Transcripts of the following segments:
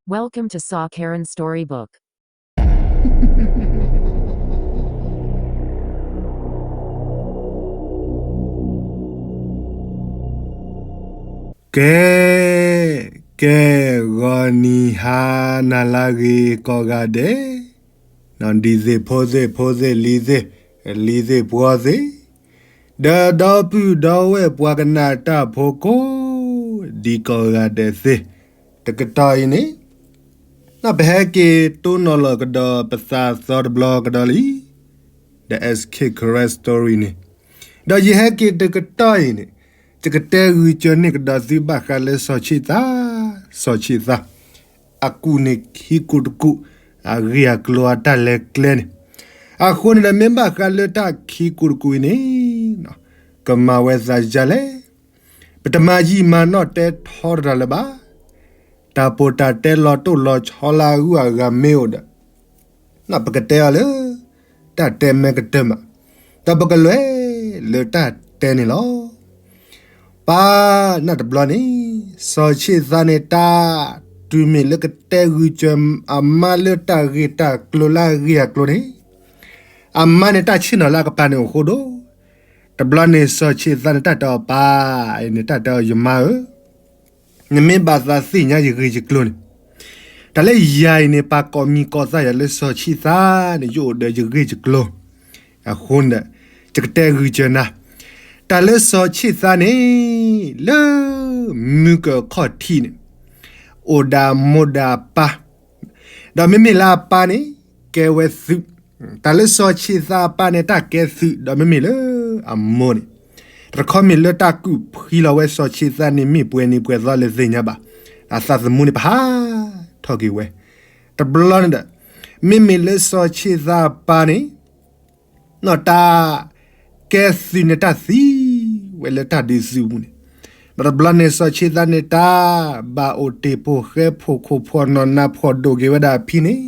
Welcome to Saw Karen Storybook. ကဲ, ကဲ, ဂီၤနံၤဟါနၤလၢအဂ့ၤကိးဂၤဒဲး, ဒ်သ့ၣ်ဖိသ့ၣ်ဖိသ့ၣ်လံၤသ့ၣ်, လံၤသ့ၣ်ပှီၤသ့ၣ်, ဒီးဒီပုၢ်ဒီဝဲၢ်ပှၤကနၣ်တၢ်ဖိကိးဒံကိးဂၤဒဲးသ့ၣ်, တကတီၢ်အံၤန့ၣ် ပဟဲက့ၤတိၢ်နီၣ်လီၤကဒီးပသးသီတဘျီကဒီးလံ, the S K Karen Story န့ၣ်, ဒီးယဟဲက့ၤတကတီၢ်အံၤန့ၣ်, ယကတဲဂုာ်စၢၤန့ၢ်ကဒီးသုဘၣ်ဃးလၢစီၤဆ့ၣ်သး, စီၤဆ့ၣ်သး အကူၣ်န့ၣ်ခံကူၣ်တကူၣ်, အဂ့ၢ်အကျိၤအတၢ်လဲၤကျဲန့ၣ်, အဃိန့ၣ်ဒီး မ့ၢ်ဘၣ်ဃးလၢတၢ်ခံကူၣ်တကူၣ်အံၤန့ၣ်, ကမၤဝဲသးဒ်လဲၣ်, ပတမၤယံာ်မၤနီၢ်တဲထီတၢ်လၢၤဘၣ်, တၢ်ပိာ်တၢ်တဲလီၤတိၢ်လီၤဆီလၢအဂုၤအဂၤမ့ၢ်အိၣ်ဒီး ပကတဲအီၤလၢ တၢ်တဲမ့ၢ်ကတၢၢ်မး, ဒီးပကလဲၤလၢတၢ်တဲန့ၣ်လီၤ. ပၢ်နၢ်တဘျီန့ၣ်, စီၤဆ့ၣ်သးန့ၣ်တၢ်, တုၤမ့ၢ်လၢကတဲဂုာ်စၢၤအမါလၢတၢ်ဂ့ၢ်တၢ်ကျိၤလၢအဂ့ၢ်အကျိၤန့ၣ်, အမါန့ၣ်တၢ်ဆ့ၣ်နီၤလၢအကပၤန့ၣ်အိၣ်ဃိဒိၣ်, တဘျီန့ၣ်စီၤဆ့ၣ်သးန့ၣ်တၢ်တဲအီၤပၢ်, အန့ၣ်တၢ်တဲအီၤယမါဧၢ နမ့ၢ်ဘၣ်သးသ့ၣ်ညါယဂ့ၢ်ယကျိၤန့ၣ်, တၢ်လၢယၤအံၤန့ၣ် ပှၤကိးမံၤကိးသးယၤလၢစီၤဆ့ၣ်သးန့ၣ် ယအိၣ်ဒီးယဂ့ၢ်ယကျိၤ, အဃိန့ၣ်ဒီး ယကတဲဂုာ်စၢၤနၤ, တၢ်လၢစီၤဆ့ၣ်သးန့ၣ် လၢမုၢ်ကၢၢ်ခီၣ်ထံးန့ၣ် အိၣ်ဒီးအမိၢ်ဒီးအပၢ်, ဒီးမ့မ့ၢ်လၢအပၢ်န့ၣ် ကဲဝဲသုး, တၢ်လၢစီၤဆ့ၣ်သးအပၢ်န့ၣ် တၢ်ကဲသုး ဒီးမ့မ့ၢ်လၢအမိၢ်န့ၣ်, တခီမ့ၢ်လၢတၢ်ကူၣ်ဖှံလီၤဝဲစီၤဆ့ၣ်သးန့ၣ် မ့ၢ်ပှဲၤနံၤပှဲၤသီလဲၣ်သ့ၣ်ညါဘၣ်, အသးသမူန့ၣ်ပဟးထီၣ်က့ၤဝဲ, တဘျီန့ၣ်ဒီး မ့မ့ၢ်လၢစီၤဆ့ၣ်သးအပၢ်န့ၣ် နီၢ်တၢ် ကဲသုးန့ၣ် တၢ်သံဝဲလၢတၢ်ဒုးသုးပူၤန့ၣ်, ဒီးတဘျီန့ၣ်စီၤဆ့ၣ်သးန့ၣ်တၢ် ဘၣ်အိၣ်တ့ၢ်ဖိဃဲဖိးခိၣ်ဖိးနီၢ်နးဖိးဒိၣ်က့ၤဝဲဒၣ်အဖံန့ၣ်,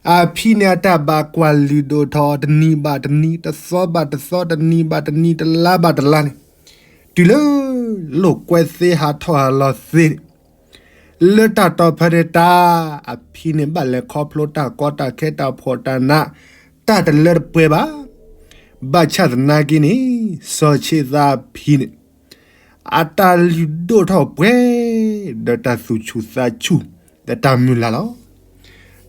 အဖံန့ၣ် အတၢ်ဘၣ်ကွၢ်လုၢ်ဒိၣ်ထီၣ်အီၤတနံၤဘၣ်တနံၤ တသီဘၣ်တသီ တနံၤဘၣ်တနံၤ တလါဘၣ်တလါန့ၣ်, တုၤလၢ လိာ်ကွဲသ့ဟးထီၣ်ဟးလီၤသ့န့ၣ်, လၢတၢ်တီၢ်ဖဲန့ၣ်တၢ် အဖံန့ၣ်ဘၣ်လဲၤခီဖျိတၢ်ကီတၢ်ခဲတၢ်ဖှီၣ်တၢ်နး တၢ်တလၢတပှဲၤဘၣ်, ဘၣ်ဆၣ်သနာ်က့န့ၣ် စီၤဆ့ၣ်သးအဖံန့ၣ် အတၢ်လုၢ်ဒိၣ်ထီၣ်ပှဲၤ ဒီးတၢ်သူၣ်ဆူၣ်သးဆူၣ် ဒီးတၢ်မုၢ်လၢ်လီၤ.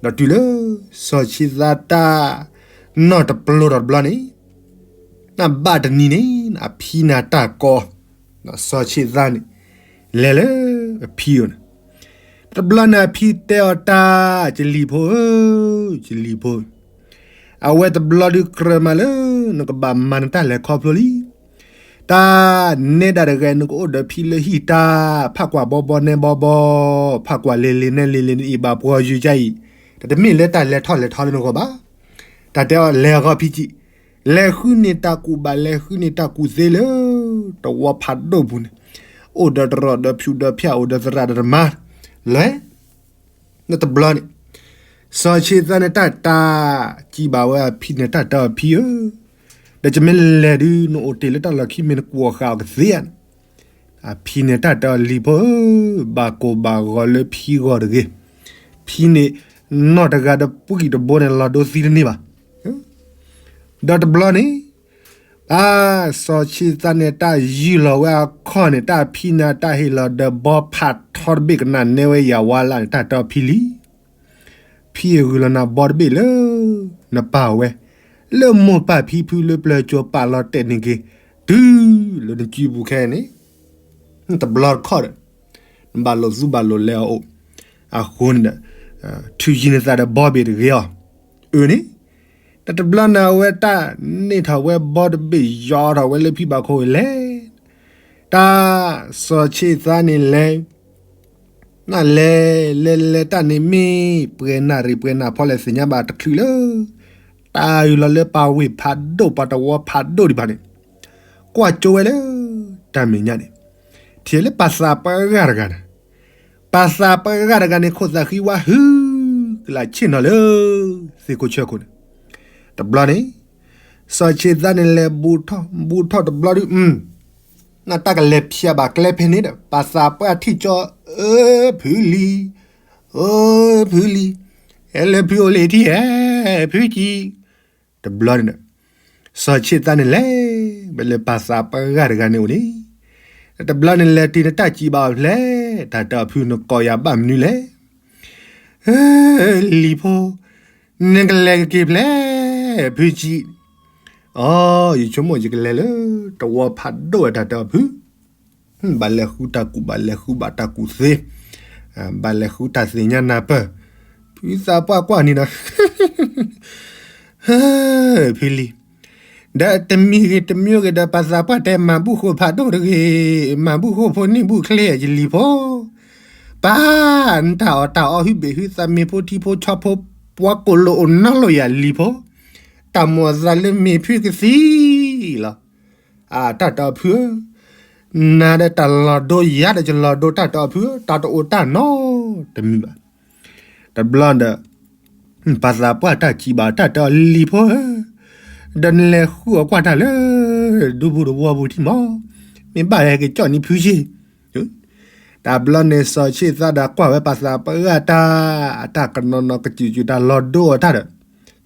ဒီးတုၤလၢ စီၤဆ့ၣ်သးတၢ် နီၢ်တပျိထီၣ်တဘျီန့ၣ် နဘၣ်တနံၤန့ၣ် အဖံန့ၣ်တၢ်ကိး စီၤဆ့ၣ်သးန့ၣ် လဲၤလၢအဖံအအိၣ်န့ၣ်, တဘျီန့ၣ်အဖံတဲအီၤတၢ် ကလံၤဖိဧၢ, ကလံၤဖိ, အဝဲတဘျီဒုးကြၢးမးလၢ နကဘၣ်မၤနတၢ်လဲၤခီဖျိလံ. တၢ်နဲဒၣ်တဂၤ နကအိၣ်ဒီးဖံလၢဟံၣ်တၢ် ဖးကွၢ်ဘီဘီနဲဘီဘီ, ဖးကွၢ်လ့ၤလ့ၤနဲလ့ၤလ့ၤ နအံၣ်ဘၣ်ပှီၤယုာ်ကအံၤ, တမ့ၢ်လၢတၢ်လဲၤထီၣ်လဲၤထီလၢနဂီၢ်ဘၣ်. တၢ်တဲအီၤလဲၤအဂီၢ်ဖံကံ, လဲၤဃုန့ၢ်တၢ်ကူၣ်ဘၣ် လဲၤဃုန့ၢ်တၢ်ကူၣ်သ့လၢ တဝီဖးဒိၣ်ပူၤန့ၣ်, အိၣ်ဒီးတရီၣ်ဒီးဖၠူးဒီးဖၠၣ် အိၣ်ဒီးသရၣ်ဒီးတမါ, လဲၤ နတဘျီန့ၣ် စီၤဆ့ၣ်သးန့ၣ်တၢ်တၢ် ကံဘၣ်ဝဲအဖံန့ၣ် တၢ်တဲအီၤဖံဧၢ, ဒီးကမ့ၢ်လဲၤဒုး နအိၣ်တ့ၢ်လၢတၢ်လီၢ်ခံမ့ၢ် နကွၢ်ဃာ်အီၤကသ့ဧါ. အဖံန့ၣ်တၢ်တဲအီၤလံၤဖိဧၢ, ဘၣ်ကိၢ်ဘၣ်ဂီၤလၢဖံဂီၢ်တဂ့ၤ. ဖံန့ၣ် နီၢ်တဂၤဒီးပှံၢ်တဘိန့ၣ် လီၤဒိသံတန့ၢ်ဘၣ်. ဒီးတဘျီန့ၣ် တၢ် စီၤဆ့ၣ်သးန့ၣ် တၢ်ယုၢ်လီၤဝဲအခီၣ်န့ၣ် တၢ်ဖံန့ၣ် တၢ်ဟ့ၣ်လီၤဒီးဘီဖးထီတဘ့ၣ်ကနၣ်နဲဝဲယၤဝါလၢ်န့ၣ် တၢ်တဲအီၤဖံလံ. ဖံအဂုၢ်လီၤနၤဘီတဘ့ၣ်လၢ နပာ်ဝဲ လၢမိၢ်ပၢ်ဖံဖုလၢပျၢၤကၠိၤပာ်လီၤတဲာ်န့ၢ်က့ၤ တုၤလၢနစုပူၤခဲအံၤန့ၣ် တဘျီတခီၣ်ဒီး နဘၣ်လိာ်သူဘၣ်လိာ်လဲအီၤအိၣ်. အဃိန့ၣ်ဒီး ထုးယံၤနသးဒီးဘီဘ့ၣ်တဂ့ၤအီၤ. အၢန့ၣ် တၢ်တဘျီန့ၣ်အဝဲတၢ်န့ၢ်ထီၣ်ဝဲဘီတဘ့ၣ် ယီၤထီၣ်ဝဲလၢဖံဘၣ်ခိၣ်ဝံၤလဲၣ်. တၢ် စီၤဆ့ၣ်သးန့ၣ်လဲၤ နလဲၤ လဲၤလဲၤတၢ်န့ၣ်မ့ၢ် ပှဲၤနၣ်ရံၣ်ပှဲၤနၣ်ဖီလဲၣ်သ့ၣ်ညါဘၣ်တချုးလၢ တၢ်အုၣ်လီၤလၢပှၤဝ့ၢ်ဖးဒိၣ် ပှၤတဝီဖးဒိၣ်ဒံးဘၣ်န့ၣ် ကွၢ်ကၠိဝဲလၢ တၢ်မဲာ်ညါန့ၣ် ထံၣ်လၢပှၤသးပှၢ်ဂၤတဂၤန့ၣ် ပှၤသးပှၢ်ဂၤတဂၤန့ၣ် ခိၣ်သးဃံဝါဟု ကလၢဆ့ၣ်နီၤလၢ သ့ၣ်ခိၣ်ဆၢခိၣ်န့ၣ် တဘျီန့ၣ် စီၤဆ့ၣ်သးန့ၣ်လဲၤဘူးထီၣ် ဘူးထီၣ်တဘျီဒုး နတၢ်ကလဲၤဖျဲးဘၣ်ကျဲဖဲန့ၣ်ဒီး ပှၤသးပှၢ်ထံၣ်ကၠီ အၢ ဖုလံၤ အိ ဖုလံၤ, ဟဲလၢဖုအိၣ်လၢထံဧါ, ဖုကံ, တဘျီန့ၣ်ဒီး စီၤဆ့ၣ်သးန့ၣ်လဲၤ ဝဲလၢပၢ်သးပှၢ်တဂၤန့ၣ်အိၣ်န့ၣ်, တဘျီန့ၣ်လဲၤတုၤနတၢ်စံးဘၣ်အီၤဖျဲၣ်, တၢ်တဲအီၤဖုနကိးယၤဘၣ်မနုၤလဲၣ်, လံၤဖိ, နကလဲၤကက့ၤဖျဲၣ်, ဖုကံ, အိ ယဆိကမိၣ်ယကလဲၤလၢ တဝီဖးဒိၣ်ဝဲတၢ်တဲအီၤဖု ဘၣ်လဲၤဃုတၢ်ကူၣ် ဘၣ်လဲၤဃုဘၣ်တၢ်ကူၣ်သ့, ဘၣ်လဲၤဃုတၢ်သ့ၣ်ညါနၢ်ပၢၢ်, ဖုသးပှၢ်ကွၢ်န့ၣ်ဒီး ဖုလံၤ, ဒီးတမံၤဂ့ၤတမံၤဂ့ၤဒီး ပၢ်သးပှၢ်တဲမၤဘူၣ်ဃိဖးဒိၣ်တဂ့ၤ, မၤဘူၣ်ဃိဖိန့ၢ်ဘူၣ်ချ့ယလံၤဖိ, ပၢ်, နတၢ်အီၣ်တၢ်အီဟုဘ့ၣ်ဟုသးမ့ၢ်ဖိထံဖိဆီဖိ ပှၤကိၣ်လိာ်အိၣ်နီတလီၢ်ယၤလံၤဖိ, တၢ်မိၣ်အသးလၢမ့ၢ်ဖုကသံလီၤ. အတၢ်တဲအီၤဖုဧၢ, နၤဒီးတၢ်လီၤဒိယၤဒီးယလီၤဒိတၢ်တဲအီၤဖုဧၢ, တၢ်တအိၣ်တၢ်နီတမံၤဘၣ်. တဘျီဒီး ပၢ်သးပှၢ်တၢ်စံးဘၣ်တၢ်တဲအီၤလံၤဖိဧၢ, ဒီးနလဲၤဃုအီၣ်ကွၢ်တၢ်လၢ ဒူပူၤတဝီပူၤထံမီၢ်, မ့ၢ်ဘၣ်ဟဲက့ၤကၠီၣ်န့ၢ်ဖုဆ့ တဘျီန့ၣ်စီၤဆ့ၣ်သးဒီးကွၢ်ဝဲပၢ်သးပှၢ်တၢ်, အတၢ်ကနီၤနီၤကစူၤစူၤတၢ်လီၤဒိအီၤတၢ်ဒီး,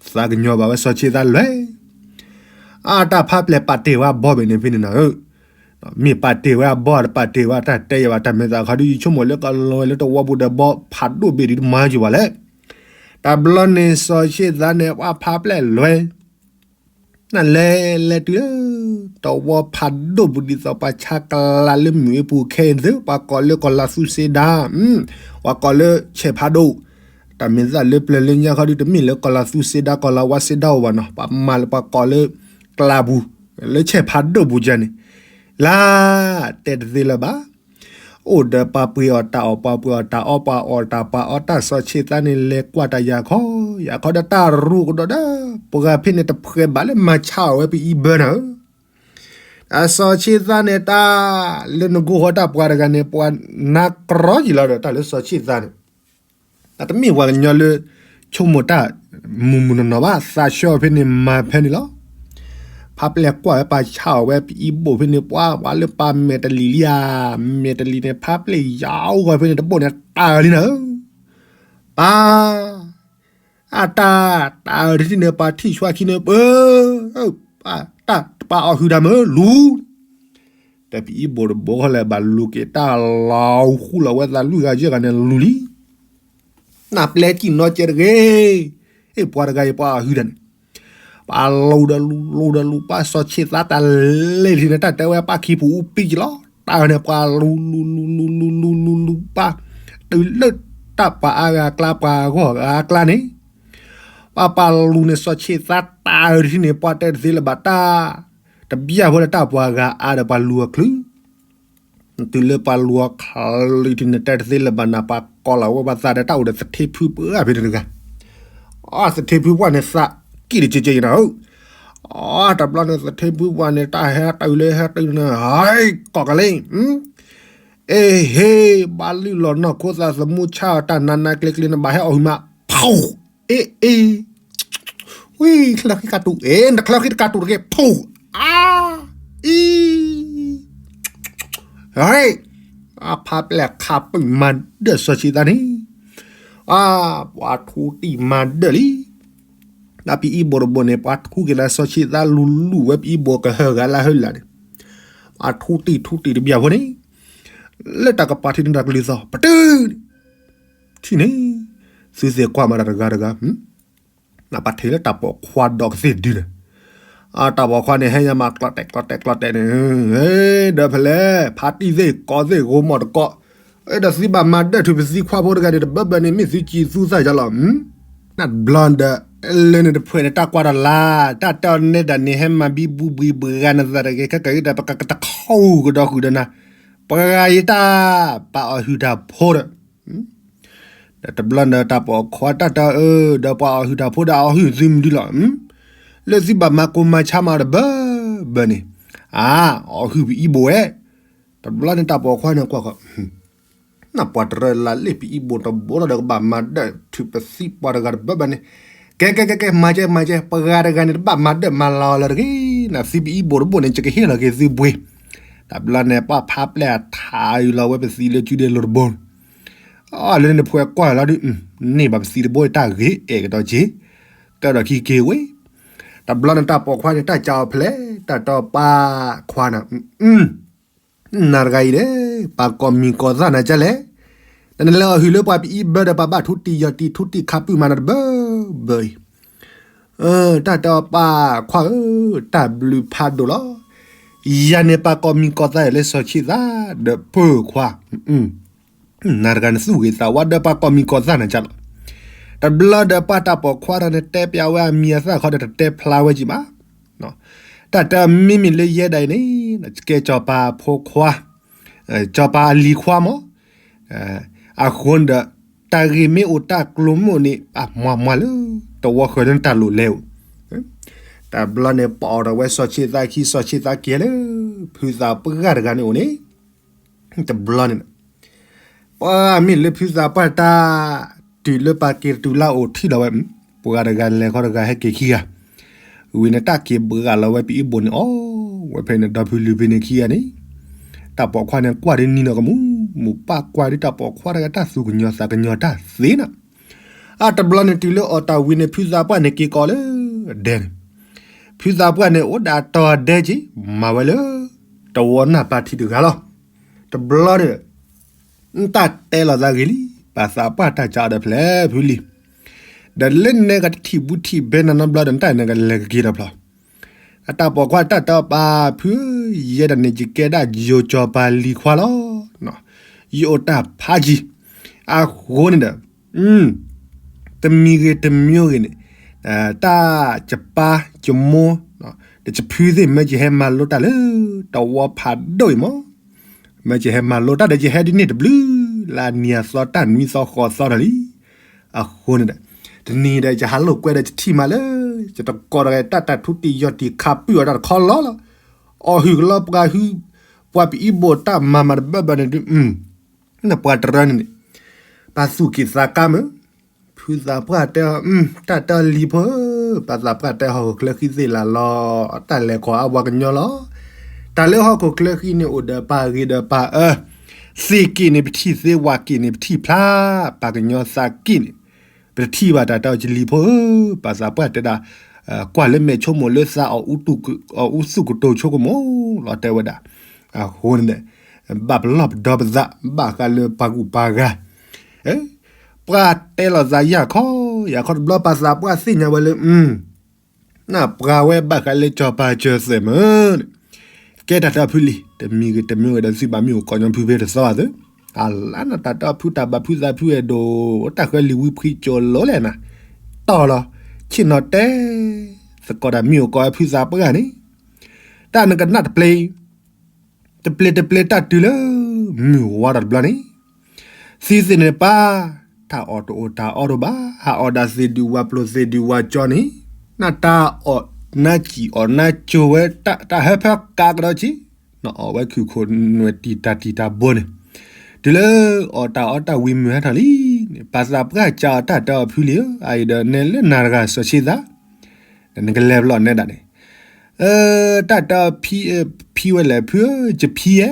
သးကညီၤဘၣ်ဝဲစီၤဆ့ၣ်သးလွဲၢ်, အတၢ်ဖးပျဲၢ်ပာ်တ့ၢ်ဝဲအဘီဘ့ၣ်န့ၣ်ဖဲန့ၣ်နီၤဧၢ, မ့ၢ်ပာ်တ့ၢ်ဝဲအဘီဒီးပာ်တ့ၢ်ဝဲတၢ်တဲယဘၣ်တၢ်မဲာ်သးခီဒုး ယဆိကမိၣ်လၢကလီၤဝဲလၢတဝီပူၤဒီးဘီဖးဒိၣ်ဘ့ၣ်ဒုးတမၤကၠူၤဘၣ်လဲၣ်. တဘျီန့ၣ်စီၤဆ့ၣ်သးန့ၣ် ပှၤဖးပျဲၢ်လွဲၢ် နလဲၤလဲၤတုၤလၢ တဝီဖးဒိၣ်ပူၤဒ်သိးပှၤဆါကျါလၢမုၢ်အ့ပူၤခဲအံၤသ့ၣ် ပှၤကိးလၢကီၢ်လါသူစ့ဒါ, ပှၤကိးလၢဆဲးဖးဒိၣ်, တၢ်မ့ၢ်သးလၢပျၢၤလၢညါခီဒုး တမ့ၢ်လၢကီၢ်လါသူစ့ဒါ ကီၢ်လါဝါစ့ဒါအိၣ်ဘၣ်နီၤ, ပှၤမၤလၢပှၤကိးလၢ ကျါပူၤ, လၢဆဲးဖးဒိၣ်ပူၤကဲန့ၣ်, လၢ တဲတသ့လၢၤဘၣ် အိၣ်ဒီးပှၤပှ့ၤအီၣ်တၢ်အီၣ် ပှၤပှ့ၤအီၣ်တၢ်အီ ပှၤအီၣ်တၢ်ပှၤအီတၢ် စီၤဆ့ၣ်သးန့ၣ် လဲၤကွၢ်တၢ်ယၤခီ, ယၤခီဒီးတၢ်ရူးကဒီးဒီး ပှၤဖဲန့ၣ်တဖှဲးဘၣ်လၢမၤဆါအီၣ်ဝဲပအံဘၢနၤဧၢ, တၢ်စီၤဆ့ၣ်သးန့ၣ် တၢ်လၢနဂိၢ်ဃီတၢ်ပှၤတဂၤန့ၣ် ပှၤနါကြီယံာ်လီၤဒီး တၢ်လၢစီၤဆ့ၣ်သးန့ၣ် တၢ်တမ့ၢ်ပှၤကညီလၢ ဆိကမိၣ်တၢ် မုၢ်မုၢ်နီၢ်နီၢ်ဘၣ် သးဆှၢဖဲန့ၣ်မၤဖဲန့ၣ်လီၤ. ဖးပျဲၢ်ကွၢ်ဝဲပှၤဆါအီၣ်ဝဲပအံဘိၣ်ဖဲန့ၣ် ပှၤ ပှၤလၢပှၤမဲာ်တလံၤလံဧါ, မဲာ်တလံၤန့ၣ် ဖးပျဲၢ်ယါအိၣ်ဂီၤဖဲန့ၣ် တဘိၣ်န့ၣ် တၢ်လံနၤဧၢ, ပၢ် အတၢ် တၢ်တထံၣ်န့ၣ် ပှၤထံၣ်ဆှါခံန့ၣ် ပၢ် တၢ်ပှၤအီၣ်ဟုၣ်တၢ်မၢလူၤ ဒီးပအံဘိၣ်တဘိဃီလဲၣ် ဘၣ်လူၤက့ၤတၢ်လီၤဃူလီၤဝဲသးလွံၢ်ဂၤယဲၢ်ဂၤန့ၣ်လူၤလံ. နပျဲၢ်ကံၣ်နီကဲတဂ့ၤ, အ့ၣ်ပှၤတဂၤအံၤပှၤအီၣ်ဟုၣ်တၢ်န့ၣ်, ပှၤလူၤဒီးလူၤ လူၤဒီးလူၤ ပှၤစီၤဆ့ၣ်သးတၢ်လဲၤလံန့ၣ် တၢ်တဲဝဲပှၤခံပူၤအူပံကလီၤ, တၢ်န့ၣ် ပှၤလူၤလူၤလူၤလူၤလူၤလူၤလူၤလူၤပှၤ, တုၤလၢတၢ်ပှၤအါဂၤအကျါ ပှၤဂီၢ်ဂၤအကျါန့ၣ် ပှၤပှၤလူၤန့ၣ် စီၤဆ့ၣ်သးတၢ်အၢတထံၣ်န့ၣ် ပှၤတဲတသ့လၢၤဘၣ်တၢ်, တဘျၢဖိလၢတၢ်ပှၤဂၤအါဒီးပှၤလူၤအချုး, တုၤလၢပှၤလူၤအချုးလံထံၣ်န့ၣ် တဲတသ့လၢၤဘၣ်နၤ ပှၤကိးလီၤဝဲပှၤသးဒီးတၢ်အိၣ်ဒီးသထ့ဖုပှၢ်ဖဲန့ၣ်တဂၤ, အသထ့ဖုပှၢ်န့ၣ် သးကံၣ်တကဲကဲယနၤဧၢ, အတဘျီန့ၣ် သထ့ဖုပှၢ်န့ၣ် တၢ်ဟဲတုၤလၢဟဲတုၤန့ၣ် ဟဲကိးကလ့ အ့ဟ့ ဘၣ်လုၢ်လီၤနီၢ်ခိသးသမူဆါတၢ်နးနးကျ့ကျ့န့ၣ် ဘၣ်ဟဲအီၣ်ဟုၣ်မး ဖူး, အ့အ့, ဝံ ချၢဃံကတူး အ့ နချၢဃံတကတူးတက့ၢ် ဖူး, အါ, အံ, အဖးပျဲၢ်ခးပၢၢ်မၤဒၢၣ်စီၤဆံးသးန့ၣ်, အါ, ပှၤထူတံၢ်မၤဒၢၣ်လံ. ဒီးပအံဘိၣ်တဘိၣ်န့ၣ် ပှၤထူက့ၤလၢစီၤဆံးသးလူၤလူၤဝဲပအံဘိၣ်ကဟၢဂၤလၢဟၢလၢ်န့ၣ်, ပှၤထူတံၢ်ထူတံၢ်တဘျီဖိန့ၣ်, လၢတၢ်ကပၤထံၣ်န့ၣ်တၢ်ကလုၢ်သီၣ် ပတုၤ ထံၣ်န့ၣ်, သုသ့ၣ်ကွၢ်မးတၢ်တဂၤတဂၤ, နပှၤထံၣ်လၢတၢ်ပိာ်ခွါဒီးကသ့ၣ်ဒုန့ၣ်, တၢ်ပိာ်ခွါန့ၣ် ဟဲညါမးကျီတဲာ်ကျီတဲာ်ကျီတဲာ်န့ၣ်, ဒီးဖဲလဲၣ် ဖါတံၢ်သ့ၣ်ကီသ့ၣ်ဂိၢ်မီၢ်တကီး, ဒီးသုဘၣ်မၤဒၢၣ်ထုးပသံခွါဖိတဂၤန့ၣ် တဘၢဘၢန့ၣ် မ့ၢ်သုကံၢ်သူသၣ်ယါလီၤ. နဘျီဒီး လၢန့ၣ်တဖှဲးန့ၣ် တၢ်ကွၢ်တၢ်လၢ် တၢ်တဲအီၤနဲဒၣ်န့ၣ် ဟဲမၤဘံဘူဘှံးဘှံးဂၤနသးတဂ့ၤ ခဲကဲဒီး ပကတခီဂီၤဒီးဃုာ်ဒီးနၤ, ပှၤဂၤယတၢ်ပာ်အီၣ်ဟုၣ်တၢ်ဖိဒီး ဒီးတဘျီန့ၣ် တၢ်ပိာ်ခွါတၢ်တၢ်အၢ ဒီးပှၤအီၣ်ဟုၣ်တၢ်ဖိဒီးအီၣ်ဟုၣ်သုမနုၤလီၤ. လၢသုဘၣ်မၤကိၢ်မၤဆါမးတဘၢဘၢန့ၣ်, အါ, အီၣ်ဟုၣ်ပအံဘိၣ်ဝဲ, တဘျီန့ၣ်တၢ်ပိာ်ခွါန့ၣ်ကွၢ်ဃီ နပှၤတရၢလၢ်လ့ၣ်ပအံဘိၣ်တဘိထီၣ်ဒီးကဘၣ်မၤဒၢၣ်ထုးပသံပှၤတဂၤတဘၢဘၢန့ၣ်, ကဲကဲကဲကဲ မၤကဲမၤကဲ ပှၤဂၤတဂၤန့ၣ် တဘၣ်မၤဒၢၣ်မၤလီၤလၢၤတဂ့ၤ, နသုပအံဘိၣ်တဘိၣ်န့ၣ် ယကဟ့ၣ်လီၤက့ၤသုပှ့ၤ, တဘျီန့ၣ် ပှၤဖါပျဲၢ်အထါအုးလီၤဝဲပသံလၢကုဒဲလိၤတဘိန့ၣ်, လၢန့ၣ်နဖှဲးကွၢ်လီၤဒုး, န့ၢ်ဘၣ်ပသံတဘိတၢ်ဂ့ၤအဲၣ်ကဒီးက့ၤ, ကဒီးခံက့ၤဝဲ, တဘျီန့ၣ်တၢ်ပိာ်ခွါန့ၣ် တၢ်ကးအီၤဖဲလဲၣ်, တၢ်တဲပၢ်ခွါန့ၣ်, နၤတဂၤအံၤန့ၣ် ပှၤကိးမံၤကိးသၣ်နၤကလဲၣ်, နလဲၤအီၣ်ဟုၣ်လၢပှၤပအံဘၢဒီး ပှၤဘၣ်ထူတံၢ်ယီၢ်တံၢ် ထူတံၢ်ခါပုၢ်မးနၤတဘၢဘၢအံၤ, တၢ်တဲအီၤပၢ်ခွါဧၢ, တၢ်ဘျုးဖးဒိၣ်လီၤ, ယၤန့ၣ်ပှၤကိးမံၤကိးသၣ်ယၤလၢစီၤဆ့ၣ်သးဒီးပၢ်ခွါ နၤတဂၤနသူၣ်ဂ့ၤသးဝါဒီးပှၤကိးမံၤကိးသၣ်နၤကလီၤ. တဘျီဒီးပှၤတၢ်ပိာ်ခွါတဂၤန့ၣ် တဲပျးဝဲအမံၤအသၣ်ခီဒီး တတဲဖျါဝဲက့ၤဘၣ်. တၢ်တဲမ့မ့ၢ်လၢယဲဒၣ်အံၤန့ၣ် ကဲစီၤပၤဖိခွါ, စီၤပၤအလံၤခွါမး, အဃိန့ၣ်ဒီး တၢ်ဂ့ၢ်မ့ၢ်အိၣ်တၢ်ကျိၤမ့ၢ်အိၣ်န့ၣ် အမၤမၤလၢ တဝီဃၢၤလၢနတၢ်လိၣ်လဲအိၣ်. တဘျီန့ၣ် ပအီၣ်ထီၣ်ဝဲစီၤဆ့ၣ်သးခံ စီၤဆ့ၣ်သးက့ၤလၢ ဖုသးပှၢ်တဂၤန့ၣ်အိၣ်န့ၣ်, တဘျီန့ၣ် ပှၤမ့ၢ်လၢဖုသးပှၢ်တၢ် တုၤလၢပှၤက့ၤတတုၤလၢအိၣ်ထံၣ်လီၤဝဲ, ပှၤတဂၤလဲၤခီတဂၤဟဲက့ၤခံဂၤ, ဝံၤန့ၣ်တၢ်က့ၤဘှးလီၤဝဲပအံဘိန့ၣ်အီၤဝဲဖဲန့ၣ် ဒီဖုလံၤဖဲန့ၣ်ခံဂၤန့ၣ်, တၢ်ပိာ်ခွါန့ၣ်ကွၢ်ဒ်နံၤနီၢ်ကမူၣ်, မူၣ်ပၢ်ကွၢ်ဒ်တၢ်ပိာ်ခွါတဂၤတၢ်သူၣ်ကညီၤသးကညီၤတၢ်သ့နီၤ. အတဘျီန့ၣ်တုၤလၢအီၣ်တၢ်ဝံၤန့ၣ် ဖုသးပှၢ်န့ၣ်က့ၤကိးလၢအဒဲန့ၣ်, ဖုသးပှၢ်န့ၣ်အိၣ်ဒၣ်တီၤအဒဲက့ၤ မၤဝဲလၢ တဝီနၢ်ပၢ်ထံတဂၤလီၤ. တဘျီန့ၣ် တၢ်တဲလီၤသးဂ့ၤလံ, ပှၤသးပှၢ်တၢ်ကးအီၤဒီးဖဲလဲၣ်ဖုလံၤ, ဒီးလၢနဲကတထံၣ်ဘူးထံၣ်ဘဲနၤနီတဘျီဒီး နတၢ်န့ၣ်ကလဲၤကက့ၤဒီးဖျီ, အတၢ်ပိာ်ခွါတၢ်တဲအီၤပၢ်ဖု, ယဲဒၣ်န့ၣ်ယကဲဒၣ်ယိၤစီၤပၤလံၤခွါလီၤ. ယအိၣ်တၢ်ဖးကံၤ, အဃိန့ၣ်ဒီး တမံၤဂ့ၤတမံၤဂ့ၤန့ၣ်, တၢ်ယပၢ်ယမိၢ်, ဒီးယဖုသ့ၣ်မၢယဟဲမၤလိတၢ်လၢ တဝီဖးဒိၣ်အံၤမး, မၢယဟဲမၤလိတၢ်ဒီးယဟဲဒ်န့ၣ်တဘျုး, လၢအနံၤအသီတၢ်နွံသီဃိးသီဒီးလံ. အဃိန့ၣ်ဒီး တနံၤဒီးယဟးလိာ်ကွဲဒီးယထံၣ်မးလၢ ယတကိးတဂၤတၢ်တၢ်ထူတံၢ်ယီၢ်တံၢ်ခါပုၢ်အီၤတၢ်တခီလီၤလီၤ, အီၣ်ဟုၣ်ကလီပှၤဟုၣ်, ပှၤပအံဘိတၢ်မၤမၤတဘၢဘၢန့ၣ်ဒုး နပှၤတရၢန့ၣ်န့ၣ်, ပှၤသူၣ်က့ၤသးကါမုၢ်, ဖုသးပှၢ်တဲအီၤ, တၢ်တဲအီၤလံၤဖိဧၢ, ပှၤသးပှၢ်တဲဟီၣ်ခိၣ်ချၢဃံသ့ၣ်လၢ်လီၤ, တၢ်လဲၤခီအါဝါကညီလီၤ. တၢ်လၢဟီၣ်ခိၣ်ချၢဃံန့ၣ်အိၣ်ဒီးပှၤဂ့ၤဒီးပှၤအၢ, သ့ၣ်က့ၤန့ၣ်ပထံၣ်သ့ ဝၣ်က့ၤန့ၣ်ပထံၣ်ဖျါ, ပှၤကညီသးက့ၤန့ၣ် ပတထံၣ်ဘၣ်တၢ်တဲအီၤကလံၤဖိဧၢ, ပှၤသးပှၢ်တဲဒၣ်, ကွၢ်လၢမဲာ်ဆိကမိၣ်လၢသးအီၣ်, အူသူၣ်ကတိၤဆိကမိၣ်လီၤတဲဝဲဒၣ်, အဃိန့ၣ် ဘၣ်ပလီၢ်ပဒီပသး ဘၣ်ဃးလၢပှၤဂုၤပှၤဂၤ, ပှၤတဲလီၤသးယၢ်ခီ, ယၢ်ခီတဘျီပှၤသးပှၢ်သ့ၣ်ညါဝဲလၢ, နပှၤဝဲဘၣ်ဃးလၢစီၤပၤစၢၤသွဲၣ်မုၢ်န့ၣ်, ကဲတၢ်တဲအီၤဖုလံၤ, တမံၤဂ့ၤတမံၤဂ့ၤဒီးသုဘၣ်မ့ၢ်အိၣ်ကိးညီဖုဖဲတသီအသး, အလါနတၢ်တဲအီၤဖုတၢ်ဘၣ်ဖုသးဖုအဲၣ်ဒိး, တၢ်ဃၢလံၤဝံဖှံကၠိလိၤလဲၣ်နၤ, တီၢ်လီၤ, ဆ့ၣ်နီၤတဲ, သကိးတၢ်မ့ၢ်အိၣ်ကိးဝဲဖုသးပှၢ်န့ၣ်, တၢ်နကနၣ်တပျ့ၤ တပျ့ၤတပျ့ၤတၢ်တုၤလၢ မုၢ်ဝါထီၣ်တဘျီန့ၣ်, သံသ့ၣ်န့ၣ်ပၢ်, တၢ်အီၣ်တအိၣ်တၢ်အီတအိၣ်ဘၣ်, ဟးအီၣ်ဒၣ်သ့ၣ်ဒုးဝၤပျိၤသ့ၣ်ဒုးဝၤကၠီန့ၣ်, နတၢ်အီၣ်နါစံၣ်အီၣ်နါကၠိဝဲ, တၢ်ဟၢဖၢကးကဒီးက့ၤ, နအီၣ်ဝဲခုၣ်ခိၣ်နွဲၣ်တံၢ်တၢ်တံၢ်တၢ်ဘိန့ၣ်, တုၤလၢအီၣ်တၢ်အီတၢ်ဝံၤမုၢ်ဟါထီၣ်လံန့ၣ်, ပှၤသးပှၢ်ကးအီၤတၢ်တဲအီၤဖုလံၤဧၢ, အအံၤဒီးနဲလၢနၤတဂၤစီၤဆ့သး နကလဲၤဘျီၣ်နဲဒၣ်န့ၣ်, တၢ်တဲအီၤ, ဖံဝဲလဲၣ်ဖုဧၢ, ယဖံဧၢ,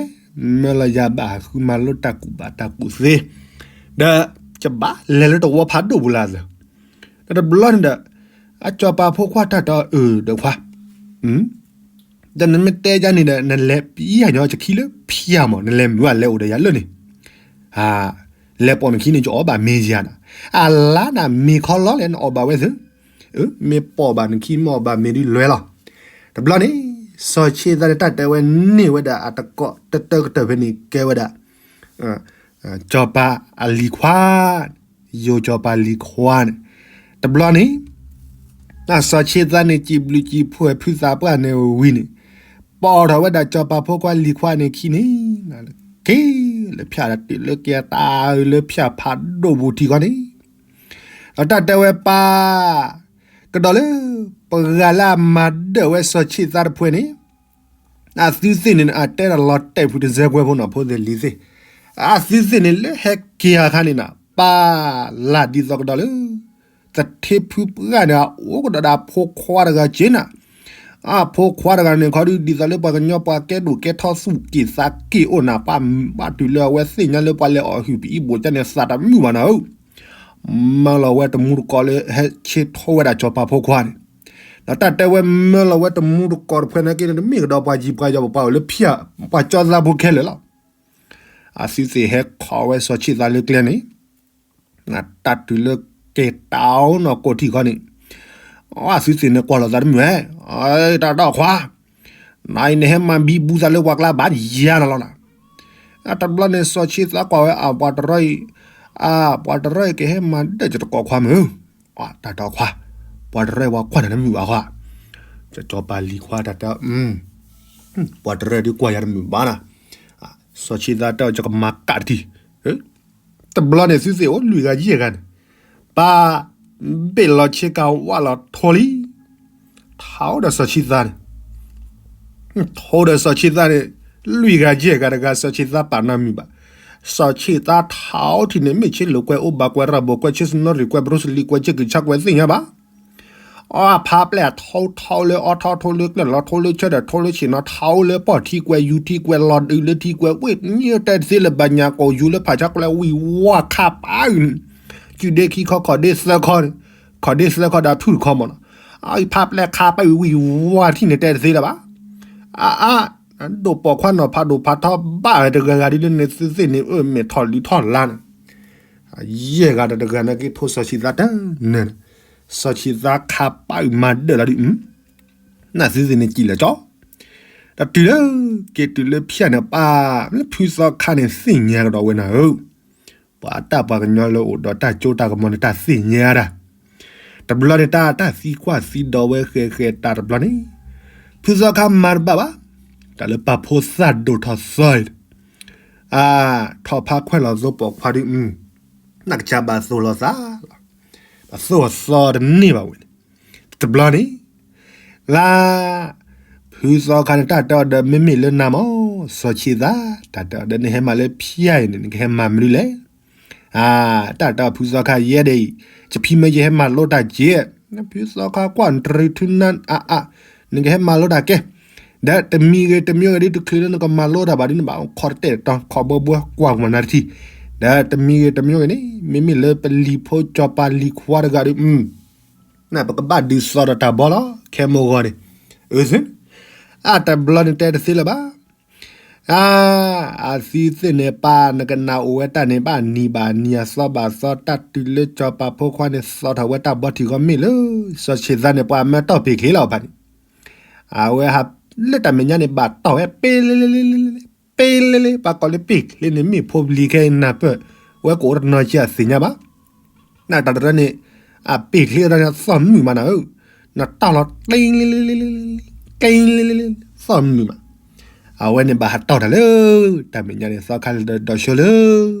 မၢလီၤယၤဘၣ်ဃုမၤလိတၢ်ကူၣ်ဘၣ်တၢ်ကူၣ်သ့, ဒီးယဘၣ်လဲၤလၢတဝီဖးဒိၣ်ပူၤလၢ်သၢ, ဒီးတဘျီန့ၣ်ဒီး, အစီၤပၤဖိခွါတၢ်တဲအီၤအၢၣ်ဒီးခွါ ဒီးနမ့ၢ်တဲယၤန့ၣ်ဒီး နလဲၤပံယၤညီယခံလၢဖံးမး, နလဲၤမုာ်ဝဲလဲၤအိၣ်ဒီးယၤလၢန့ၣ်, လဲၤပိာ်နခံန့ၣ် ယအီၣ်ဘၣ်မ့ၤယၤနီၤ, အလါနၤမ့ၤခီလီၤလဲၣ် နအီၣ်ဘၣ်ဝဲသ့, မ့ၢ်ပိာ်ဘၣ်နခံ မ့ၢ်အီၣ်ဘၣ်မ့ၤဒုးလွဲလီၤ. တဘျီန့ၣ်, စီၤဆ့သၢန့ၣ်တၢ်တဲဝဲန့ၢ်ဝဲဒၣ်အတကိးတတၢကတၢၢ်ဖဲန့ၣ် ကဲဝဲဒၣ် စီၤပၤအလံၤခွါ, ယိၤစီၤပၤလံၤခွါန့ၣ်, တဘျီန့ၣ်, စီၤဆ့သၢန့ၣ် စံးဘျုးစံးဖှိၣ်ဖုသးပှၢ်န့ၣ်ဝံၤန့ၣ်, ပိာ်ထီၣ်ဝဲဒၣ်စီၤပၤဖိခွါလံၤခွါန့ၣ်ခံန့ၣ်, က့ၤလၢဖၠၣ်တၢ်တုၤလၢက့ၤတၢ်လၢဖၠၣ်ဖးဒိၣ်ပူၤထံဃီန့ၣ်, ဒီးတၢ်တဲဝဲပၢ်, ကဒီးလၢ ပှၤလၢအမၤဒၢၣ်ဝဲစီၤဆ့သၢတဖုန့ၣ် အသုသ့ၣ်န့ၣ် အတဲတၢ်လီၤတဲာ်ဖုတစဲးကွဲဖိနီၤ ဖိသ့ၣ်လံၤသ့ၣ်, အသုသ့ၣ်န့ၣ်လၢဟဲက့ၤအခါန့ၣ်နီၤ ပၢ်လၢ်ဒ်သိးကဒီးလၢ သထ့ဖုပှၢ်န့ၣ် အအိၣ်ကဒီးဒီးအဖိခွါတဂၤက့ၤနီၤ, အဖိခွါတဂၤန့ၣ်ခီဒုး ဒ်သိးလၢပှၤကညီပှၤကဲဒိၣ်ကဲထီသူၣ်က့ၣ်သးက့ၣ်အိၣ်နၤ ပှၤဘၣ်တုၤလၢအဝဲသ့ၣ်ညါလၢပှၤလဲၤအီၣ်ဟုၣ်ပအံဘိၣ်ကၠၢန့ၣ် သးတမုာ်ဘၣ်နၤဧၢ, မၢလီၤဝဲတမူတကိးလၢဟဲဆ့ထီဝဲဒၣ်စီၤပၤဖိခွါန့ၣ်, ဒီးတၢ်တဲဝဲမၢလီၤဝဲတမူတကိးတဖုနာ်က့န့ၣ် တမ့ၢ်ကဒီးပှၤယံၤပှၤယီၤ ပှၤအိၣ်လၢဖၠၣ် ပှၤကၠီသးဖိခဲလၢာ်လီၤ. အသုသ့ၣ်ဟဲခိးဝဲစီၤဆံၣ်သးလၢကျဲန့ၣ် တၢ်တုၤလၢကဲတၢ်နီၢ်ကိးထံၣ်ခီန့ၣ်, အသုသ့ၣ်န့ၣ်ကွၢ်လိာ်သးတမုာ်ဝဲ, တၢ်တီၢ်ခွါ, နအံၤနဟဲမၤဘံဘူသးလၢပှၤကျါဘၣ်ယၤနၤလီၤနၤ. တဘျီန့ၣ်စီၤဆံၣ်သးကွၢ်ဝဲအပှၤတရီအံၤ, အပှၤတရီအံၤ ကဟဲမၤဒၢၣ်တကိးခွါမုၢ်, တၢ်တီၢ်ခွါ, ပှၤတရီအံၤပှၤကွၢ်နၤတမုာ်ဘၣ်ခွါ, စီၤပၤလံၤခွါတၢ်တဲ ပှၤတရီဒုးကွၢ်ယၤတမုာ်ဘၣ်နၤ, စီၤဆံၣ်သးတဲအီၤ ယကမၤကၣ်တထံၣ်, တဘျီန့ၣ်သုသ့ၣ်အိၣ်လွံၢ်ဂၤယဲၢ်ဂၤန့ၣ်, ပာ်ဘ့ၣ်လီၤဆ့ကၤဝၣ်လီၤထိလံ, ထီဒီးစီၤဆံၣ်သးန့ၣ်, ထီဒီးစီၤဆံၣ်သးန့ၣ်, လွံၢ်ဂၤယဲၢ်ဂၤတဂၤ စီၤဆံၣ်သးပာ်နၤမုာ်ဘၣ်, စီၤဆံၣ်သးထီထံၣ်န့ၣ် မ့ၢ်ဆ့လိာ်ကွဲအိၣ်ဘၣ်ကွဲရၢ်ဘိာ်ကွဲ ဆ့စနီရံၣ်ကွဲ ဘြူစလံကွဲ ကၠ့ကံၣ်ဆၣ်ကွဲသ့ၣ်ညါဘၣ် အဖးပျဲၢ်ထီထီလၢအီထီ ထီလၢကျဲၣ်လီၤ ထီလၢဆၢထၢၣ် ထီလၢဆ့ၣ်နီၤ ထီလၢပီၢ်ထံကွဲ ယူၤထံကွဲ လီၤဒုးလၢထံကွဲ ဝ့ၢ်မ့ၢ်တဲတသ့လၢၤဘၣ် ညၣ်ကိၣ်ယူၤလၢဖးဆါကွဲ ဝံၤဝါခးပၢ်အုၣ်န့ၣ်, စုဒ့ခံခီ ခီၣ်ဒ့သၢခီန့ၣ်, ခီၣ်ဒ့သၢခီဒီးထူၣ်တခီမ့ၢ်နီၤ, အဖးပျဲၢ်ခးပၢ်အုၣ်ဝံၤဝါထံၣ်န့ၣ်တဲတသ့လၢၤဘၣ်, အါအါ, ဒိၣ်ပိာ်ခွါနီၤဖးဒိၣ်ဖးထီဘၣ်တဂၤဂၤဒ်န့ၣ် သုသ့ၣ်န့ၣ် အၢမဲာ်ထီၣ်လံထီၣ်လါန့ၣ် ယဲၢ်ဂၤတဂၤနာ်က့ထိစီၤဆံၣ်သးတန့ၣ်, စီၤဆံၣ်သးခးပၢ်အုၣ်မၤဒၢၣ်လီၤဒုး, နသုသ့ၣ်န့ၣ်စံၣ်လၢာ်ကၠီ, ဒီးတုၤလၢ က့ၤတုၤလၢဖၠၣ်န့ၣ်ပၢ်, လၢဖုသီခါန့ၣ်သ့ၣ်ညါကဒီးဝဲနၤဧၢ, ပှၤတၢ်ပှၤကညီလၢအိၣ်ဒီးတၢ်ကၠိတၢ်ကမီၤန့ၣ် တၢ်သ့ၣ်ညါတၢ် တဘျီန့ၣ်တၢ်တၢ်သံကွၢ်သံဒိးဝဲဃဲးဃဲးတၢ်တဘျီန့ၣ်, ဖုသီခါမၤတဘၣ်ဘၣ်, တၢ်လၢပာ်ဖိသၣ်ဒိၣ်ထီၣ်သီအံၤ, ထီၣ်ဖးခွဲးလီၤသိပိာ်ခွါဒုး, နကစၢ်ဘၣ်သိၣ်လီၤသးလီၤ, ဘၣ်သိၣ်အသီတန့ၢ်ဘၣ်ဝဲန့ၣ်, တဘျီန့ၣ်, လၢ ဖုသီခါန့ၣ် တၢ်တဲအီၤဒီး မ့မ့ၢ်လၢနၤမ့ၢ် စီၤဆံးသး, တၢ်တဲအီၤဒီး နဟဲမၤလၢဖၠၣ်အံၤန့ၣ် နကဟဲမၤမနုၤလဲၣ်. တၢ်တဲအီၤဖုသီခါယဲဒၣ်အံၤ, ယဖံမၢယဟဲမၤလိတၢ်က့, ဖုသီခါကွၢ်တြူၤထူနၢအါအါ, နကဟဲမၤလိတၢ်ကဲ, ဒီးတမံၤဂ့ၤတမံၤဂ့ၤဒ်တချုးလၢနကမၤလိတၢ်ဘၣ်ဒ်န့ၣ်ဘၣ် ခီတတဲာ်တတီၤ ခီဘီဘီကွၢ်ကမၤနၤတထံၣ်, ဒီးတမံၤဂ့ၤတမံၤဂ့ၤန့ၣ် မ့မ့ၢ်လၢပလံၤဖိစီၤပၤလံၤခွါတဂၤဒီး နပကဘၣ်ဒုးသီဒီးတၢ်ဘီလီၤ ခဲမိၢ်ဂီၤန့ၣ်, အၢ, အတဘျီန့ၣ်တဲတသ့လၢၤဘၣ်. အါ, အသံသ့ၣ်န့ၣ်ပၢ် နကနၣ်အိၣ်ဝဲတၢ်န့ၣ် ဘၣ်နံၤဘၣ်နံၤ အသီဘၣ်သီ တၢ်တုၤလၢစီၤပၤဖိခွါန့ၣ် သီထီၣ်ဝဲတၢ်ဘီထံၣ်ဂီၢ်မ့ၢ်လၢ စီၤဆံးသးန့ၣ် ပှၤမၢတီၢ်ပ့ၤချ့လီၤဖးန့ၣ်, အဝဲဟးလၢတၢ်မဲာ်ညါန့ၣ် ဘၣ်တီၢ်ဝဲ ပ့လ့လ့ ပ့လ့လ့ ပှၤကိးလၢပ့ၤချ့န့ၣ် မ့ၢ်ဖိပလံၤခဲအံၤနၢ်ပၢၢ်, ဝဲကအိၣ်တနီၤက့အသ့ၣ်ညါဘၣ်. နတၢ်တရၢန့ၣ်, အပ့ၤချ့တၢ်န့ၣ် သီၣ်မုာ်မးနၤဧၢ, နတီၢ်လီၤ တ့လ့လ့ တ့လ့လ့ သီၣ်မုာ်မး, အဝဲန့ၣ်ဘၣ်ဟးတီၢ်တၢ်လၢ တၢ်မဲာ်ညါန့ၣ် သီခါလၢဒီးဆှၢလၢ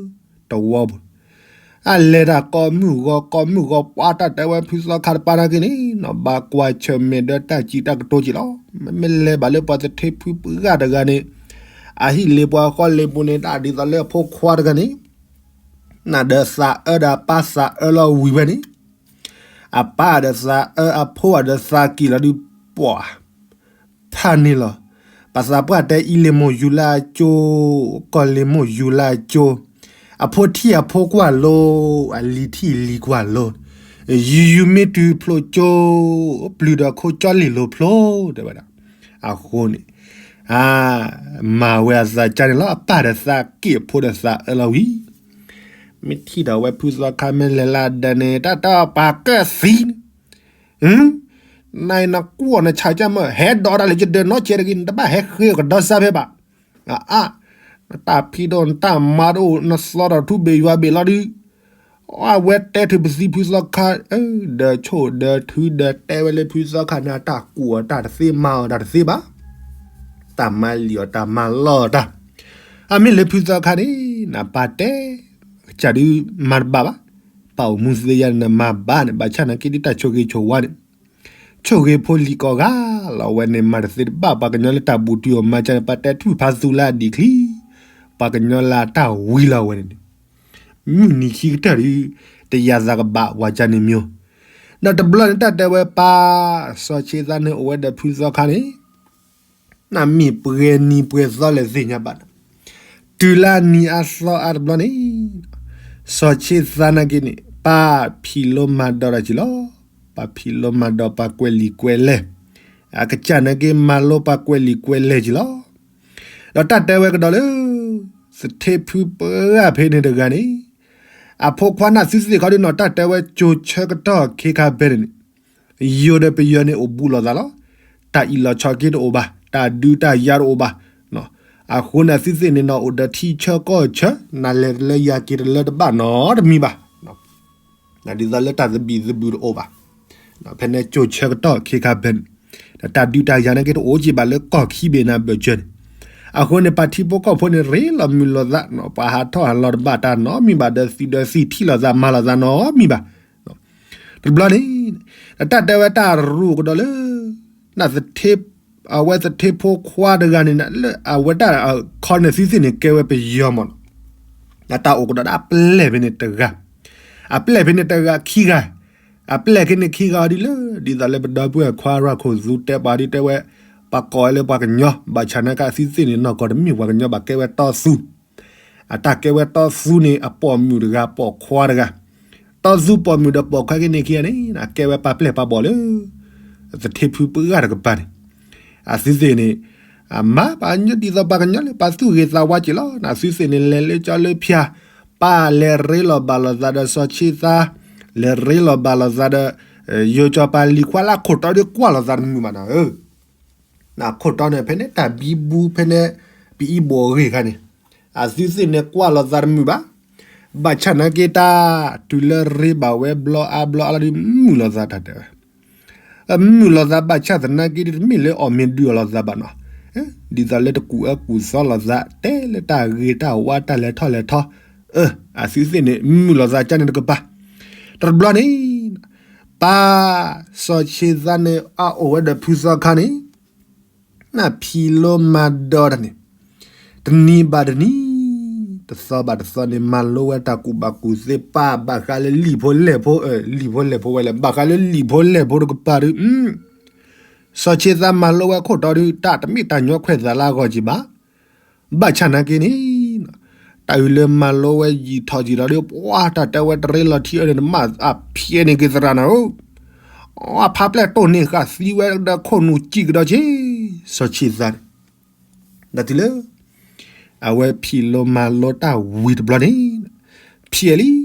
တဝီပူၤ အလဲၤတၢ်ကိးမုၢ်ဂီၤ ကိးမုၢ်ဂီၤ ပှၤတၢ်တဲဝဲဖုသီခါတပၢ်နာ်က့န့ၣ် နီၢ်ဘၣ်ကွၢ်ဆၢၣ်မဲာ်ဒီးတၢ်စံးတၢ်ကတိၤက့လီၤ. မ့မ့ၢ်လဲၤဘၣ်လၢပှၤသထ့ဖုပှၢ်တဂၤန့ၣ် အဟံၣ်လ့ပှၤဃီလ့ပူၤန့ၣ် တၢ်ဒ်သိးလၢအဖိခွါတဂၤန့ၣ် နၢ်ဒီးသးအၢဒီးပၢ်သးအၢလီၤဝံၤဝဲန့ၣ် အပၢ်ဒီးသးအၢ အဖိဒီးသးက့ၤလီၤဒုးပှၤ ဖးန့ၣ်လီၤ. ပသးပှၢ်တဲအံၤလ့ၣ်မိၢ်ယူၤလၢအကၠိ, ကီၢ်လ့ၣ်မိၢ်ယူၤလၢအကၠိ, အဖိထံၣ်အဖိကွၢ်လိ, အလံၤထံၣ်လံၤကွၢ်လိ, ယူၤယူၤမ့ၢ်တုၤဖျိကၠိ, ပျုၤဒီးခိကၠီလ့ၣ်လိၤဖျိ, တဲဝဲဒၣ်. အဃိန့ၣ် မၤဝဲအသးကါန့ၣ်လီၤ. အပၢ်ဒီးသးက့ၤ အဖိဒီးသးအၢလီၤဝံၤ မ့ၢ်ထံၣ်ဒီးဝဲဖုသီခါမ့ၢ်လဲၤလၢဒၢးန့ၣ် တၢ်တပာ်ကၢၣ်သံန့ၣ် နအံၤနကွၢ်နဆါကၢ်မၢ် ဟဲဒိးတၢ်လၢယဒၢးနီတစဲးတဂ့ၤ နတဘၣ်ဟဲဃ့ကဒီးစၢ်ဖဲဘၣ်. အါ, နတၢ်ဖံးဒိၣ်နတၢ်မၤဒိၣ် နသီဒီးထူဘ့ၣ်ယွၤဘ့ၣ်လီၤဒုး အဝဲတဲထုးပသံဖုသီခါ, ဒီးဆိၣ်ဒီးထုဒီးတဲဝဲလၢဖုသီခါန့ၣ် အတၢ်ကူၣ်အီၤတၢ်တသ့ မၤအီၤတၢ်တသ့ဘၣ်. တၢ်မၤလံာ်အီၤတၢ်မၤလီအီၤတၢ်, အမ့ၢ်လၢဖုသီခါန့ၣ် နပၢ်တဲ ကစၢ်ဒုးမၤတဘၣ်ဘၣ်. ပၢ်အိၣ်မူသ့ယါန့ၣ် နမၤဘၣ်န့ၣ် ဘၣ်ဆၣ်နာ်က့ဒ်တၢ်ဆိၣ်ဂ့ၤဆိၣ်ဝါန့ၣ် ဆိၣ်ဂ့ၤဖိလံၤကိးဂၤလီၤဝဲန့ၣ် မၤတသ့တဘၣ် ပှၤကညီလၢတၢ်ဘူၣ်တုာ်အီၤမၤကၢန့ၣ် ပှၤတဲထူၣ်ဖးသူလၢအဒံးချံ, ပှၤကညီလၢအတၢ်ဝံလီၤဝဲန့ၣ်န့ၣ်, မုၢ်နံၤခံကတၢၢ်ဒုး တယၤသးကဘၣ်ပှၤကၢန့ၣ်မ့ၢ် ဒီးတဘျီန့ၣ် တၢ်တဲဝဲပၢ် စီၤဆ့သါန့ၣ် အိၣ်ဝဲဒီးဖုသီခါန့ၣ် နမ့ၢ်ပှဲၤနံၤပှဲၤသီလဲၣ်သ့ၣ်ညါဘၣ်ဒီး တုၤလၢအနံၤအါသီအါတဘျီန့ၣ် စီၤဆ့သါနာ်က့န့ၣ် ပၢ်ဖံးလိမၤဒိးတၢ်က့ၤလီၤ. ပၢ်ဖံးလိမၤဒိး ပၢ်ကွဲးလံာ်ကွဲးလဲၢ်, အကစၢ်နာ်က့ မၤလိပၢ်ကွဲးလံာ်ကွဲးလဲၢ်က့ၤလီၤ. ဒီးတၢ်တဲဝဲကဒီးလၢ သထ့ဖုပှၢ်ဖဲန့ၣ်တဂၤန့ၣ် အဖိခွါနၢ်သုသ့ၣ်ခီဒုနီၤ တၢ်တဲဝဲကၠိဆၢကတီၢ်ခ့ခါဖဲန့ၣ်န့ၣ် ယိၤဒီးပယီၤန့ၣ်အိၣ်ဘူးလိာ်သးလီၤ. တၢ်အံၣ်လီၤဆီက့တအိၣ်ဘၣ်, တၢ်ဒုးတၢ်ယၤတအိၣ်ဘၣ်. အဃိန့ၣ် သုသ့ၣ်န့ၣ်နီၤ အိၣ်ဒီးထံဆၢကီၢ်ဆၢ, နလဲၤတလၢယၤက့ၤတလၢတဘၣ်နီတမံၤဘၣ်. ဒ်သိးလၢတၢ်သဘံၣ်သဘုၣ်တအိၣ်ဘၣ်. ဖဲန့ၣ်ကၠိဆၢကတီၢ်ခ့ခါဖဲန့ၣ် တၢ်ဒုးတၢ်ယၤနာ်က့တအိၣ်က့ၤဘၣ်လၢကီၢ်ခံဘ့ၣ်နၤဘၢၣ်စၢၤန့ၣ်, အဃိန့ၣ် ပှၤထံဖိကီၢ်ဖိန့ၣ် ရ့လိာ်မုာ်လိာ်သး, ပှၤဟးထီၣ်ဟးလီၤတဘၣ်တၢ်နီတမံၤဘၣ်, ဒီးသုးဒီးသံၣ်ထံၣ်လိာ်သးမၤလိာ်သးနီတမံၤဘၣ်. တဘျီန့ၣ် တၢ်တဲဝဲတၢ်ရူးကဒီးလၢ နသထ့, အဝဲသထ့ဖိခွါတဂၤန့ၣ် လၢအဝဲတၢ်ခီန့ၣ် သုသ့ၣ်န့ၣ် ကဲဝဲပယီၤမးနီၤ. တၢ်အိၣ်ကဒီးဒၣ်အပျဲၢ်ဖဲန့ၣ်တဂၤ, အပျဲၢ်ဖဲန့ၣ်တဂၤခံဂၤ, အပျဲၢ်ဖဲန့ၣ်ခံဂၤအီၤဒ်လၢ ဒ်သိးလၢပဒီပုၢ်ဝဲၢ်ခွါရၢ်ခိၣ်သူတဲပှၤဒ်တဲဝဲ, ပှၤကိးဝဲလၢပှၤကညီ, ဘၣ်ဆၣ်နာ်က့ အသုသ့ၣ်န့ၣ် နီၢ်ကီၢ်တမ့ၢ်ပှၤကညီဘၣ် ကဲဝဲတီသူ အတၢ်ကဲဝဲတီသူန့ၣ် အပိာ်မုၣ်တဂၤပိာ်ခွါတဂၤ, တီသူပိာ်မုၣ်ဒီးပိာ်ခွါက့န့ၣ်ခံဂၤန့ၣ် ကဲဝဲပၢ်ပျဲၢ်ပၢ်ဘီၣ်လၢ သထ့ဖုပှၢ်တကပၤန့ၣ်, အသုသ့ၣ်န့ၣ် အမၤပှၤကညီဒ်သိးပှၤကညီလၢပှၤသူၣ်ဂ့ၤသးဝါက့ၤလီၤ. အသုသ့ၣ်န့ၣ် လဲၤလၢကၠီလၢဖၠါ, ပၢ်လဲၤရ့လိာ်ဘၣ်လိာ်သးဒီးစီၤဆ့သါ, လဲၤရ့လိာ်ဘၣ်လိာ်သးဒီး ယိၤစီၤပၤလံၤခွါလၢအခိၣ်တီဒ်ကွၢ်လိာ်သးတမုာ်ဘၣ်နီၤ. အခိၣ်တီန့ၣ် ဖဲန့ၣ်တၢ်ဘံဘူဖဲန့ၣ် ပအံၤဘိၣ်အဂ့ၢ်ခါန့ၣ် အသုသ့ၣ်န့ၣ်ကွၢ်လိာ်သးတမုာ်ဘၣ်. ဘၣ်ဆၣ်နာ်က့တၢ် တုၤလၢရ့ဘၣ်ဝဲဘျီအါဘျီအါလီၤဒုး မုာ်လိာ်သးတၢ်တဲဝဲ, မုာ်လိာ်သးဘၣ်ဆၣ်သနာ်က့ဒုး တမ့ၢ်လၢအီၣ်မ့ၤဒုးအီၣ်လိာ်သးဘၣ်နီၤ. ဒ်သိးလၢတကူၣ်အၢကူၣ်သီလိာ်သး တဲလၢတၢ်ဂ့ၤတၢ်ဝါတၢ်လဲၤထီၣ်လဲၤထီ, အသုသ့ၣ်န့ၣ် မုာ်လိာ်သးကန့ၣ်တကပၤ. တဘျီန့ၣ် ပၢ်စီၤဆ့သါန့ၣ် အအိၣ်ဝဲဒီးဖုသီခါန့ၣ် နဖံးလိမၤဒိးတၢ်န့ၣ် တနံၤဘၣ်တနံၤ တသီဘၣ်တသီန့ၣ် မၤလိဝဲတၢ်ကူၣ်ဘၣ်ကူၣ်သ့ ပၢ်ဘၣ်ဃးလၢလံာ်ဖိလဲၢ်ဖိ, လံာ်ဖိလဲၢ်ဖိဝဲလဲၣ်, ဘၣ်ဃးလၢလံာ်ဖိလဲၢ်ဖိတကပၤဒုး စီၤဆ့သါမၤလိဝဲခိၣ်တီဒုး တၢ်တမ့ၢ်တၢ်ညီခွဲးသးလၢအဂီၢ်က့ၤဘၣ်. ဘၣ်ဆၣ်နာ်က့န့ၣ် တၢ်အုၣ်လၢမၤလိဝဲယံာ်ထီၣ်ယံာ်လီၤဒီး ပှၤတၢ်တဲဝဲတရ့လီၤထံအၢန့ၣ် နမၤအဖျဲးန့ၢ်က့ၤသရၣ်နၤဧၢ, အဖါပျဲၢ်တိၢ်န့ၢ်ဃာ်သံဝဲဒီးခိၣ်နူာ်စံၣ်ကဒီးက့ၤ စီၤဆ့သါန့ၣ် ဒီးတုၤလၢ အဝဲဖံးလိမၤလိတၢ်ဝံၤတဘျီန့ၣ် ဖျဲးလံ, ဒီး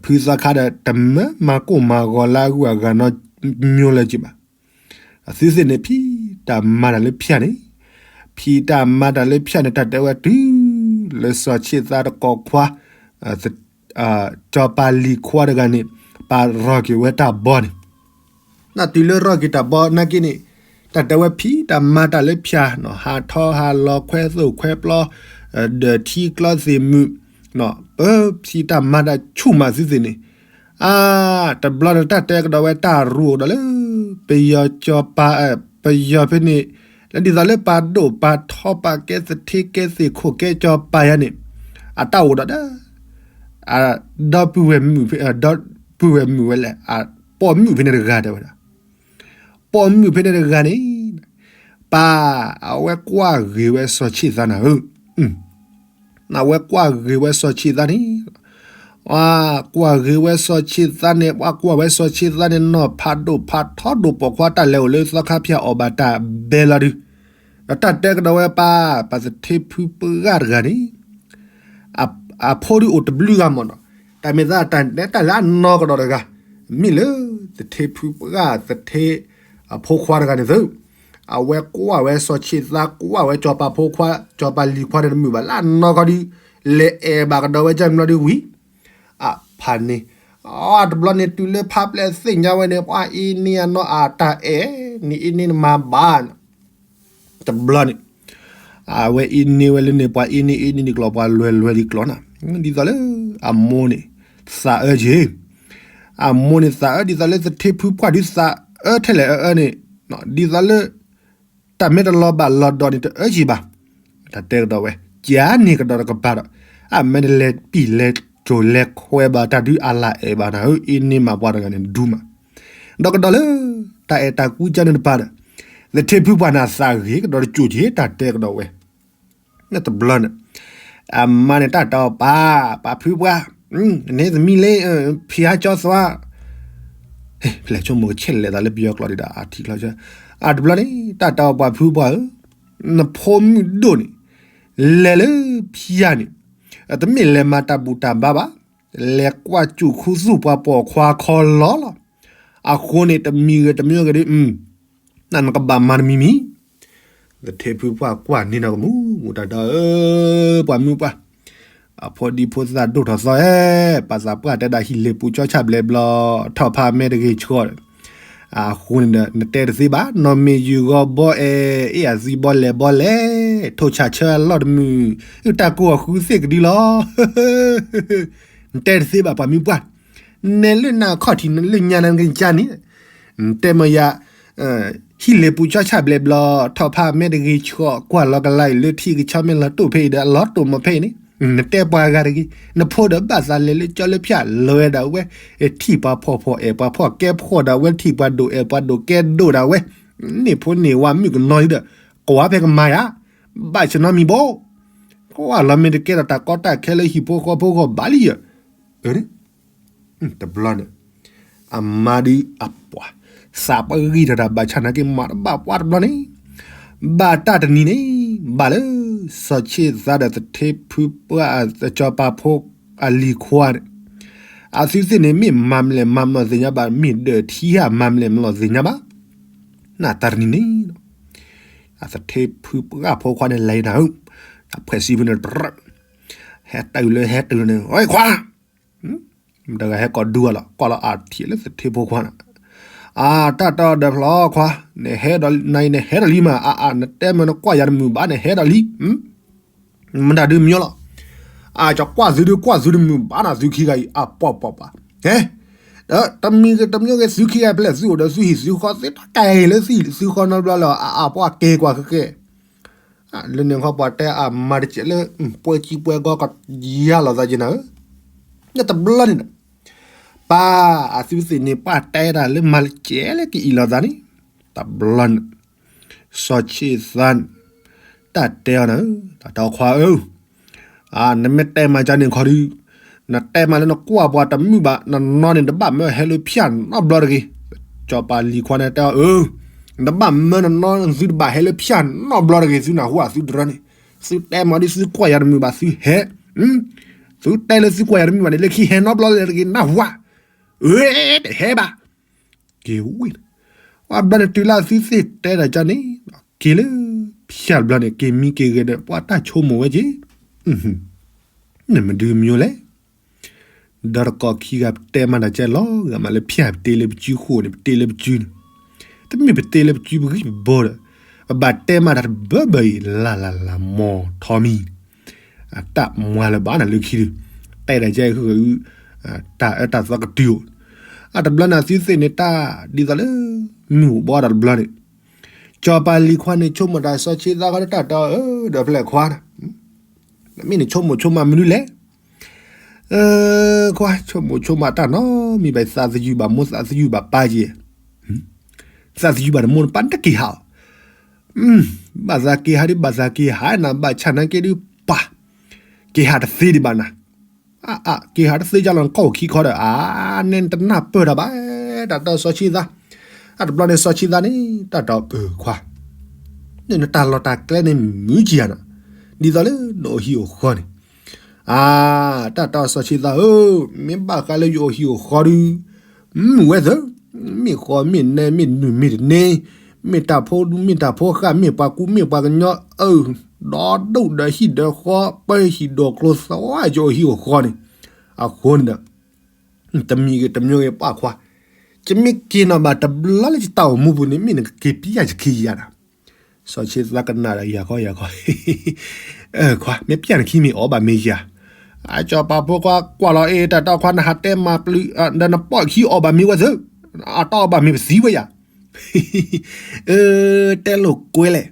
ဖုသီခါဒီးတမၢမၤကိၢ်မၤဂီၤလၢအဂုၤအဂၤနီတမံၤလၢၤက့ၤဘၣ်. အသုသ့ၣ်န့ၣ် ဖံးတၢ်မၤတၢ်လၢဖၠါန့ၣ်, ဖံးတၢ်မၤတၢ်လၢဖၠါန့ၣ် တၢ်တဲဝဲတုၤ လၢစီၤဆ့သါတကိးခွါ စီၤပၤလံၤခွါတဂၤန့ၣ် ပာ်ရီၢ်က့ၤဝဲတၢ်ဘီန့ၣ် နတုၤလၢရီၢ်က့ၤတၢ်ဘီနာ်က့န့ၣ် တၢ်တဲဝဲဖံးတၢ်မၤတၢ်လၢဖၠါနီၤ, ဟးထီၣ်ဟးလီၤခွဲသိၣ်ခွဲပျီ, ဒီးထံကျီသ့ၣ်မုၢ်, ပဖံးတၢ်မၤတၢ်ဆူၣ်မးသုသ့ၣ်န့ၣ်, အါ တဘျီန့ၣ် တၢ်တဲကဒီးဝဲတၢ်ရူးအိၣ်ဒီးလၢ ပယီၤစီၤပၤ, ပယီၤဖဲန့ၣ် လၢဒ်သိးလၢပာ်ဒိၣ်ပာ်ထီပာ်ကဲသထ့ကဲသ့ၣ်ခိၣ်ကဲစီၤပၤယါန့ၣ် အတၢ်အိၣ်ဒီးဒီး ဒီပုၢ်ဝဲၢ်မုၣ်ဖဲ, ဒီပုၢ်ဝဲၢ်မုၣ်ဝဲလဲၣ်, ပိာ်မုၣ်ဖဲန့ၣ်တဂၤတဲဝဲဒၣ်, ပိာ်မုၣ်ဖဲန့ၣ်တဂၤန့ၣ် ပၢ် အဝဲကွၢ်ဂ့ၤဝဲစီၤဆ့သါနၤဧၢ, အဝဲကွၢ်ဂ့ၤဝဲစီၤဆ့သါန့ၣ်, ကွၢ်ဂ့ၤဝဲစီၤဆ့သါန့ၣ်, ပှၤကွၢ်ဝဲစီၤဆ့သါန့ၣ် နီၢ်ဖးဒိၣ်ဖးထီဒိၣ်ပိာ်ခွါတၢ်လဲၤအိၣ်လၢသီခါဖၠါအီၣ်ဘၣ်တၢ်ဘဲလီၤဒုး, ဒီးတၢ်တဲကဒီးဝဲပၢ် ပၢ်သထ့ဖုပှၢ်တဂၤန့ၣ် အဖိဒုးအိၣ်တဘျုးဂၤမ့ၢ်နီၤ, တၢ်မ့ၢ်သးတၢ်နဲတၢ်လၢအနီၢ်ကဒီးတဂၤ, မ့ၢ်လၢသထ့ဖုပှၢ်သထ့အဖိခွါတဂၤန့ၣ်သု, အဝဲကွၢ်ဝဲစီၤဆ့သါ ကွၢ်ဝဲစီၤပၤဖိခွါ စီၤပၤလံၤခွါန့ၣ်တမုာ်ဘၣ် လၢအနီၢ်ကီၢ်ဒုး လဲၤအဲၣ်ဘၣ်ကဒီးဝဲကၢ်မလီၤဒုးဝံၤ အဖးန့ၣ်, အတဘျီန့ၣ် တုၤလၢဖါပျဲၢ်သ့ၣ်ညါဝဲန့ၣ် ပှၤအ့န့ၢ်အနီၢ်အတၢ်အဲၣ်န့ၣ် အ့န့ၢ်နမၤဘၣ် တဘျီန့ၣ် အဝဲအ့န့ၢ်ဝဲလၢန့ၣ် ပှၤအ့န့ၢ်အ့န့ၢ်ဒံးကျိာ် ပှၤလွဲၤလွဲၤဒံးကျိာ်နၤ, ဒ်သိးလၢ အမိၢ်န့ၣ် သးအၢက့ၤ, အမိၢ်န့ၣ်သးအၢ ဒ်သိးလၢသထ့ဖုပှၢ်ဒုးသးအၢထဲလဲၣ်အၢအၢန့ၣ်, ဒ်သိးလၢ တၢ်မ့ၢ်တလီၤဘၣ်လီၤဒီးန့ၣ် တအၢက့ၤဘၣ်, တၢ်တဲကဒီးဝဲ ကန့ၢ်ကဒီးတကပၤဒီး အမ့ၢ်တလဲၤပံာ်လဲၤစိၤလဲၤခွဲဘၣ်တၢ်ဒုးအလၢအဲၣ်ဘၣ်နၤဧၢ အ့န့ၢ်မးပှၤတဂၤန့ၣ်ဒုးမး, ဒီးကဒီးလၢ တၢ်အဲၣ်တၢ်ကွံကန့ၣ်တပၤဒီး သထ့ဖုပှၢ်န့ၣ်သးဂ့ၤကဒီးတစိၢ်က့ၤ တၢ်တဲကဒီးဝဲ တဘျီန့ၣ် အမါန့ၣ်တၢ်တီပာ် ပာ်ဖုပှၢ် န့ၣ်သမံလ့ ဖံဟါကၠီသွါ ဖဲလဲၣ်ဆိကမိၣ်ကဆဲးလဲၤသးလၢပယီၤကျိာ်ဒံးဒီး အထံၣ်ချီဆၢ အတဘျီန့ၣ် တၢ်တီပာ်ဖုပှၢ်ဧၢ နဖိမုၣ်ဒိၣ်န့ၣ် လဲၤလၢဖၠၣ်န့ၣ် တမ့ၢ်လဲၤမၤတၢ်ဘူၣ်တၢ်ဘါဘၣ် လဲၤကွၢ်စူၣ်ခူသူၣ်ပှၤပိာ်ခွါခီလီၤလီၤ. အဃိန့ၣ် တမံၤဂ့ၤတမံၤဂ့ၤဒီး နကဘၣ်မၤတမံၤမံၤ သထ့ဖုပှၢ်ကွၢ်န့ၢ်နီၢ်ကမူၣ်မူၣ်တၢ်ဒီး ပှၤမုၢ်ပှၢ် အဖိဒံဖိသၣ်ဒိၣ်ထီၣ်သီဧၢ, ပာ်သးပှၢ်တဲဒၣ်ဟံၣ်လ့ၤပူၤကၠီဆၣ်ဘျဲးဘျီ, ထီၣ်ဖးမဲတဂ့ၤဆှီ, အဃိန့ၣ်ဒီး နတဲတသ့ဘၣ်, နီၢ်မ့ၢ်ယုၢ်ဂီၤဘီအဲၣ်, အ့ၣ်အသံဘီလဲၣ်ဘီလဲၣ်, ထိၣ်ဆၣ်ဆၢအလီၢ်တမုာ်, အုၣ်တၢ်ကိၢ်အဃုသ့ၣ်ကဒုလီၤ. နတဲတသ့ဘၣ်ပှၤမုၢ်ပှၢ်, နဲလၢနၤအခီၣ်ထံး နလၢညါနကစၢ်န့ၣ်, နတဲမ့ၢ်ယၤ ဟံၣ်လ့ၤပူၤကၠီဆၣ်ဘျဲးဘျီ, ထီၣ်ဖးမဲတဂ့ၤဆှီ, ကွၢ်လီၤကလါအံၤလၢထံကဆီမ့ၢ်လီၤတိၢ်ဖဲအံၤဒီး အလီၤတိၢ်မးဖဲအံၤန့ၣ်, နတဲပှၤဂၤတဂ့ၤ, နဖိဒီးဘၣ်သးလဲၤလၢကၠီလၢဖၠၣ်လီၤဝဲဒၣ်ဝဲ, ထံၣ်ပှၤဖှီၣ်ဖှီၣ်အဲၣ်ပှၤဖှီၣ်ကဲဖှီၣ်ဒၣ်ဝဲ, ထံၣ်ပှၤဒိၣ်အဲၣ်ပှၤဒိၣ်ကဲဒိၣ်ဒၣ်ဝဲ, န့ၢ်ဖိန့ၢ်ဝၤမုၣ်ကနီၤဒီး ကွၢ်ဖဲကမၤယၤ, ဘၣ်ဆၢနီတမံၤဘၣ်, ကွၢ်လီၤမ့ၢ်တကဲထီၣ်တၢ်ကီတၢ်ခဲလၢဟံၣ်ဖိဃီဖိဂီၢ်ဘၣ်လံယၤ တဘျီန့ၣ် အမါဒုးအပှၤ သးပှၢ်ဂံၢ်ထီၣ်တၢ်ဘၣ်ဆၣ်နာ်က့မၤတဘၣ်ပှၤတဘျီန့ၣ်, ဘၣ်တၢ်တနံၤန့ၣ် ဘၣ်လၢ စီၤဆ့ၣ်သါဒီးသထ့ဖုပှၢ် စီၤပၤဖိအလံၤခွါန့ၣ်, အသုသ့ၣ်န့ၣ် မ့ၢ်မၤမလဲၣ်မၤမလီၤသ့ၣ်ညါဘၣ်, မ့ၢ်ဒၢးထံဧါမၤမလဲၣ်မလီၤသ့ၣ်ညါဘၣ်, နတၢ်တနံၤန့ၣ် အသထ့ဖုပှၢ်ဖိခွါန့ၣ်လဲၤနၤဧၢ, အဖှဲးစံဖုန့ၣ် ဟဲတုၤလၢဟဲတုၤလၢန့ၣ် အိခွါ မတဂၤဟဲကိးဒူအလီၤ ကွၢ်လီၤအထံၣ်လၢသထ့ဖိခွါန့ၣ်, အတၢ်တီဒီးဖျီခွါ, နဟဲဒီးနအံၤနဟဲဒီးလံမး အအ နတဲမ့ၢ်နကွၢ်ယၤတမုာ်ဘၣ် နဟဲဒီးလံ, မတၤဒုးမညီလီၤ, အကကွၢ်သုဒုးကွၢ်သုတမုာ်ဘၣ်နၤ သုခံဂၤအံၤ အပှၤပှၤပှၤ, ဟဲ, တမံၤဂ့ၤတမံၤဂ့ၤ သုခံဂၤဖဲလဲၣ် သုအိၣ်ဒီးသုဟံၣ်သုဃီ သ့တၢ်ကဲလၢသုဟံၣ်သုဃီနီတဘျီလၢ အအ ပှၤကဲကွၢ်ဃဲဃဲ လၢန့ၣ်ခီပှၤတဲအမၤတစဲးလၢ ပှဲၤကံပှဲၤဂီၤကယၤလိာ်သးက့ၤနၤဧၢ, လၢတဘျီန့ၣ်ဒီး ပၢ်အသုသ့ၣ်န့ၣ် ပၢ်တဲတၢ်လၢမၤတစဲးလၢကအံၣ်လိာ်သးန့ၣ်, တဘျီန့ၣ် စီၤဆ့ၣ်သါန့ၣ် တၢ်တဲအီၤနၤဧၢ, တၢ်တီခွါဧၢ နမ့ၢ်တဲမၤကန့ၣ်ခီဒုး, နတဲမၤလၢနကွၢ်ပှၤတမုာ်ဘၣ် နနီၢ်န့ၣ်တဘၣ်မၢဟဲလၢဖၠၣ်နီတဘျီတဂ့ၤ, စီၤပၤလံၤခွါန့ၣ်တဲအီၤအၢ, နတဘၣ်မၢနနီၢ် သုတဘၣ်ဟဲလၢဖၠၣ်နီတဘျီတဂ့ၤ သုနၢ်ဟူဧါ သုတရၢန့ၣ်, သုတဲမၤဒ်သုကွၢ်ယၤတမုာ်ဘၣ်သုဟဲ, သုတဲလၢသုကွၢ်ယၤတမုာ်ဘၣ်န့ၣ် လၢခံဟဲနီတဘျီတဂ့ၤနၢ်ဟူဧါ, အၢ တဟဲဘၣ် က့ၤဝံၤ, ပှၤဘျီန့ၣ်တုၤလၢသုသ့ၣ်တဲတၢ်ကန့ၣ်, က့ၤလၢဖၠၣ်တဘျီန့ၣ် က့ၤမံက့ၤဂဲၤဒီး ပှၤတၢ်ဆိကမိၣ်ဝဲက့ၤ, နမ့ၢ်ဒုးမညိလဲၣ်, ဒီးတကိးခံဂၤပတဲမၤတၢ်ကဲလီၤဂာ်မးလၢဖၠၣ် ပတ့လၢပစုဃိန့ၣ် ပတ့လၢပစုန့ၣ်, တမ့ၢ်ပတ့လၢပစုပဂံၢ်ပဘီဒီး, ပဘၣ်တဲမၤတၢ်တဘၢဘၢအံၤ လၢ်လၢ်လၢ်မီၤထီမံၤ အတၢ်မွၤလၢၤဘၣ်နၤလၢခံဒုး, တဲဒၣ်ကဲဃု, တၢ်အၢတၢ်သီကတုၤအိၣ်, အတဘျီန့ၣ်သုသ့ၣ်န့ၣ်တၢ်ဒ်သိးလၢ, မုၢ်အိၣ်ဘီဒီးတဘျီန့ၣ်, စီၤပၤလံၤခွါန့ၣ်ဆိကမိၣ်တၢ်စီၤဆ့ၣ်သါဃီလၢတၢ်တီအၢ ဒီးဖဲလဲၣ်ခွါ, မ့ၢ်နဆိကမိၣ်ဆိကမးမနုၤလဲၣ်, ခွါဆိကမိၣ်ဆိကမးတၢ်နီတမံၤဘၣ် သးသယုၢ်ဘၣ်မိၢ်သးသယုၢ်ဘၣ်ပၢ်က့ၤ, သးသယုၢ်ဘၣ်နမိၢ်နပၢ်နတက့ၤဟးအီၤ ဘၣ်သးက့ၤဟးဒ်ဘၣ်သးက့ၤဟးနၤ ဘၣ်ဆၣ်နာ်က့ဒ်ပၢ်, က့ၤဟးတသ့ဒံးဘၣ်နၤ, အါအါ က့ၤဟးတသ့ကလီၤ နကီၢ်အိၣ်ခံခီဒီး အါ နဲနတနၢ်ပၢၢ်တၢ်ဘၣ်, တၢ်တီစီၤဆ့ၣ်သါ, အတဘျီန့ၣ်စီၤဆ့ၣ်သါန့ၣ် တၢ်တီအၢခွါ, န့ၣ်နတၢ်လီၢ်တၢ်ကျဲန့ၣ်မုာ်ကံယၤနီၤ, ဒ်သိးလၢနအိၣ်ဟံၣ်အိၣ်ဃီန့ၣ် အါ, တၢ်တီစီၤဆ့ၣ်သါဧၢ, မ့ၢ်ဘၣ်ဃးလၢယအိၣ်ဟံၣ်အိၣ်ဃီဒုး, မုာ်ဝဲသၢ, မ့ၢ်ဃီမ့ၢ်နဲမ့ၢ်နုာ်မ့ၢ်တန့ၢ်, မ့ၢ်တၢ်ဖိဒူမ့ၢ်တၢ်ဖိဃာ် မ့ၢ်ပှၤကူမ့ၢ်ပှၤကညီအၢ, ဒီဒိၣ်ဒီးဟံၣ်ဒီးဃီ ပၢဟံၣ်ဒီးကျိၤသဝါယအိၣ်ဟံၣ်အိၣ်ဃီန့ၣ်, အဃိန့ၣ်ဒီး တမံၤဂ့ၤတမံၤဂ့ၤပှၢ်ခွါ, ယမ့ၢ်က့ၤနီၣ်ဘၣ်တဘျီလၢယတၢ်အိၣ်မူပူၤန့ၣ် မ့ၢ်နကက့ၤပျၢ်ယခံယၤနီၤ, စီၤဆ့ၣ်သါကနၣ်ဒီးယၤခီယၤခီ, ခွါ မ့ၢ်ပျၢ်နခံမ့ၢ်အီၣ်ဘၣ်မ့ၢ်ယၤ, အစီၤပၤဖိခွါကွၢ်လီၤအ့ၣ် တၢ်တီခွါနဟးတဲမၤပျုၤ, ဒီးနပိာ်ခံအီၣ်ဘၣ်မ့ၢ်ဝဲသၢ, အတၢ်အီၣ်ဘၣ်မ့ၢ်ပသံဝဲယၤ, တဲလိာ်ကွဲလဲၣ်,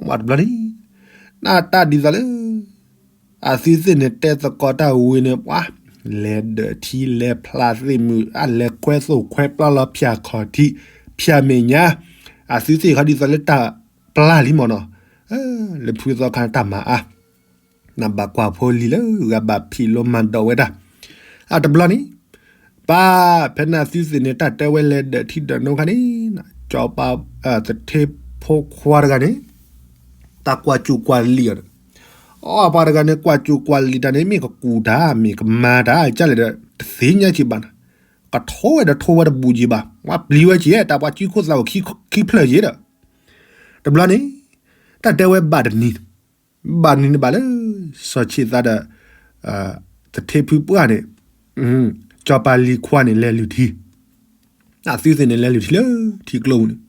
ဝဲတဘျီန့ၣ်, နတၢ်ဒ်သိးလၢ အသုသ့ၣ်န့ၣ်တဲသကိးတၢ်ဝံၤန့ၣ် ပှၤ လဲၤဒၢးထံလဲၤဖျါသ့ၣ်မုၢ် အလဲၤခွဲသိၣ်ခွဲပျီလီၤဖၠၣ်ခီၣ်ထံး ဖၠၣ်မဲာ်ညါ အသုသ့ၣ်ခီဒ်သိးလၢတၢ်ပျၢ်လံမ့ၢ်နီၤ, လၢဖုသီခါတၢ်မၤအါ နဘၣ်ကွၢ်ဖိလံၤလၢဂၤဘၣ်ဖံးလိမၤဒိးဝဲဒၣ်, အတဘျီန့ၣ် ပၢ်ဖဲန့ၣ်အသုသ့ၣ်န့ၣ် တၢ်တဲဝဲလဲၤဒၢးထံဒၢးနိခါန့ၣ် ကၠီၤပၤ သထ့ဖိခွါတဂၤန့ၣ် တၢ်ကွၢ်စူၣ်ကွၢ်လံာ်အီၤဒီး အပှၤတဂၤန့ၣ် ကွၢ်စူၣ်ကွၢ်လံာ်တၢ်န့ၣ် မ့ၢ်ကကူၣ်တၢ် မ့ၢ်ကမၤတၢ် ကလဲၣ်ဒီး တသ့ၣ်ညါက့ၤဘၣ်နီၤ, ကထိဝဲဒီးထိဝဲတဘူးက့ၤဘၣ်, ပှၤပျံၤဝဲက့ၤ တၢ်ပှၤစုခိၣ်သးအိၣ်ခံဖျၢၣ်က့ၤဒီး တဘျီန့ၣ် တၢ်တဲဝဲဘၣ်တနံၤ, ဘၣ်နံၤန့ၣ်ဘၣ်လၢ စီၤဆ့ၣ်သးဒီး သထ့ဖုပှၢ်န့ၣ် ကၠီၤပၤလံၤခွါန့ၣ် လဲၤလုၢ်ထံ, အသုသ့ၣ်န့ၣ် လဲၤလုၢ်ထံလၢထံကျိပူၤန့ၣ်,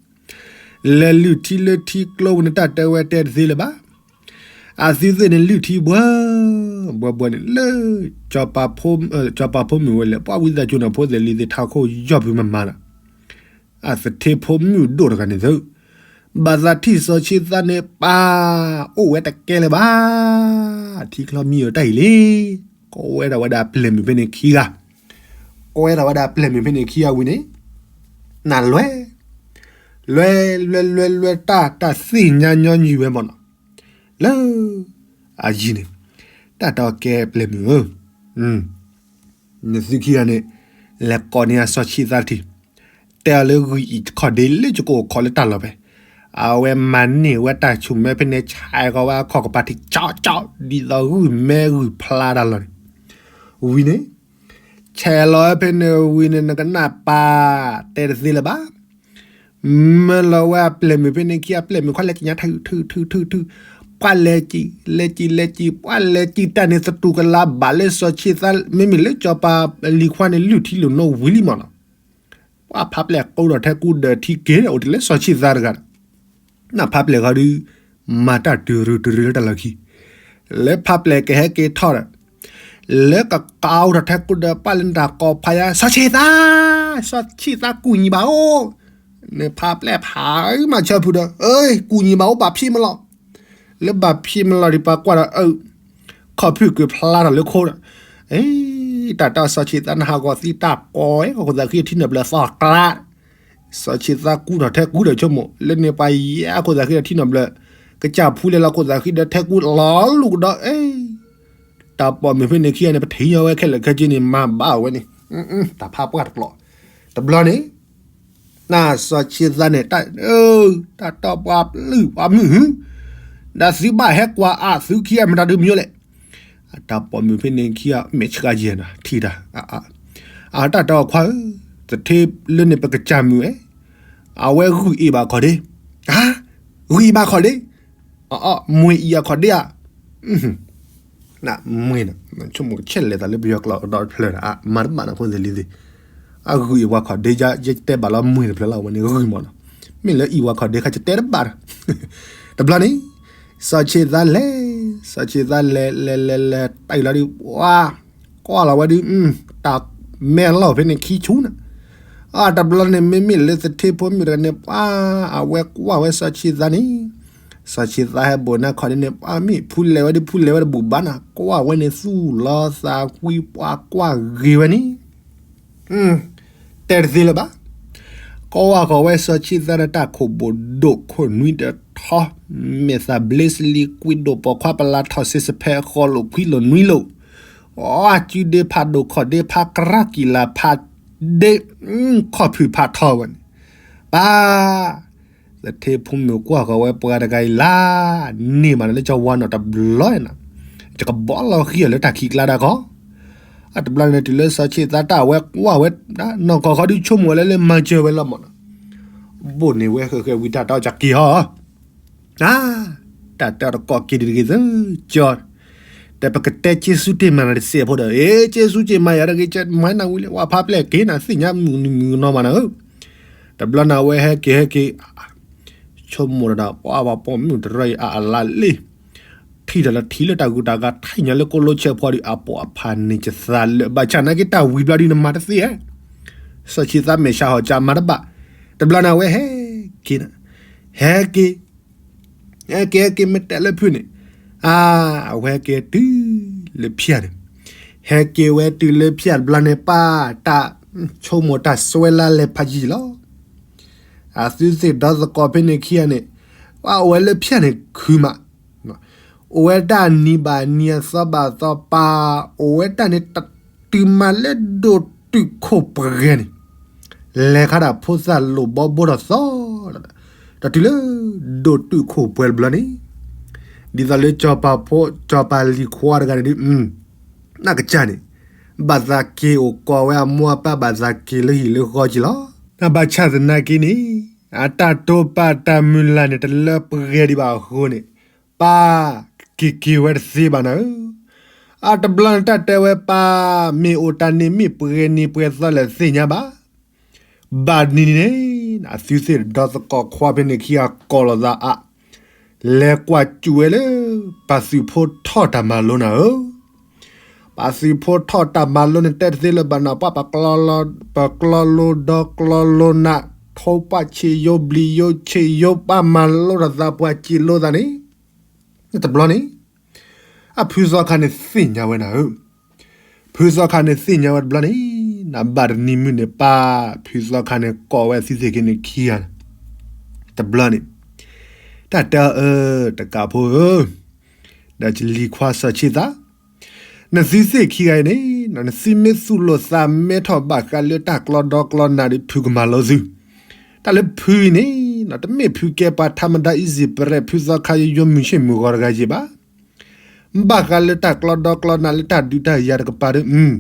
လဲၤလုၢ်ထံလၢထံကျိပူၤန့ၣ် တၢ်တဲဝဲတဲတသ့လၢၤဘၣ်, အသုသ့ၣ်န့ၣ် လုၢ်ထံဘှီ ဘှီဘှီန့ၣ် လၢ ကၠီၤပၤဖိမုၣ်ဝဲလဲၣ် ပှၤဝံသးစူၤနီၤ ဖိသ့ၣ်လံၤသ့ၣ် ထးခိၣ်ယီၢ်ဖုမၤမၤနီၤ အသထ့ဖိမုၣ်ဒိၣ်တဂၤန့ၣ်သု, ဘၣ်သးထံၣ်စီၤဆ့ၣ်သးန့ၣ် ပၢ် အိၣ်ဝဲတကဲလၢၤဘၣ်, ထံချီမံအီၤတၢ်အံၤလံ, ကိးဝဲဒၣ်ဝဲဒၣ်အပျဲၢ်မုၣ်ဖဲန့ၣ်ခံဂၤ, ကိးဝဲဒၣ်ဝဲဒၣ်အပျဲၢ်မုၣ်ဖဲန့ၣ်ခံဂၤဝံၤန့ၣ်, နလွဲ, လွဲလွဲလွဲလွဲတၢ် တၢ်သ့ၣ်ညါညီနုၢ်ဝဲမ့ၢ်နီၤ, လၢ အယံၤန့ၣ်, တၢ်တဲကဲပျဲၢ်မုၣ်ဧၢ, နသုခံဂၤန့ၣ် လဲၤကိးန့ၢ်အစီၤဆ့ၣ်သးတထံၣ်, တဲအီၤလၢဂုၢ်အံၤခီၣ်ဒ့လၢယကအိၣ်ခိးလၢတၢ်လီၢ်ဖဲ, အဝဲမၤန့ၢ်ဝဲတၢ်ဆူၣ်မဲဖဲန့ၣ် ဆဲးဃီၤဝဲအခီၣ်ကပၤထံး ကၠီကၠီ ဒ်သိးဂုၢ်မဲဂုၢ်ဖျါတၢ်လီၢ်န့ၣ်, ဝံၤန့ၣ် ဆဲးလီၤဝဲဖဲန့ၣ်ဝံၤန့ၣ် နကနၣ်ပၢ် တဲတသ့လၢၤဘၣ် မၢလီၤဝဲအပျဲၢ်မုၣ်ဖဲန့ၣ်ခံ အပျဲၢ်မုၣ်ခွါလဲၤက့ၤညါထုထုထုထုထု, ပှၤလဲၤက့ၤ လဲၤက့ၤ လဲၤက့ၤ ပှၤလဲၤက့ၤတၢ်န့ၣ် သတူၢ်ကလာ်ဘၣ်လၢစီၤဆ့ၣ်သး မ့မ့ၢ်လၢစီၤပၤလံၤခွါန့ၣ် လုၢ်ထံလုၢ်နိဝံၤလံမ့ၢ်နီၤ, ပှၤဖးပျဲၢ်ကူဒီးထဲကူဒီးထံက့ၤ အိၣ်တ့ၢ်လၢစီၤဆ့ၣ်သးတဂၤဒီး နဖးပျဲၢ်ဃီဒီး မၤတၢ်တုၤရုၤတုၤရုၤလၢတၢ်လီၢ်ခံ, လၢဖးပျဲၢ်ကဟဲက့ၤထီၣ်ဒီး လၢကကးအိၣ်ထီၣ်ထဲကူဒီး ပှၤလၢနတၢ်ကိးဖးယါ စီၤဆ့ၣ်သး, စီၤဆ့ၣ်သးကူၣ်နံၤဘၣ်အိၣ်, နဖးပျဲၢ်ဖးမၤဆၢဖုဒီး ကူၣ်နံၤဘၣ်အိၣ်ဘၣ်ဖံးမလီၤ, လၢဘၣ်ဖံးမလီၤဒီး ပှၤကွၢ်ဒီးအၢ ခီၣ်ဖုၣ်က့ၤဖျါထီၣ်လၢခိဒီး, တၢ်တၢ်စီၤဆ့ၣ်သးနဟးဂီၤသံတၢ်ကိးဝဲ ခိၣ်သးဃံထံနီၣ်ဘျၢသီကျါ, စီၤဆ့ၣ်သးကူထီၣ်ထဲကူဒီးဆိကမိၣ် လၢန့ၣ်ပှၤယဲခိၣ်သးဃံဒီးထံနီၣ်ဘျၢ, ကစၢ်ဖူလဲၤလီၤခိၣ်သးဃံဒီးထဲကူလီၤလူၤကဒီး, တၢ်ပိာ်မုၣ်ဖဲန့ၣ်ခံဂၤန့ၣ် ပထံၣ်ညီဝဲခဲလၢာ်ခဲဆ့န့ၣ် မၤဘၣ်ဝဲန့ၣ်, တၢ်ဖးပှၢ်တကျိာ်, တဘျီန့ၣ် နစီၤဆ့ၣ်သးန့ၣ် တၢ်တီပှၤပျုၢ်ပှၤမုၢ်ဟု, ဒီးသုဘၣ်ဟဲကွၢ်အသုခံဂၤမတၤဒုးမံၤလဲၣ်, တၢ်ပိာ်မုၣ်ဖဲန့ၣ်ခံဂၤ မဲာ်ဆှးယဲၢ်နီၤ ထံၣ်တၢ်, အတၢ်တီခွါဧၢ, သထ့လၢန့ၣ်ပကစၢ်မုၣ်ဝဲ, အဝဲဂုၢ်အ့ၣ်ဘၣ်ခီၣ်ဒ့, ဂုၢ်အ့ၣ်ဘၣ်ခီၣ်ဒ့, မွဲအံၤအခီၣ်ဒ့ဧါ မွဲန့ၣ် ဆိကမိၣ်ကဆဲးလဲၤသးလၢပယီၤကျိာ်ဒီးတဖျၢၣ်န့ၣ် မၤတဘၣ်နီၤ ဖိသ့ၣ်လံၤသ့ၣ်, အဂုၢ်အ့ၣ်ပှၤခီၣ်ဒ့ ယတဲဘၣ်လီၤမွဲတဖျၢၣ်လီၤ အဝဲန့ၣ်ဂုၢ်မးနီၤ, မ့ၢ်လၢအ့ၣ်ပှၤခီၣ်ဒ့ခါ ယတဲတဘၣ်ဒီး, တဘျီန့ၣ် စီၤဆ့ၣ်သးလဲၤ, စီၤဆ့ၣ်သးလဲၤလဲၤလဲၤလဲၤတၢ်အံၤလီၤဒုး ပှၤ ကွၢ်လီၤဝဲဒုး, တၢ်မဲာ်လီၤဖဲန့ၣ်ခံဆူၣ်န့ၣ်, အတဘျီန့ၣ် မ့မ့ၢ်လၢသထ့ဖိမုၣ်တဂၤန့ၣ် ပှၤ အဝဲကွၢ်ဝဲစီၤဆ့ၣ်သးန့ၣ်, စီၤဆ့ၣ်သးဟဲဘိးန့ၢ်ခီၣ်ဒ့န့ၣ် ပှၤမ့ၢ်ဖူလဲၤဝဲဒုး ဖူလဲၤဝဲတဘူၣ်ဘၣ်နီၤ ကွၢ်ဝဲန့ၣ်သူၣ်လီၤသးကွံ ပှၤကွၢ်ဂ့ၤဝဲန့ၣ် တဲတသ့လၢၤဘၣ်. ကိးဝဲဃီၤဝဲစီၤဆ့ၣ်သးဒီးတၢ်ခိၣ်ဘိၣ်ဒိၣ်ခိၣ်နွံဒီးထီ, မဲာ်သးဘျ့စလံကွံဒိၣ်ပိာ်ခွါပလါထီၣ်စ့စဖဲဃီလိာ်ခွံလိာ်နွံလိာ်, အီၣ်စုဒ့ဖးဒိၣ်ခီၣ်ဒ့ဖးကရၢကံလၤဖးဒ့, ခီၣ်ဖုၣ်ဖးထီဝဲန့ၣ်, ပၢ် သထ့ဖိမုၣ်ကွၢ်ဃီၤဝဲပှၤတဂၤအံၤလၢ န့ၢ်မးလၢကဝါနီၣ်တဘျီနီၤ, ယကဘီလီၤဃံၤအီၤလၢတၢ်ခံးကျါဒၣ်ခီ, အတဘျီန့ၣ်တုၤလၢစီၤဆ့ၣ်သးတၢ်ဝဲကွၢ်ဝဲ, နီၢ်ကီၢ်ဃီဒုးဆိကမိၣ်ဝဲလၢလၢမၤစၢၤဝဲလီၤမးနီၤ, ဘိၣ်န့ၢ်ဝဲဃဲၤဃဲၤဝံၤတၢ်တီကက့ၤဟီ, တၢ်တဲတကိးက့ၤဒ်တဂ့ၤသၢကၠီ, တဲပကတဲက့ၤဆူတ့ၢ်မၤနၤတစဲးဖိဒီး က့ၤဆူက့ၤမၤယၤတဂ့ၤ ကမၤနၤဝံၤလၢ ဝဲဖးပျဲၢ်က့ၤနၤ သ့ၣ်ညါမုၢ်နံၤမုၢ်နီၤမးနၤဧၢ, တဘျီန့ၣ်အဝဲဟဲက့ၤဟဲက့ၤ ဆိကမိၣ်တၢ်ဒီး ပှၤပှၤပိာ်မုၣ်တရၢအံၤ အအလါလ့ၣ်, ထံၣ်တၢ်လၢထံၣ်လၢတၢ်ဂုၤတၢ်ဂၤ ထံၣ်ညါလၢကိၣ်လိဆဲးဖိဒီး အပိာ်အဖးန့ၣ်ကသးလၢ ဘၣ်ဆၣ်နာ်က့တၢ်ဝံၤဘျီဒုးနမၤတသ့ဧါ, စီၤဆံးသးမဲာ်ဆှးဟီၣ်ကၢမၤတဘၣ်, တဘျီန့ၣ်အဝဲဟဲက့ၤ, ဟဲက့ၤ ဟဲက့ၤဟဲက့ၤမ့ၢ်တဲလၢဖုန့ၣ်, အဝဲဟဲက့ၤတုၤလၢဖၠၣ်န့ၣ်, ဟဲက့ၤဝဲတုၤလၢဖၠၣ်တဘျီန့ၣ် ပၢ်တၢ်ဆိကမိၣ်တၢ်စွဲလၢလဲၤဖးယံာ်လီၤ. အသုသ့ၣ်ဒီသကိးဖဲန့ၣ်ခံဂၤန့ၣ် ပၢ်အိၣ်ဝဲလၢဖၠၣ်န့ၣ်ခုမး, အိၣ်ဝဲတၢ်နံၤဘၣ်နံၤအသီဘၣ်သီ ပၢ်အိၣ်ဝဲတၢ်န့ၣ် တတုၤမးလၢဒိၣ်တုာ်ခိၣ်ပှဲၤန့ၣ် လဲၤခါဒၣ်ဖိသၣ်လိၣ်ဘီဘိထီၣ်သီ ဒီးတုၤလၢ ဒိၣ်တုာ်ခိၣ်ပှဲၤတဘျီန့ၣ် ဒ်သိးလၢစီၤပၤဖိ စီၤပၤလံၤခွါတဂၤန့ၣ်ဒုး နကစၢ်န့ၣ် ဘၣ်သးက့ၤအိၣ်ကီးဝဲအမိၢ်အပၢ် ဘၣ်သးက့ၤလၢဟံၣ်လၢဃီက့ၤလီၤ. နဘၣ်ဆၣ်သနာ်က့န့ၣ် အတၢ်တိာ်ပာ်တၢ်မုၢ်လၢ်န့ၣ် တလၢပှဲၤဒံးဘၣ်အဃိန့ၣ် ပၢ်က့ၤက့ၤဝဲတသ့ဘၣ်နၤဧၢ. အတဘျီန့ၣ် တၢ်တဲဝဲပၢ် မ့ၢ်အိၣ်တၢ်န့ၣ်မ့ၢ်ပှဲၤနံၤပှဲၤသီလဲၣ်သ့ၣ်ညါဘၣ် ဘၣ်တနံၤန့ၣ် အသုသ့ၣ်ဒီသကိးခွါဖဲန့ၣ်ခံဂၤကိးလိာ်သးအါ လဲၤကွၢ်စူၣ်ဝဲလၢ ပှၤသုးဖိထီၣ်တၢ်မၤလိနၤဧၢ. ပှၤသုးဖိထီၣ်တၢ်မၤလိန့ၣ် တဲတသ့လၢၤဘၣ်နၤ ပှၤပကျီလိဒီကျီလိနး ထိပှၢ်ဆ့ယိ ဘျံးယိဆ့ယိ ပှၤမၤလိတၢ်သးပှၤစ့လိသးန့ၣ် တဘျီန့ၣ် အဖုသီခါန့ၣ်သ့ၣ်ညါဝဲနၤဧၢ. ဖုသီခါန့ၣ်သ့ၣ်ညါဝဲတဘျီန့ၣ် နဘၣ်တနံၤမုၢ်န့ၣ် ပၢ်ဖုသီခါန့ၣ်ကိးဝဲသုသ့ၣ်က့ၤန့ၣ်ခံဂၤ တဘျီန့ၣ် တၢ်တဲအီၤအၢ တကးဖိဧၢ ဒီးလံၤခွါစီၤဆ့ၣ်သး နသုသ့ၣ်ခံဂၤအံၤန့ၣ် နသုမ့ၢ်သူၣ်လိာ်သးမဲထီၣ်ဘၣ်ဃးလၢတၢ်ကျီဒီကျီနးဒီး ဖုကမၤလိသု တၢ်လၢဖုအံၤန့ၣ် တမ့ၢ်ဖုကဲပှၤထးမဒါ easy bread ဖုသီခါယိယိမုၢ်ဆ့ၣ်မုၢ်ဂီၤတဂၤယံၤဘၣ်. ဘၣ်ဃးလၢတၢ်ကျီဒီကျီနးလၢတၢ်ဒုးတၢ်ယၤတကပၤဒီး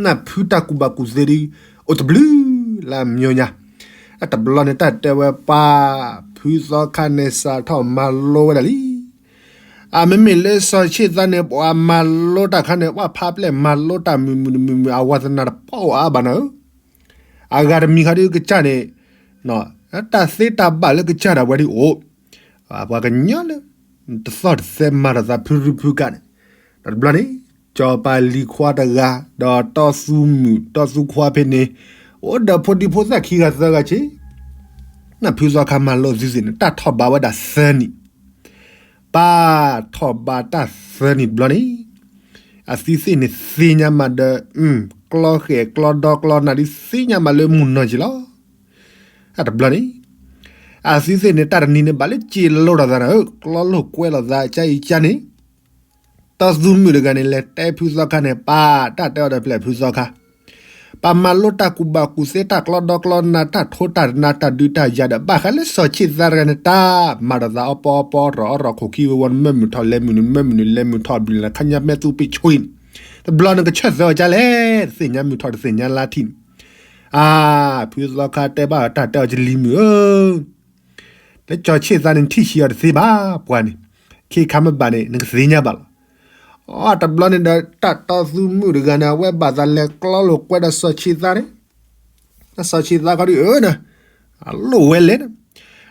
နဖုတၢ်ကူၣ်ဘၣ်ကူၣ်သ့ဒီး အိၣ်တဘျုးလၢအမျိၤညါ အတဘျီန့ၣ် တၢ်တဲဝဲပၢ် ဖုသီခါန့ၣ်စးထီၣ်မၤလိဝဲဒၣ်လံ. အမ့မ့ၢ်လၢစီၤဆ့ၣ်သးန့ၣ် ပှၤမၤလိတၢ်ခါန့ၣ် ပှၤဖးဖျဲၣ်မၤလိတၢ်မုာ်မုာ်တမုာ်မုာ် အဝါသနာတပီၣ်အိၣ်အါဘၣ်နၤဧၢ. အဂၤတမံၤခါဒုးကစၢ်န့ၣ် တၢ်သ့တၢ်ဘၣ်လၢကစၢ်ဒၣ်ဝဲဒ်အိၣ် ပှၤကညီလၢ တသီၣ်တသဲမၤထီၣ်သးဖုရူဖုကးန့ၣ် ဒီးတဘျီန့ၣ် စီၤပၤလံၤခွါတဂၤ ဒီးတီသူမုၣ်တီသူခွါဖဲန့ၣ် အိၣ်ဒီးဖိဒံဖိသၣ်ခံဂၤသၢဂၤဆ့ နဖုသီခါမၤလိသုသ့ၣ်န့ၣ် တၢ်ထီၣ်ဘးဝဲဒၣ်သၢနံၣ် ပၢ်ထီၣ်ဘးတၢ်သၢနံၣ်တဘျီန့ၣ် အသုသ့ၣ်န့ၣ်သ့ၣ်ညါမးဒီး ကျီဃဲၣ်ကျီဒီကျီနးဒုးသ့ၣ်ညါမးလၢမုၢ်နီၢ်က့ၤလီၤ. အတဘျီန့ၣ် အသုသ့ၣ်န့ၣ် တၢ်တနံၤန့ၣ် ဘၣ်လၢစ့လိာ်သးနၤဧၢ ကျီလိာ်ကွဲလိာ်သးကါအံၤကါန့ၣ် တီသူမုၣ်တဂၤန့ၣ် လဲၤတဲဖုသီခါန့ၣ် ပၢ်တၢ်တဲအီၤဒီးဖျဲၣ်ဖုသီခါ ပမၤလိတၢ်ကူၣ်ဘၣ်ကူၣ်သ့ တၢ်ကျီဒီကျီနး တၢ်ထိတၢ်တနါ တၢ်ဒုးတၢ်ယၤဒီး ဘၣ်ဃးလၢစီၤဆ့ၣ်သးတဂၤန့ၣ် တၢ်မၤထီၣ်သးအီပီအီပီ ရီၣ်အီရီၣ်ခိၣ်ခံဝဲဝီ နမၢမုာ်ထီၣ်လဲၤမုာ် နမၢမုာ်နလဲၤမုာ်ထီၣ်ဘျုးလၢခါညါမဲသူပ့ၣ်ဆိအံၤန့ၣ် တဘျီနကဆၢၣ်သၢအီၤကါလဲၣ် တသ့ၣ်ညါမုၢ်ထီၣ်တသ့ၣ်ညါလါထံၣ်န့ၣ် အါ ဖုသီခါတဲဘၣ်တၢ်တဲအီၤကလံၤမုၣ်ဧၢ လၢစီၤဆ့ၣ်သးန့ၣ် နထံၣ်ဆံးအီၤတသ့ဘၣ် ပှၤန့ၣ် ခ့ခါမ့ၢ်ဘၣ်န့ၣ် နကသ့ၣ်ညါဘၣ်လီၤ. အတဘျီန့ၣ်ဒီး တၢ်တီသူမုၣ်တဂၤန့ၣ် အဝဲဘၣ်သးလဲၤကျီလိာ်ကွဲဒီးစီၤဆ့ၣ်သးန့ၣ် စီၤဆ့ၣ်သးခီဒုးအၢ အလိၣ်ဝဲလဲၣ်န့ၣ်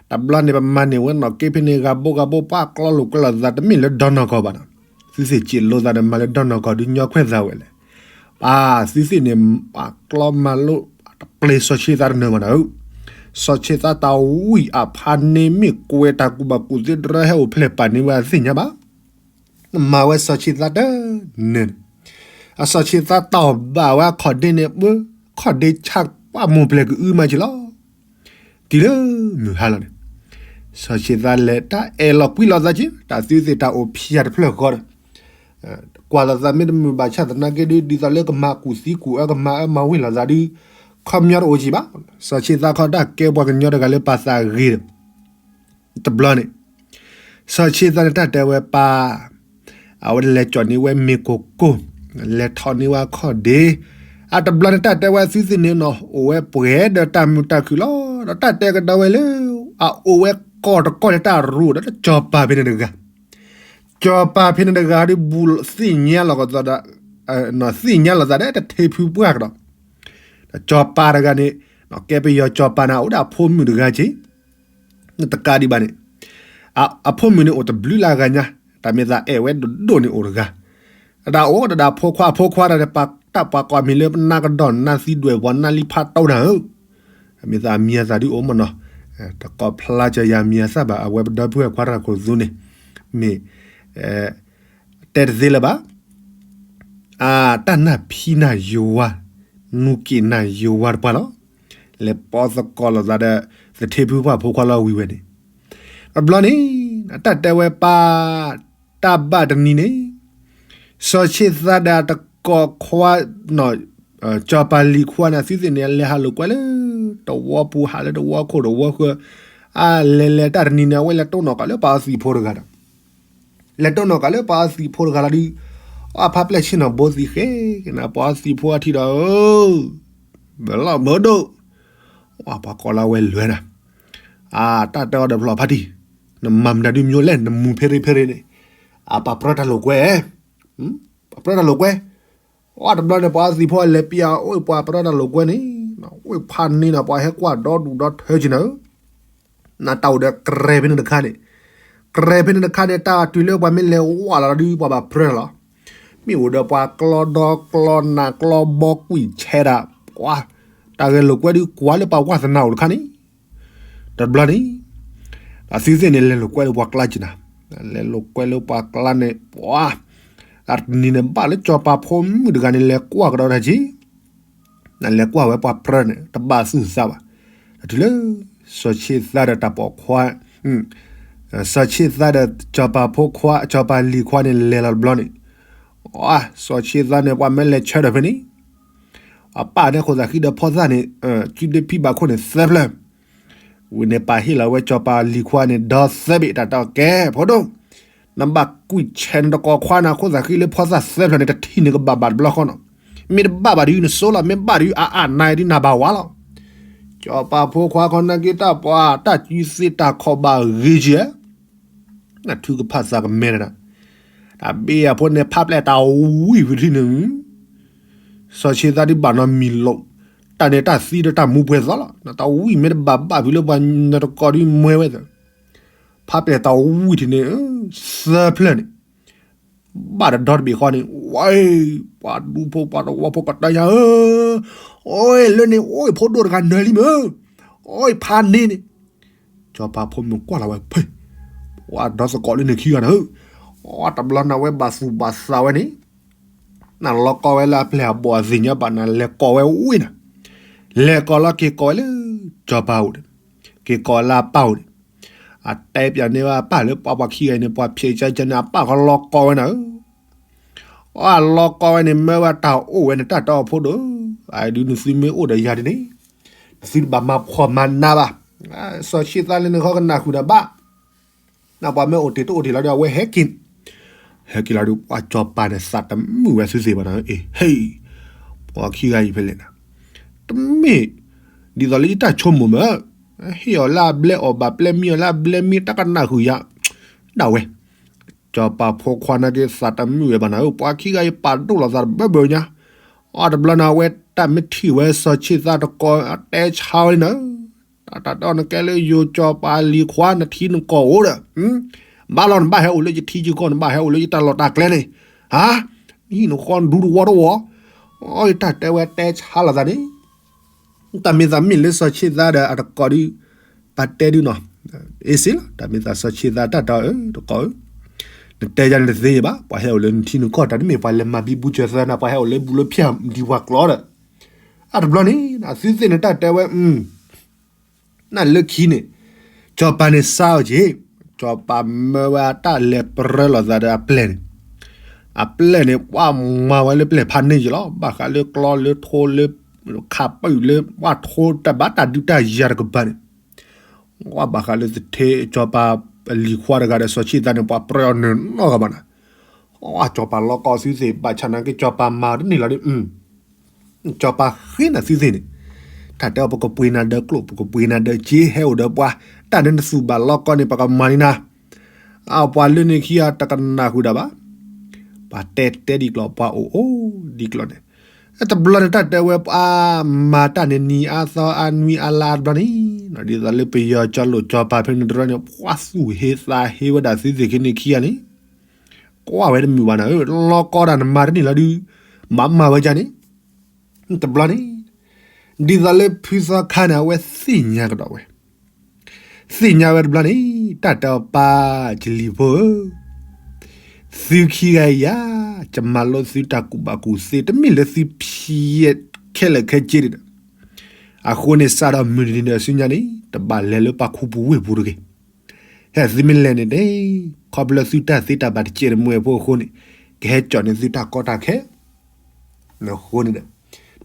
တဘျီန့ၣ် ပမၤန့ၢ်ဝဲနီၢ်က့ဖဲန့ၣ် ဂၤဘိဂၤဘိ ပှၤကျီလိာ်ကွဲလိာ်သး တမ့ၢ်လၢဒီနီၢ်ကီၢ်ဘၣ်နီၤ သုသ့ၣ်စ့ၢ်လိာ်သးဒီး မၤလၢဒီနီၢ်ကီၢ်ဒုး ညီခွဲးသးဝဲလဲၣ် ပသုသ့ၣ်န့ၣ် ပကျီမၤလိ တပျဲၤစီၤဆ့ၣ်သးတနၢၤဘၣ်နီၤဧၢ စီၤဆ့ၣ်သးတၢ်ဝံၣ်အဖါန့ၣ် မ့ၢ်ကွဲးတၢ်ကူၣ်ဘၣ်ကူၣ်သ့တရၢဟဲအိၣ်ဖျဲၣ်ပာ်န့ၢ်ဝဲအသ့ၣ်ညါဘၣ် နမၤဝဲစီၤဆ့ၣ်သးတနၢၤန့ၣ် အစီၤဆ့ၣ်သးတီၢ်ဘၣ်ဝဲအခီၣ်ဒ့န့ၣ် ပခီၣ်ဒ့ဆါ ပှၢ်မိၢ်ပျဲၢ်ကအုမးက့ၤလီၤ တုၤလၢမုၢ်ဟါလီၤန့ၣ် စီၤဆ့ၣ်သးလဲၤတၢ်အဲၣ်လီၤကွံလိာ်သးက့ၤ တၢ်သုသ့ၣ်တၢ်အိၣ်ဖျဲၣ်တဖျၢၣ်ဃီဒီး ကွၢ်လိာ်သးမ့ၢ်တမုာ်ဘၣ်ဆၣ်သနာ်က့ဒုး ဒ်သိးလၢကမၤကူၣ်သံကူၣ်အၢ ကမၤအၢမၤဝ့ၤလိာ်သးဒုး ခီပညီတအိၣ်က့ၤဘၣ်. စီၤဆ့ၣ်သးခီတၢ်ကဲပှၤကညီတဂၤလၢပာ်သးဂ့ၤဒီး တဘျီန့ၣ် စီၤဆ့ၣ်သးန့ၣ်တၢ်တဲဝဲပၢ် အဝဲလဲၤကၠီၣ်န့ၢ်ဝဲမ့ၢ်ကိၢ်ကိၢ် လဲၤထီၣ်န့ၢ်ဝဲအခီၣ်ဒ့ အတဘျီန့ၣ်တၢ်တဲဝဲသုသ့ၣ်န့ၣ်နီၤ အိၣ်ဝဲပှဲၤဒီးတၢ်မုာ်တၢ်ခုၣ်လီၤ. ဒီးတၢ်တဲကဒီးဝဲလၢ အအိၣ်ဝဲကီၢ်တကီၢ်လၢတၢ်ရူဒီးစီၤပၤဖဲန့ၣ်တဂၤ စီၤပၤဖဲန့ၣ်တဂၤဒီးဘူးသ့ၣ်ညါလီၤကသီဒီး သ့ၣ်ညါလီၤသးဒီးတထံဖုပှၢ်ကဒီး စီၤပၤတဂၤန့ၣ် ကဲပယီၤစီၤပၤန့ၣ် အိၣ်ဒီးအဖိမုၣ်တဂၤက့ၤ တကးဒံးဘၣ်န့ၣ် အဖိမုၣ်န့ၣ်အိၣ်တဘျုးလၢအဂၤညါ တၢ်မ့ၢ်သးအဲၣ်ဝဲဒိၣ်ဒိၣ်န့ၣ်အိၣ်တဂၤ တၢ်အိၣ်တဒၣ်ဖိခွါ အဖိခွါတၢ်တပာ်တၢ်ပှၤကွၢ်မ့ၢ်လၢပနၢ်ကဒီၢ်နၢ်သံဒွဲၣ်ပှၤနၢ်လံဖးတိၢ်နၤဧၢ တၢ်မ့ၢ်သးအမံၤအသးဒုးအိၣ်မ့ၢ်နီၤ တကိးဖျါကၢၤယၤမံၤအသးဘၣ် အဝဲပဒီပုၢ်ဝဲၢ်ခွါတၢ်ခိၣ်သူန့ၣ် မ့ၢ် တဲတသ့လၢၤဘၣ် တၢ်နၢ်ဖံးနၢ်ယိၤဝါ, နူက့ၣ်နၢ်ယိၤဝါတပှၢ်လီၤ. လဲၤပိာ်သကိးလိာ်သးဒီး သထ့ဖုပှၢ်ဖိခွါလီၤဝံၤဝဲန့ၣ်, တဘျီန့ၣ် တၢ်တဲဝဲပၢ်, တၢ်ဘၣ်တနံၤန့ၣ် စီၤဆ့ၣ်သါဒီးတကိးခွါ စီၤပၤလံၤခွါန့ၣ် အသုသ့ၣ်န့ၣ် လဲၤဟးလိာ်ကွဲလၢ တဝီပူၤ ဟးလၢတဝီခိၣ်တဝီဃၢၤ, အလဲၤလဲၤတၢ်တနံၤန့ၣ် အဝဲလဲၤတိၢ်နီၣ်ကးလၢပှၤအီသံးဖိတဂၤဒီး လဲၤတိၢ်နီၣ်ကးလၢပှၤအီသံးဖိတဂၤလီၤဒုး, အဖါပျဲၢ်ဆ့ၣ်နီၤဘိသံးဃဲက့ၤန့ၣ် ပှၤအီသံးဖိအထံၣ်ဒီး ဧၢ, မ့ၢ်လီၤမ့ၢ်ဒိၣ်, ပှၤကိးလၢအဝဲလဲၤနၤ, အတၢ်တဲအီၤဒီးဖျိးဖါတံၢ်, နမၤမနုၤဒုးမ့ၢ်လဲၣ် နမူၤဖဲရ့ဖဲရ့န့ၣ်, အပှၤပြၢတၢ်လိာ်ကွဲ, ပှၤပြၢတၢ်လိာ်ကွဲ, အတဘျီန့ၣ် ပှၤအီသံးဖိလဲၤပျးအိၣ်ပှၤပြၢတၢ်လိာ်ကွဲန့ၣ်, အိၣ်ဖးန့ၣ်နီၤ ပှၤဟဲကွၢ်ဒီဒူၣ်ဒီထၢက့ၤနၤဧၢ နတၢ်အိၣ်ဒီးကရဲဖဲန့ၣ်တခါန့ၣ်, ကရဲဖဲန့ၣ်တခါန့ၣ် တၢ်တုၤလၢပှၤမ့ၢ်လဲၤဝးလီၤဒီး ပှၤဘၣ်ပြၢလီၤ. မ့ၢ်အိၣ်ဒီးပှၤကျီဒီကျီနးကျီဘီကွံာ်ဆဲးဒၣ်, ပှၤ, တၢ်ဂဲၤလိာ်ကွဲဒုးကွၢ်လၢပှၤဝးသနာအိၣ်တခါန့ၣ်, တဘျီန့ၣ် အသုသ့ၣ်န့ၣ် လဲၤလိာ်ကွဲလၢပှၤကျါက့ၤနၤ, လဲၤလိာ်ကွဲလၢပှၤကျါန့ၣ် ပှၤ, အတနံၤန့ၣ် ဘၣ်လၢစီၤပၤဖိမုၣ်တဂၤန့ၣ် လဲၤကွၢ်ကဒီးတၢ်က့ၤ နလဲၤကွၢ်ဝဲပှၤပြၢန့ၣ် တဘၣ်သူၣ်သးဘၣ်. တုၤလၢ စီၤဆ့ၣ်သါဒီးတၢ်ပိာ်ခွါ, စီၤဆ့ၣ်သါဒီးစီၤပၤဖိခွါ စီၤပၤလံၤခွါန့ၣ် လဲၤလီၤတဘျီန့ၣ်, စီၤဆ့ၣ်သါန့ၣ် ပှၤမ့ၢ်လဲၤဆၢထၢၣ်ဖဲန့ၣ်, အပၢ်န့ၣ်ခိၣ်သးဃံဒီးဖိသၣ်န့ၣ်, စုဒ့ဖံဘၣ်ခိၣ်န့ၣ်သၢဖျၢၣ် ဝံၤန့ၣ် ပာ်ဟ့ၣ်လီၤဝဲစီၤပၤလံၤခွါန့ၣ် ဒီသၢဘ့ၣ် တၢ်တဲအီၤ ကဲ ဖိဒိၣ်, နဘၣ်ကွံာ်ဆဲးနတကိးခွါနၤ ခိၣ်သးဃံလၢဖိသၣ်သၢဖျၢၣ်န့ၣ် တထံၣ်န့ၣ်ကဘၣ်ဘၣ်တဘျီဃီနီၤ, မ့ၢ်တဘၣ်ဘၣ်ဒုးနစိလီၤ, မ့ၢ်ဘၣ်ဒုးအအၣ်နၤဒုးနဘၣ်ဝါလီၤ. စီၤပၤဖိခွါခီနာ်က့ တၢ်ပှၤတၢ်စုသ့တၢ်ခီၣ်ဘၣ်ဂ့ၤကဲ နထုကဖၣ်သးကမဲတဒၣ်, တၢ်ဘ့ၣ်အဖိန့ၣ် ဖးပျဲၢ်တၢ်ဝံၣ်ဝံၤထံၣ်န့ၣ်, စီၤဆ့ၣ်သါဒုးဘၣ်နီတမံၤလီၤ, တၢ်န့ၣ်တၢ်သံဒီးတၢ်မူပှဲၤသီလီၤ, နတၢ်ဝံၣ်မ့ၢ်တဘၣ်ဘၣ်ဖုးလၢပှၤနတကိးဒုးမွဲဝဲသၢ, ဖးပျဲၢ်တၢ်ဝံၣ်ထံၣ်န့ၣ်, သၢဖျၢၣ်န့ၣ် ဘၣ်တဒီတဘ့ၣ်ဃီန့ၣ်, ဝဲ, ပှၤဒူဖိပှၤသဝီဖိကတၢၢ်ညါဧၢ, အိၣ်လၢန့ၣ် အိၣ်ဖိဒိၣ်တဂၤနၢၤလံမ့ၢ်, အိၣ်ဖးန့ၣ်န့ၣ်, စီၤပၤဖိမုၣ်ကွၢ်လီၤဝဲဖဲ, ပှၤဒီသကိးလၢန့ၣ်ခံဂၤန့ၣ်ဧၢ, အတဘျီန့ၣ် အဝဲဘၣ်သူၣ်ဘၣ်သးဝဲန့ၣ်, နလီၤကီဝဲလၢအပျဲၢ်အဘီၣ်အသ့ၣ်ညါဘၣ်နၤ လဲၤကိးဝဲဝံၤနၤ, လဲၤကိးလီၤက့ၤကိးဝဲလၢ စီၤပၤအိၣ်န့ၣ်, က့ၤကိးလၢအပၢ်အိၣ်န့ၣ် အတဲပၠးန့ၢ်ဝဲအပၢ်လၢပှၤပှၤခံဂၤအံၤန့ၣ် ပှၤဖျဲးကၢကၢန့ၣ် အပၢ်ဃီလီၤကီဝဲနၤဧၢ, အလီၤကီဝဲန့ၣ် မၢဝဲတၢ်အိၣ်ဝဲန့ၣ် တၢ်တဲအီၤဖိဒိၣ်, အဒုးနသုမ့ၢ်အိၣ်ဒီးယၤဒ်န့ၣ်, နသုတဘၣ်မၤဖှီၣ်မၤနးဘၣ်, စီၤဆ့ၣ်သါလၢန့ၣ်ဃီကနၣ်ဃုာ်ဒီးဘၣ်, နပှၤမ့ၢ်အိၣ်တ့ၢ်တအိၣ်တ့ၢ်လီၤဒီး အဝဲဟဲက့ၤ ဟဲက့ၤလီၤဒုး ပှၤစီၤပၤန့ၣ် သးတမုာ်ဝဲသုသ့ၣ်ဘၣ်နၤ, အ့ဟ့ၣ်, ပှၤခံဂၤအံၤဖဲလဲၣ်နၤ, တမ့ၢ်, ဒ်သိးလၢယတၢ်ဆိကမိၣ်မ့ၢ်, ဟ့ၣ်အီၤလၢအဘျဲအီၣ်ဘၣ် ပျဲမံအီၤလၢအဘျဲမံ တၢ်ကနၣ်ဃုာ်ယၤ, ဒၣ်ဝဲ, စီၤပၤဖိခွါနာ်က့ သးတမုာ်ဝဲဘၣ်နၤဧၢ, ပှၤခံဂၤအံၤပာ်ဒိၣ်လီၤသးတဘၢဘၢညါ, အတဘျီန့ၣ် အဝဲတၢ်မ့ၢ်ထံၣ်ဝဲစီၤဆ့ၣ်သါတကိး အတဲဆါဝဲလံနၤ တၢ်တၢ်တီနကဲလၢယိၤစီၤပၤလံၤခွါ နထံနကီၢ်အိၣ်ဒီး, ဘၣ်လီၤ နဘၣ်ဟဲအိၣ်လၢယထံယကီၢ် နဘၣ်ဟဲအိၣ်လၢယတၢ်လီၢ်တၢ်ကျဲန့ၣ်, ဟါ, နဟံၣ်နဃီဒူတဝီတဝီ, အတၢ်တဲဝဲတဲဆါလိာ်သးန့ၣ်, တၢ်မ့ၢ်သးမ့ၢ်လၢစီၤဆ့ၣ်သါဒီးအတကိးဒုး, ပာ်တဲဒုးနီၤ, အ့စ့လီၤ တၢ်မ့ၢ်သးစီၤဆ့ၣ်သါတၢ်တီဧၢ တကိးဧၢ, နတဲယၤန့ၣ်တသ့ဘၣ် ပှၤဟဲအိၣ်လၢနထံနကီၢ် တၢ်တမ့ၢ်ပှၤလဲၤမၤဘံဘူစၢၤသၢနၤ ပှၤဟဲအိၣ်လၢဘူးလၢဖၠၣ်ဒံးပှၤကျိာ်ဒီး, အတဘျီန့ၣ် အသုသ့ၣ်န့ၣ်တၢ်တဲဝဲ နလၢခံန့ၣ်, စီၤပၤန့ၣ်စါအီၤက့ၤ, စီၤပၤမၢဝဲအတၢ်လဲၤပြၢလိာ်သးဒီးအပျဲၢ်န့ၣ်, အပျဲၢ်န့ၣ် ပှၤမၤဝဲလၢပျဲၢ်ဖးန့ၢ်က့ၤလီၤ ဘၣ်ဃးလၢကျီလၢထိလၢ, ခးပၢၢ်လၢ ပှၤထိတၢ်ဘၣ်တၢ်ဒုးတၢ်ယၤတကပၤန့ၣ်, ပှၤဘၣ်ဃးလၢသထ့စီၤပၤလံၤခွါတဂၤဒီးစီၤဆ့ၣ်သါန့ၣ် ပှၤပြၢအီၤန့ၣ်နီတဂၤဘၣ်နၤ, စီၤပၤလီၤကီသုသ့ၣ် ဘၣ်ဆၣ်နာ်က့ စီၤပၤမၤတန့ၢ်လီၤဒုး စီၤပၤဃ့နၤသုသ့ၣ်န့ၣ်, တၢ်တဲအီၤပကပှ့ၤနၤဒီးကျိၣ် ပကပှ့ၤနၤဒီးစ့ ဟဲအိၣ်ဒီးပှၤ, တၢ်န့ၣ်နသူၣ်ဘၣ်လီၤကီန့ၣ် ပကမၤန့ၢ်နၤ, အပှၤလၢန့ၣ်ခံဂၤတကနၣ်ဃုာ်ဒၣ်ဘၣ်, ပှၤတဲတဲဒ်ကျိၤ ပှၤအိၣ်အိၣ်ဒ်ကျိၤန့ၣ်, တဘျီန့ၣ်တၢ်တဲဝဲပှၤမၤတၢ်န့ၣ်နံၤအါသီအါနွံအါလါအါတဘျီန့ၣ်, ဒ်သိးလၢပယီၤကၠီလိာ်စီၤပၤဖဲန့ၣ်တရၢန့ၣ် ပှၤသူၣ်ဟ့သးဟ့ဝဲဒၣ်သုသ့ၣ်ခံန့ၣ်ခံဂၤန့ၣ် ကွၢ်ဝဲတမုာ်ဘၣ်နၤဧၢ, လီၤကီဒၣ်နမၤတန့ၢ်လီၤဒုး, မၤမၤဝဲဒ်န့ၣ်, တဘျီန့ၣ်, ဒ်သိးလၢဖုသီခါန့ၣ် အဝဲသ့ၣ်ညါကဒီးဝဲ, သ့ၣ်ညါဝဲတဘျီန့ၣ်, တၢ်တဲအီၤပၢ်ကလံၤဖိဧၢ, သုခံဂၤယၤ ယမၤလိသုတၢ်ကူၣ်ဘၣ်ကူၣ်သ့ တမ့ၢ်လၢသုဖံးယဲၢ်ခဲလၢာ်ခဲဆ့ဒံးဒီး, အဃိန့ၣ် စးထီၣ်မုၢ်တနံၤဒီးဆူညါန့ၣ် တဘၣ်လဲၤလၢပှၤခူပူၤဝ့ၢ်ပူၤတဂ့ၤ. ဟဲသုမ့ၢ်လဲၤန့ၣ်န့ၣ် ခီဖျိသုတၢ်သ့တၢ်ဘၣ်တစဲးတမှဲၤဖိအဃိန့ၣ် ကဟဲကၠီၣ်န့ၢ်သုတၢ်ကီတၢ်ခဲ အဃိန့ၣ်ဒီး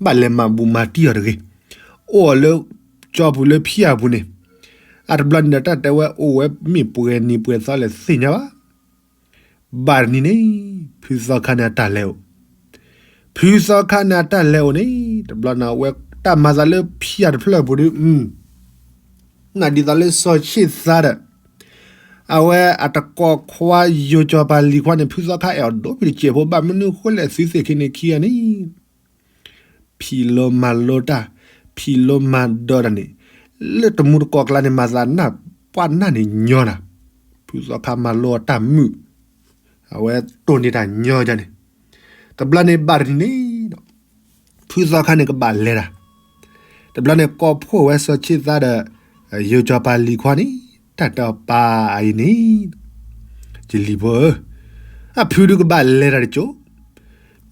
ဘၣ်လဲၤမၤဘူၣ်မၤတံၢ်အီၤတဂ့ၤ. အိၣ်အီၤလၢကၠီပူၤလၢဖံးအပူၤန့ၣ်, အတဘျီန့ၣ်ဒီးတၢ်တဲဝဲအိၣ်ဝဲမ့ၢ်ပှဲၤနံၤပှဲၤသီလဲၣ်သ့ၣ်ညါဘၣ်. ဘၣ်တနံၤန့ၣ် ဖုသီခါန့ၣ်အတၢ်လဲၤအိၣ်, ဖုသီခါန့ၣ်အတၢ်လဲၤအိၣ်န့ၣ် တဘျီန့ၣ်အဝဲတၢ်မၤသးလၢဖံးအတဖျၢၣ်အပူၤဒီး နာ်ဒ်သိးလၢစီၤဆ့ၣ်သါဒီး အဝဲအတကိးခွါယိၤစီၤပၤလံၤခွါန့ၣ် ဖုသီခါအဲၣ်အီၤဒိၣ်ဖံးတစဲးဖိ ဘၣ်မနုၤဃိလဲၣ်သုသ့ၣ်ခံန့ၣ်ခံဂၤန့ၣ် ဖံးလိမၤလိတၢ်, ဖံးလိမၤဒိးတၢ်န့ၣ် လၢတမူတကိးကျါန့ၣ် မၤသးနၢ်ပှၢ်နၢ်န့ၣ်ညီနၤ, ဖုသီခါမၤလိအတၢ်မုာ်, အဝဲတိၢ်န့ၢ်တၢ်ညီဒ်န့ၣ်, တဘျီန့ၣ်ဘၣ်တနံၤန့ၣ်ဒီး ဖုသီခါန့ၣ်ကဘၣ်လဲၤတၢ်, တဘျီန့ၣ်ကိးဖှိၣ်ဝဲစီၤဆ့ၣ်သါဒီး ယိၤစီၤပၤလံၤခွါန့ၣ် တၢ်တဲအီၤပၢ်အံၤန့ၣ် ယလံၤဖိဧၢ, အဖုဒုးကဘၣ်လဲၤတၢ်တကၠိ,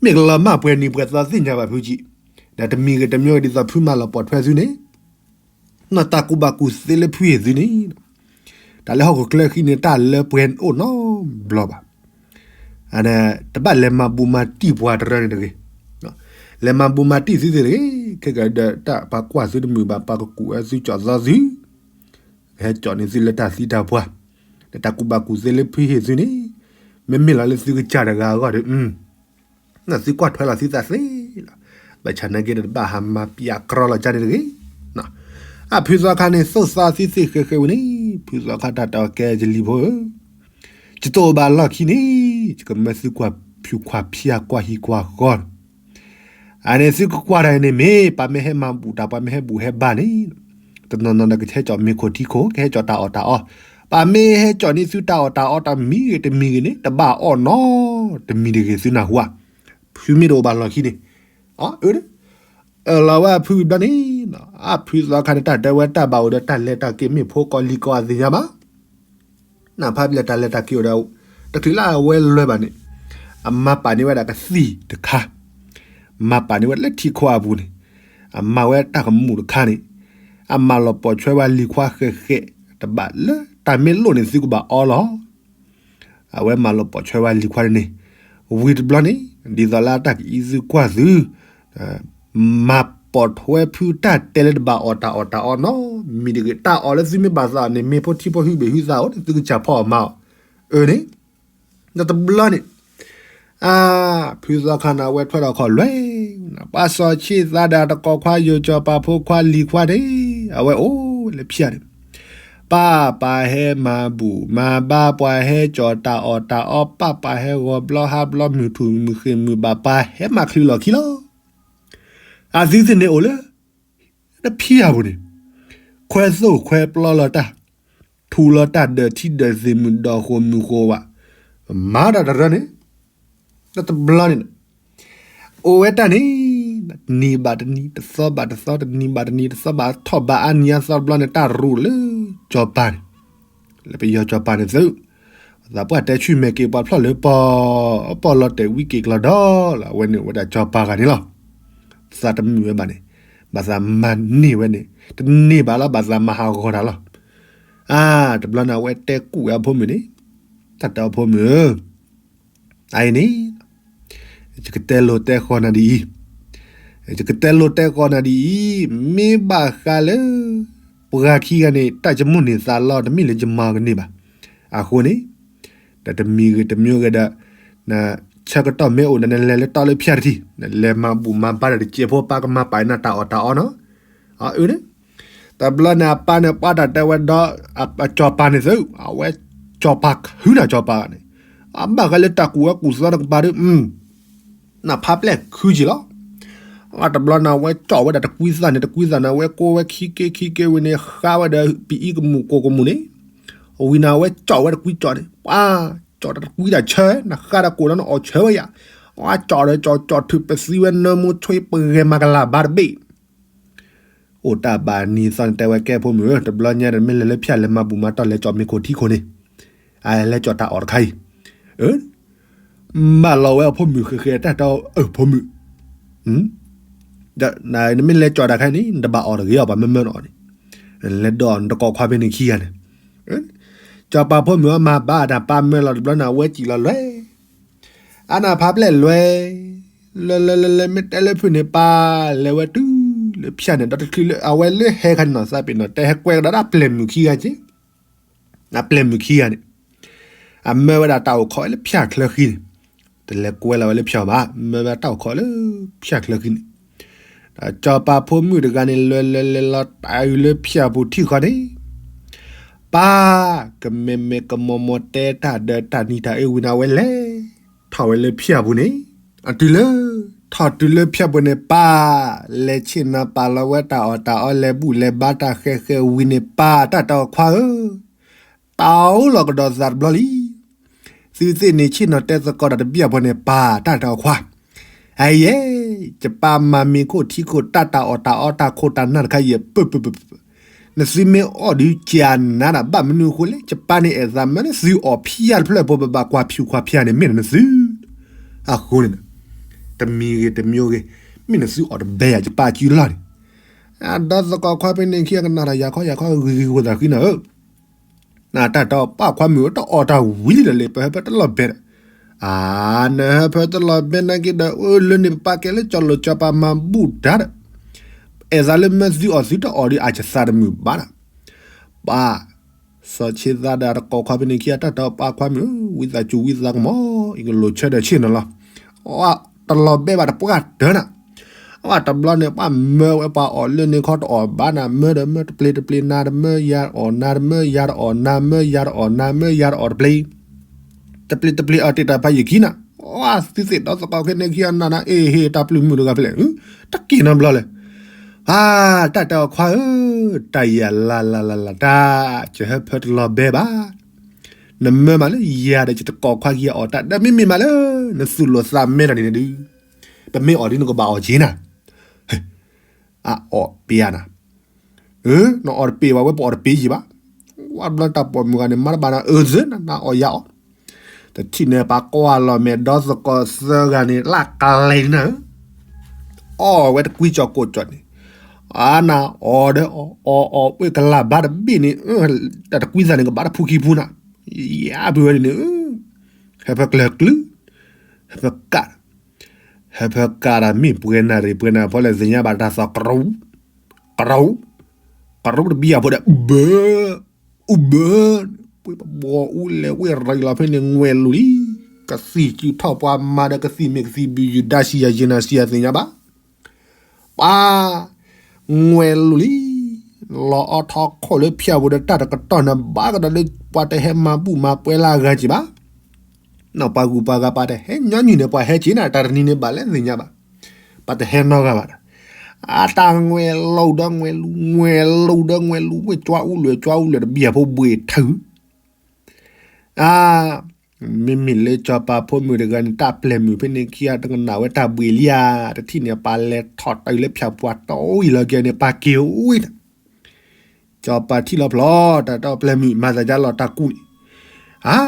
မ့ၢ်ကလီၤမၢ်ပှဲၤနံၤပှဲၤသီသ့ၣ်ညါဘၣ်ဖုကံ, ဒီးတမံၤဂ့ၤတမံၤဂ့ၤဒ်သိးဖုမၤလီၤပိာ်ထွဲသုန့ၣ်, နီၢ်တၢ်ကူၣ်ဘၣ်ကူၣ်သ့လၢဖုဟ့ၣ်သုန့ၣ်, တၢ်လၢဟီၣ်ခိၣ်ချၢဃံန့ၣ် တၢ်လၢပှဲၤအိၣ်နီတဘျီဘၣ်. တဘၣ်လဲၤမၤဘူၣ်မၤတံၢ်ပှၤတရၢန့ၣ်တဂ့ၤ. လဲၤမၤဘူၣ်မၤတံၢ်သုသ့ၣ်တဂ့ၤ, ခဲကဒီးတၢ်ပှၤကွၢ်သုတမုာ်ဘၣ် ပှၤကကူၣ်အၢသုကၠီၣ်သီသု ကဟဲကၠီၣ်န့ၢ်သုလၢတၢ်သံတၢ်ပှၢ်, ဒီးတၢ်ကူၣ်ဘၣ်ကူၣ်သ့လၢဖုဟ့ၣ်သုန့ၣ်, မ့မ့ၢ်လီၤလၢသုကစၢ်တဂၤအဂီၢ်ဒီး သုကွၢ်ထွဲလီၤသုသးသ့လီၤ. ဘၣ်ဆၣ်နာ်က့ဒီးတဘၣ်ဟးမၤပျးကြီလီၤကန့ၣ်တဂ့ၤ. အဖုသီခါန့ၣ် သိၣ်သါသုသ့ၣ်ဃဲးဃဲးဝံၤန့ၣ် ဖုသီခါတၢ်တဲအီၤကဲယလံၤဖိဧၢ, ယတအိၣ်ဘၣ်လီၢ်ခံန့ၣ် ယကမၢသုကွၢ်ဖုးကွၢ်ဖံးကွၢ်ဟံၣ်ကွၢ်ဃီလီၤ. အန့ၣ်သုကကွၢ်တၢ်အံၤန့ၣ်မ့ၢ် ပှၤမ့ၢ်ဟဲမၤဘူၣ်တၢ် ပှၤမ့ၢ်ဟဲဘူၣ်ဟဲဘါန့ၣ်, တနီၤနီၤဒီးကဟဲကၠီၣ်မ့ၤခိၣ်ထံခိၣ် ကဟဲကၠီၣ်တၢ်အီၣ်တၢ်အီ, ပှၤမ့ၢ်ဟဲကၠီၣ်န့ၢ်သုတၢ်အီၣ်တၢ်အီတမံၤဂ့ၤတမံၤဂ့ၤန့ၣ် တဘၣ်အီၣ်နီတမံၤတဂ့ၤသုနၢ်ဟူဧါ. ဖုမ့ၢ်တအိၣ်ဘၣ်လီၢ်ခံန့ၣ်, အၢ အၢၣ်လီၤဝဲအဖုဘျီန့ၣ်, အဖုသီခါန့ၣ် တၢ်တဲဝဲတၢ်ဘၣ်အိၣ်ဒီးတၢ်လဲၤတၢ်က့ၤမ့ၢ်ဖိကီၢ်လံၤကီၢ်အသ့ၣ်ညါဘၣ်. နဖးပျဲၢ်တၢ်လဲၤတၢ်က့ၤအိၣ်ဒီး တချုးလၢအဝဲလဲၤဘၣ်န့ၣ်, အမၤပာ်န့ၢ်ဝဲဒၣ်ကသံၣ်တခါ, မၤပာ်န့ၢ်ဝဲလၢထံခွါအပူၤန့ၣ်, အမၤဝဲတၢ်ကမူၣ်တခါန့ၣ်, အမၤလီၤပိာ်ဆွဲဝဲလံၤခွါဃဲးဃဲး, တဘၣ်လၢတၢ်မ့ၢ်လိၣ်န့ၣ်သုကဘၣ်အီလီၤ. အဝဲမၤလီၤပိာ်ဆွဲဝဲလံၤခွါန့ၣ်, ဝံၤတဘျီန့ၣ် ဒ်သိးလၢအတၢ်ကအံးသုကွၢ်သု, မၤပိာ်ထွဲဖုတၢ်တဲလၢတဘၣ်အီၣ်တၢ်အီၣ်တၢ်အီနီတမံၤတဂ့ၤ, တၢ်အီၣ်လၢသုမ့ၢ်ဘၣ်သးအီၤန့ၣ် မ့ၢ်ဖိထံဖိဟုဘ့ၣ်ဟုသၣ်အိၣ်န့ၣ် သုကစၢ်ဖီအီၣ်မၤအီၤ, အၢန့ၣ်, ဒီးတဘျီန့ၣ် အါ, ဖုသီခါန့ၣ် အဝဲထွဲဒီးခီၣ်လွဲ, ပှၤစီၤဆ့ၣ်သါဒီးတကိးခွါယိၤစီၤပၤဖိခွါလံၤခွါန့ၣ်, အဝဲအိၣ်လၢဖၠၣ်န့ၣ်, ပၢ်ပၢ်ဟဲမၤဘူၣ်မၤဘါ ပှၤဟဲကၠီၣ်တၢ်အီၣ်တၢ်အီ, ပၢ်ပၢ်ဟဲဂီၤဘျီဟါဘျီ မုၢ်ထူၣ်မုၢ်ဃ့ၢ်မုၢ်ဘၣ် ပၢ်ဟဲမၤချုးလီၢ်ခံလီၤ. အသုသ့ၣ်န့ၣ်အိၣ်လၢ တဖံးအပူၤန့ၣ်, ခွဲသိၣ်ခွဲပျီလီၤတၢ်, ထူလီၤတၢ်ဒၢးထံဒၢးသ့ၣ်မုၢ်ဒီးဃိာ်မုၢ်ဃိာ်ဝး, မၤတၢ်တရၢန့ၣ်, ဒီးတဘျီန့ၣ်, အိၣ်ဝဲတၢ်န့ၣ်, တနံၤဘၣ်တနံၤ တသီဘၣ်တသီ တနံၤဘၣ်တနံၤ တသီဘၣ်ထီၣ်ဘၣ်အါနံၤအသီတဘျီန့ၣ် တၢ်ရူးလၢစီၤပၤန့ၣ်, လၢပယီၤစီၤပၤန့ၣ်သု, သးပှၢ်တဲဆူၣ်မဲာ်က့ၤပှၤဖျီၣ်လၢပီၢ်, ပီၢ်လီၤတဲာ်ဝံက့ၤကျီဒီလီၤ အဝဲန့ၣ်အိၣ်ဝဲဒၣ်စီၤပၤဂၤန့ၣ်လီၤ. သးတမုာ်ဝဲဘၣ်န့ၣ်, ဘၣ်သးမၤန့ၢ်ဝဲန့ၣ်, တန့ၢ်ဘၣ်လီၤ ဘၣ်သးမၤဟးဂီၤတၢ်လီၤ. အါ, တဘျီန့ၣ် အဝဲတဲကူၣ်ဝဲအဖိမုၣ်န့ၣ်, တၢ်တဲအဖိမုၣ်ဧၢ, အအံၤန့ၣ်, ယကတဲလိာ်တဲဃီၤနၤဒ်အံၤ, ယကတဲလိာ်တဲဃီၤနၤဒ်အံၤ, မ့ၢ်ဘၣ်ဃးလၢ ပှၤခံဂၤန့ၣ် တၢ်ယမိၣ်န့ၢ်သးလီ တမ့ၢ်လၢယမၤကန့ၢ်ဘၣ်. အဃိန့ၣ်, ဒီးတမံၤဂ့ၤတမံၤဂ့ၤဒီး, ဆၢကတီၢ်မ့ၢ်အိၣ်ဒီး နလဲၤလၢတီလၢဖၠၣ်တထံၣ်, နလဲၤမၤဘူၣ်မၤဘါဒီးတစဲးဖိ ပၢ်ကမၤပာ်နၤတၢ်အီၣ်တၢ်အီနီၤ. အၢ, တဘျီန့ၣ် အပၢ်န့ၣ် ပှၤတၢ်တဲဝဲဒီး, စီၤပၤန့ၣ်သု, အဝဲစီၤပၤခုနၤစီၤပၤန့ၣ်, အဘၣ်ဃးလၢတၢ်ကူၣ်ဝဲကူၣ်သီတကပၤဒီး, နဖးပျဲၢ်ခုက့ၤလီၤ. တဘျီန့ၣ် အဝဲကၠီၣ်ဝဲဒၣ်တကွံသၣ်န့ၣ် တကွံသၣ်န့ၣ် အဝဲကိးဝဲခံက့ခံက့ဝံၤန့ၣ် ဃါဝဲဒီးပအံကမူၣ်ကိၢ်ကမူၣ်န့ၣ်, ဝံၤန့ၣ် အဝဲကၠီၣ်ဝဲတကွံကၠီၣ်န့ၣ်, ပှၤကၠီၣ်တကွံတၢ်ဆၢ, နဃါဒီးကိၣ်ဒီးနအီၣ်ဆၢဝဲယၤ, အဝဲကၠီၣ်ဒီးကၠီၣ်ကၠီၣ်ထုးပသံဝဲနၢမူဆွ့ပဂဲၤမၤကလၢ်ဘါတဘ့ၣ် အိၣ်တၢ်ဘၣ်နံၤသီန့ၣ် တဲဝဲကဲဖိမုၣ်ဧၢ, တဘျီညါဒီးမ့ၢ်လဲၤလၢဖၠၣ်လဲၤမၤဘူၣ်မၤတီၢ်လဲၤကၠီၣ်မ့ၤခိၣ်ထံခိၣ်န့ၣ်, အလဲၤကၠီၣ်တၢ်အီၣ်တခါအံၤ, အၢ, မၢလီၤဝဲအဖိမုၣ်ဃဲဃဲတၢ်တီအဖိမုၣ်, ဒီးနမ့ၢ်လဲၤကၠီၤတၢ်ခဲအံၤန့ၣ် နတဘၣ်အီၣ်တဂ့ၤအီၤ ပှၤမၢမၢနအီၣ်န့ၣ်, လဲၤဒီးအီၣ်န့ၣ် နတကိးခွါဖဲန့ၣ်ခံဂၤန့ၣ်, ကၠီၤပၤဖိမုၣ်အီၤမၤဘၣ်တၢ် ပၢ်မၢလီၤတဘျီန့ၣ် အဝဲစံၣ်လီၤလွဲၢ်, အါန့ၣ်ဖးပျဲၢ်လွဲၢ်, လွဲၢ်လွဲၢ်လွဲၢ်လွဲၢ် မ့ၢ်တဲလၢဖုၣ်န့ၣ် ပၢ်လဲၤဝဲတုၤလၢဖၠၣ်န့ၣ် ဒီတချုးလၢအဝဲလၢဟဲခါန့ၣ်နီၤ သးပ့ၤနီၤ တဲဟဲကွဲကဒီးဒၣ်ပျဲၢ်မုၣ်ခံဂၤက့ၤ, အပျဲၢ်မုၣ်ခံဂၤန့ၣ် အမၢဝဲဒၣ်တၢ်အိၣ်ခိးလၢဖၠၣ်ချၢဃံန့ၣ်, တလဲၤကွဲလီၤဝဲလၢဖၠၣ်ဘၣ် မၢဝဲတၢ်အိၣ်ခိးလၢဖၠၣ်ချၢဃံန့ၣ်, ဒီးကၠီၤပၤဖိမုၣ်တဂၤန့ၣ် လဲၤလဲၤလဲၤလီၤတၢ်အုးလၢဖၠၣ်ပူၤထံၣ်ဃီန့ၣ်, ပၢ်, ကမဲာ်မဲာ်ကမီၤမီၤတဲတၢ်ဒီးတၢ်နံၤတၢ်အ့ဝံၤန့ၣ် အဝဲလဲၤထီၣ်ဝဲလၢဖၠၣ်ပူၤန့ၣ်, အတုၤလၢ ထီၣ်တုၤလၢဖၠၣ်ပူၤန့ၣ် ပၢ်, လဲၤဆ့ၣ်နီၤပာ်လီၤဝဲတၢ်အီၣ်တၢ်အီ လဲၤဘူၣ်လဲၤဘါတၢ်ဃဲဃဲဝံၤန့ၣ် ပၢ် တၢ်တီအခွါဧၢ, တၢ်အိၣ်လီၤကဒီးသးတဘျီလံ သုသ့ၣ်န့ၣ်ဆ့ၣ်နီၤတဲသကိးတၢ်တဘျီအဖီန့ၣ် ပၢ် တၢ်တီအခွါ, အယဲၢ်, ယပၢ်မၤမ့ၤခိၣ်ထံခိၣ် တၢ်တၢ်အီၣ်တၢ်အီတၢ်ခိၣ်တၢ်နၢ်တခါယဲၢ် ပၢၢ်ပၢၢ်ပၢၢ်ပၢၢ်, နသုမ့ၢ်အီၣ်ဒုးကၢ်နၤဒၣ် ဘၣ်မနုၤအဃိလဲၣ် ယပၢ်န့ၣ်အဲၣ်သးမၢလၢသုအီၣ်ဖံးယၢ်တဖျၢၣ်ဖိ ဘၣ်ဘၣ်ကွၢ်ဖၠူၣ်ကွၢ်ဖၠါန့ၣ် မ့ၢ်နသု အဃိန့ၣ် တမံၤဂ့ၤတမံၤဂ့ၤ, မ့ၢ်နသုအီၣ်တဘဲယၤ ယပၢ်စုလီၢ်န့ၣ်, အဒီသကိးခွါဖဲန့ၣ်ခံဂၤကနၣ်တၢ် ယၤခီယၤခီဂ့ၤဂ့ၤဝီသးဃံနၤဧၢ နတၢ်တီပာ်ခွါမုၣ် တအီၣ်တၢ်ဝံၤလံဒီးလဲၤ ပဟၢဖၢတလီၤဘဲဒီး, အါ, နဟၢဖၢတလီၤဘဲနာ်က့ဒီး အိၣ်လၢန့ၣ် ပပၢ်ကဲလၢကၠီၤလိာ်ကၠီၤပၤမၤဘူၣ်တၢ်ဒီး, အဲၣ်သးလၢမၢသုအီၣ်သုတအီၣ်ဒီး အစသးတမုာ်ဘၣ်ဒီး, ပၢ်, စီၤဆ့သးဒီးတကိးခွါဖဲန့ၣ်ခံဂၤ တၢ်တီပာ်ခွါမုၣ်ဧၢ, ဝံသးစူၤဝံသးကမီၤ, ယကလိၣ်ဆၢဒီးဆ့ၣ်နီၤလီၤ, အီၣ်တလီၤဘဲဘၣ်တပှၢ်တၢၢ်နၤ အဝဲတဘျီန့ၣ် ပှၤမၢဝဲပှၤအီၣ်လၢန့ၣ်ခီတအီၣ်ဘၣ်နၤ မၢဒီးမၢတပျ့ၤတပျ့ၤ နၤတမၢယၤတအီၣ် နၤတမၢယၤတအီၣ် နၤမၢယၤတအီၣ် နၤမၢယၤတအီၣ်တပျ့ၤ, တပျ့ၤတပျ့ၤအီၣ်တ့ၢ်တၢ်ဖးယံာ် ခံနၤ, အသုသ့ၣ်ဒီသကိးခဲန့ၣ်ခံဂၤနၤနၤ အ့ၣ်ဟ့ၣ်တၢ်ပျုၢ်မုၣ်တဂၤဖဲလဲၣ်, တက့ၢ်နီတဘျီလဲၣ်, အါ, တၢ်တီခွါဧၢ, တၢ်ယၤလၢ်လၢ်လၢ်လၢ်တၢ်, ယဟၢဖၢတလီၤဘဲဘၣ် နမၢမးလၢယၤဒီးယတကိးခွါခံဂၤအီၣ်တၢ် ဒီးမ့မ့ၢ်မးလၢ နသူၣ်လိာ်သးမဲထီၣ်န့ၣ်ဒုး, ပမ့ၢ်အီၣ်ဒုးနကဘၣ်အီၣ်က့ၤနၤ, အအီၣ်ပ့ၤဧါနၤ, နအီၣ်တပ့ၤဘၣ်ဝဲ ပအီၣ်တပ့ၤယံၤဘၣ်, ဝဲဘျီတၢ်ပိာ်မုၣ်ဂၤန့ၣ် မၤတဘၣ်နၤအၢသၢနၤ နအီၣ်ယၤအီၣ်, တထံၣ်န့ၣ်ပှၤကွၢ်လီၤမဲာ်ဒီသကိးသၢဂၤန့ၣ် လၢကလဲၤနၤဧၢ အီၣ်ဝဲတကွံကၠီၤကိၣ်ကၠီၤန့ၣ်, အါနၤအီၣ်ဒီးအီၣ်အီၣ်အီၣ် ဝ့ၢ်ကလၢ်ဘါတဘ့ၣ်န့ၣ်, တၢ်တကွံသးန့ၣ် ကဘၣ်တဖူခံဖူနၤ, ယါပုၢ်ဝဲဒ်န့ၣ်, ဟၢဖၢကျၢၤကျု, ဟၢဖၢကး, ဟၢဖၢကးတၢ်မ့ၢ်ပှဲၤနၣ်ရံၣ် ပှဲၤနၣ်ရံၣ်ဖီလဲၣ်သ့ၣ်ညါဘၣ်တၢ်သီၣ်ကရူၣ်, ကရူၣ်, ကရူၣ်တဘံၣ်အဖိဒီး ဘၢ အိၣ်ဘၢ, ပှၤဘီအူလဲၤဝ့ၢ်ရံလီၤဖဲန့ၣ် ငွဲလူၤလံ, ကသံၣ်စုထီၣ်ပှၤမၤဒီးကသံၣ်မ့ၢ်ကသံၣ်ဘုၣ်ယုၢ်ဒါဆံးယၤယံၤနၤဆံးယၤသ့ၣ်ညါဘၣ်, ပှၤ, ငွဲလူၤလံ, လီၤအီထီခိၣ်လၢဖၠၣ်ပူၤဒီးတၢ်တကတီၢ်န့ၣ် ဘၣ်ကဒီးလၢပှၤတဟဲမၤဘူၣ်မၤပှဲၤလၢအဂၤက့ၤဘၣ် နီၢ်ပှၤဂုၤပှၤဂၤပှၤတဟဲညီနုၢ်န့ၣ် ပှၤဟဲက့ၤနၤ တၢ်တနံၤန့ၣ်ဘၣ်လဲၣ်သ့ၣ်ညါဘၣ်, ပှၤတဟဲနီတဂၤဘၣ်ဒီး, အတၢ်ငွဲလူၤဒီးငွဲလူၤ ငွဲလူၤဒီးငွဲလူၤ ဝ့ၢ်ကွၢ်အူလွဲၢ်ကွၢ်အူလွဲၢ်တဘံၣ်အဖိဘှ့ၣ်ထုး, အါ, မ့မ့ၢ်လၢစီၤပၤဖိမုၣ်တဂၤန့ၣ် တၢ်ပျဲၢ်မုၣ်ဖဲန့ၣ်ခံဂၤတကနၣ်ဝဲတၢ်ဘှ့ၣ်လံဧါ, တထံၣ်န့ၣ် ပှၤလဲၤထီၣ်တၢ်အုးလၢဖၠၣ်ပူၤ ပှၤတီၢ်ဝံၤလီၤက့ၤန့ၣ် ပှၤက့ၤဝံၤဒီး စီၤပၤထံၣ်လီၤဖျီ တၢ်တီပျဲၢ်မုၣ် မၤသးဒ်လီၤတၢ်ကူၣ်န့ၣ်, အါ,